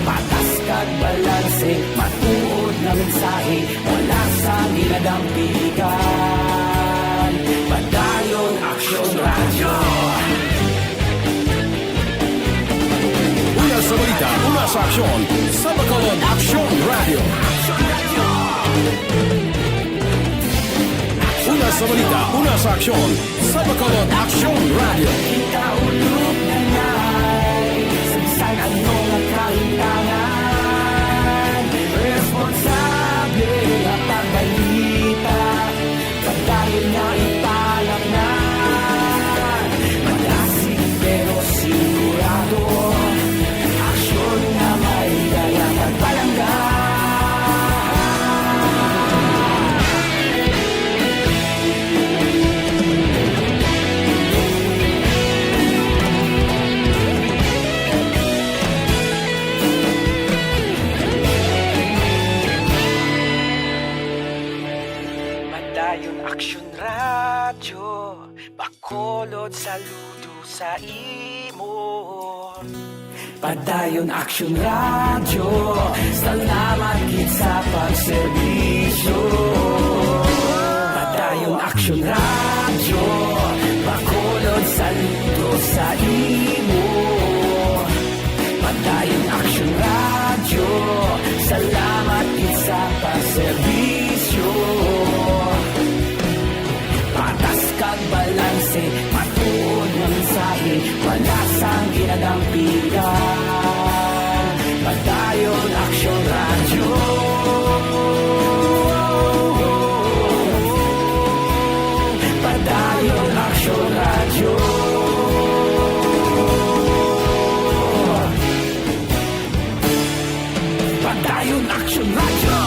Patas kag balanse, matuod nga mensahe, wala sang ginadampigan. Padayon Aksyon Radyo. Una sa balita, una sa aksyon, sa Bacolod Aksyon Radyo. Una sa balita, una sa aksyon, sa Bacolod Aksyon Radyo. Kita ulog na nai, sa bisan ano nga kahintangan, responsable nga pagbalita, padayon nga ipalamnan. Madasig pero sigurado, aksyon nga may dala kag palangga. Padayon Aksyon Radyo, Bacolod, saludo sa imo. Padayon Aksyon Radyo, salamat gid sa pagserbisyo. Padayon Aksyon Radyo, Bacolod, saludo sa imo. Padayon Aksyon Radyo, salamat gid sa pagserbisyo. Patas kag balanse, matuod nga mensahe, wala sang ginadampigan. Padayon Aksyon Radyo. Padayon Aksyon Radyo. Padayon Aksyon Radyo.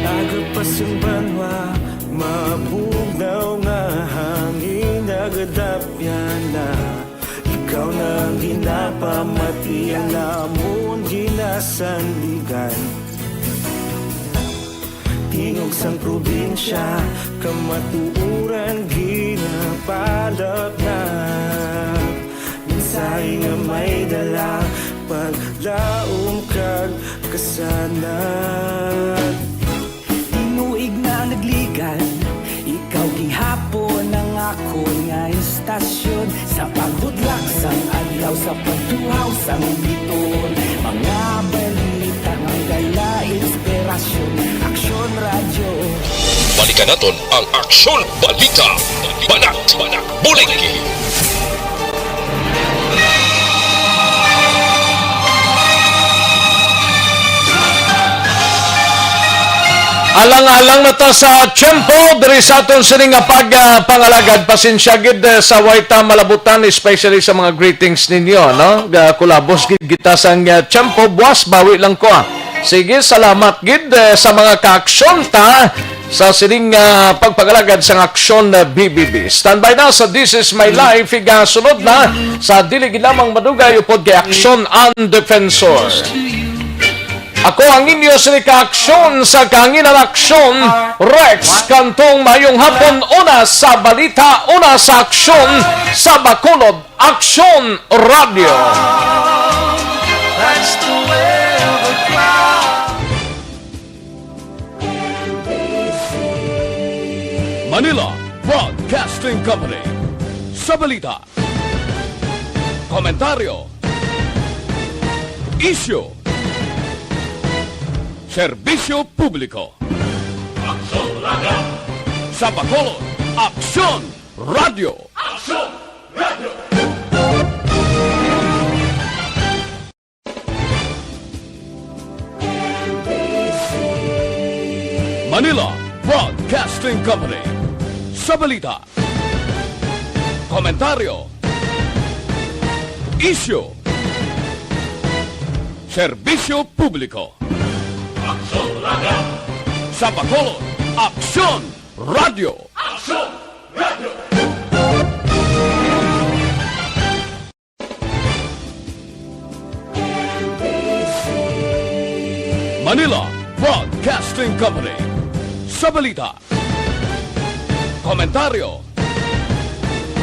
Aga pa sang banwa, mabugnaw nga hangin, nagadapyan na. Ikaw na ang ginapamati, ang amon ginasandigan. Tingog sang probinsya, kamatuoran ginapalapnap. Mensahe nga may dala, paglaom kag kasanag. Tinuig na nagligad, ikaw gihapon ang akon nga istasyon. Sa pagbudlak sang adlaw, sa pagtuhaw sang bituon, mga balita nga dala inspirasyon. Aksyon Radyo. Balikan naton ang Aksyon Balita. Banat, bulig. Alang-alang na ta sa tiyempo diri sa aton sini nga pag, ah, pangalagad. Pasensya gid, eh, sa way ta malabutan, especially sa mga greetings ninyo, no? Ga-, kulabos gid kita sang, ah, tiyempo. Buwas, bawi lang ko, ah. Sige, salamat gid, eh, sa mga kaaksyon ta sa sining, ah, pagpangalagad sang Aksyon, ah, B B B. Standby na sa This Is My Life, igasunod na sa dili gid lamang madugay upod kay Aksyon ang Defensor. Ako ang inyo sini ka aksyon sa kahanginan aksyon, Rex Cantong. Mayong hapon, una sa balita, una sa aksyon, sa Bacolod Aksyon Radio. Manila Broadcasting Company. Sa balita, komentaryo, isyu, serbisyo publiko. Aksyon Radio. Sa Bacolod, Aksyon Radio. Aksyon Radio. Manila Broadcasting Company. Sa balita, komentaryo, isyu, serbisyo publiko. Aksyon Radio. Sa Bacolod, Aksyon Radio. Aksyon Radio. Manila Broadcasting Company. Sa balita, komentaryo,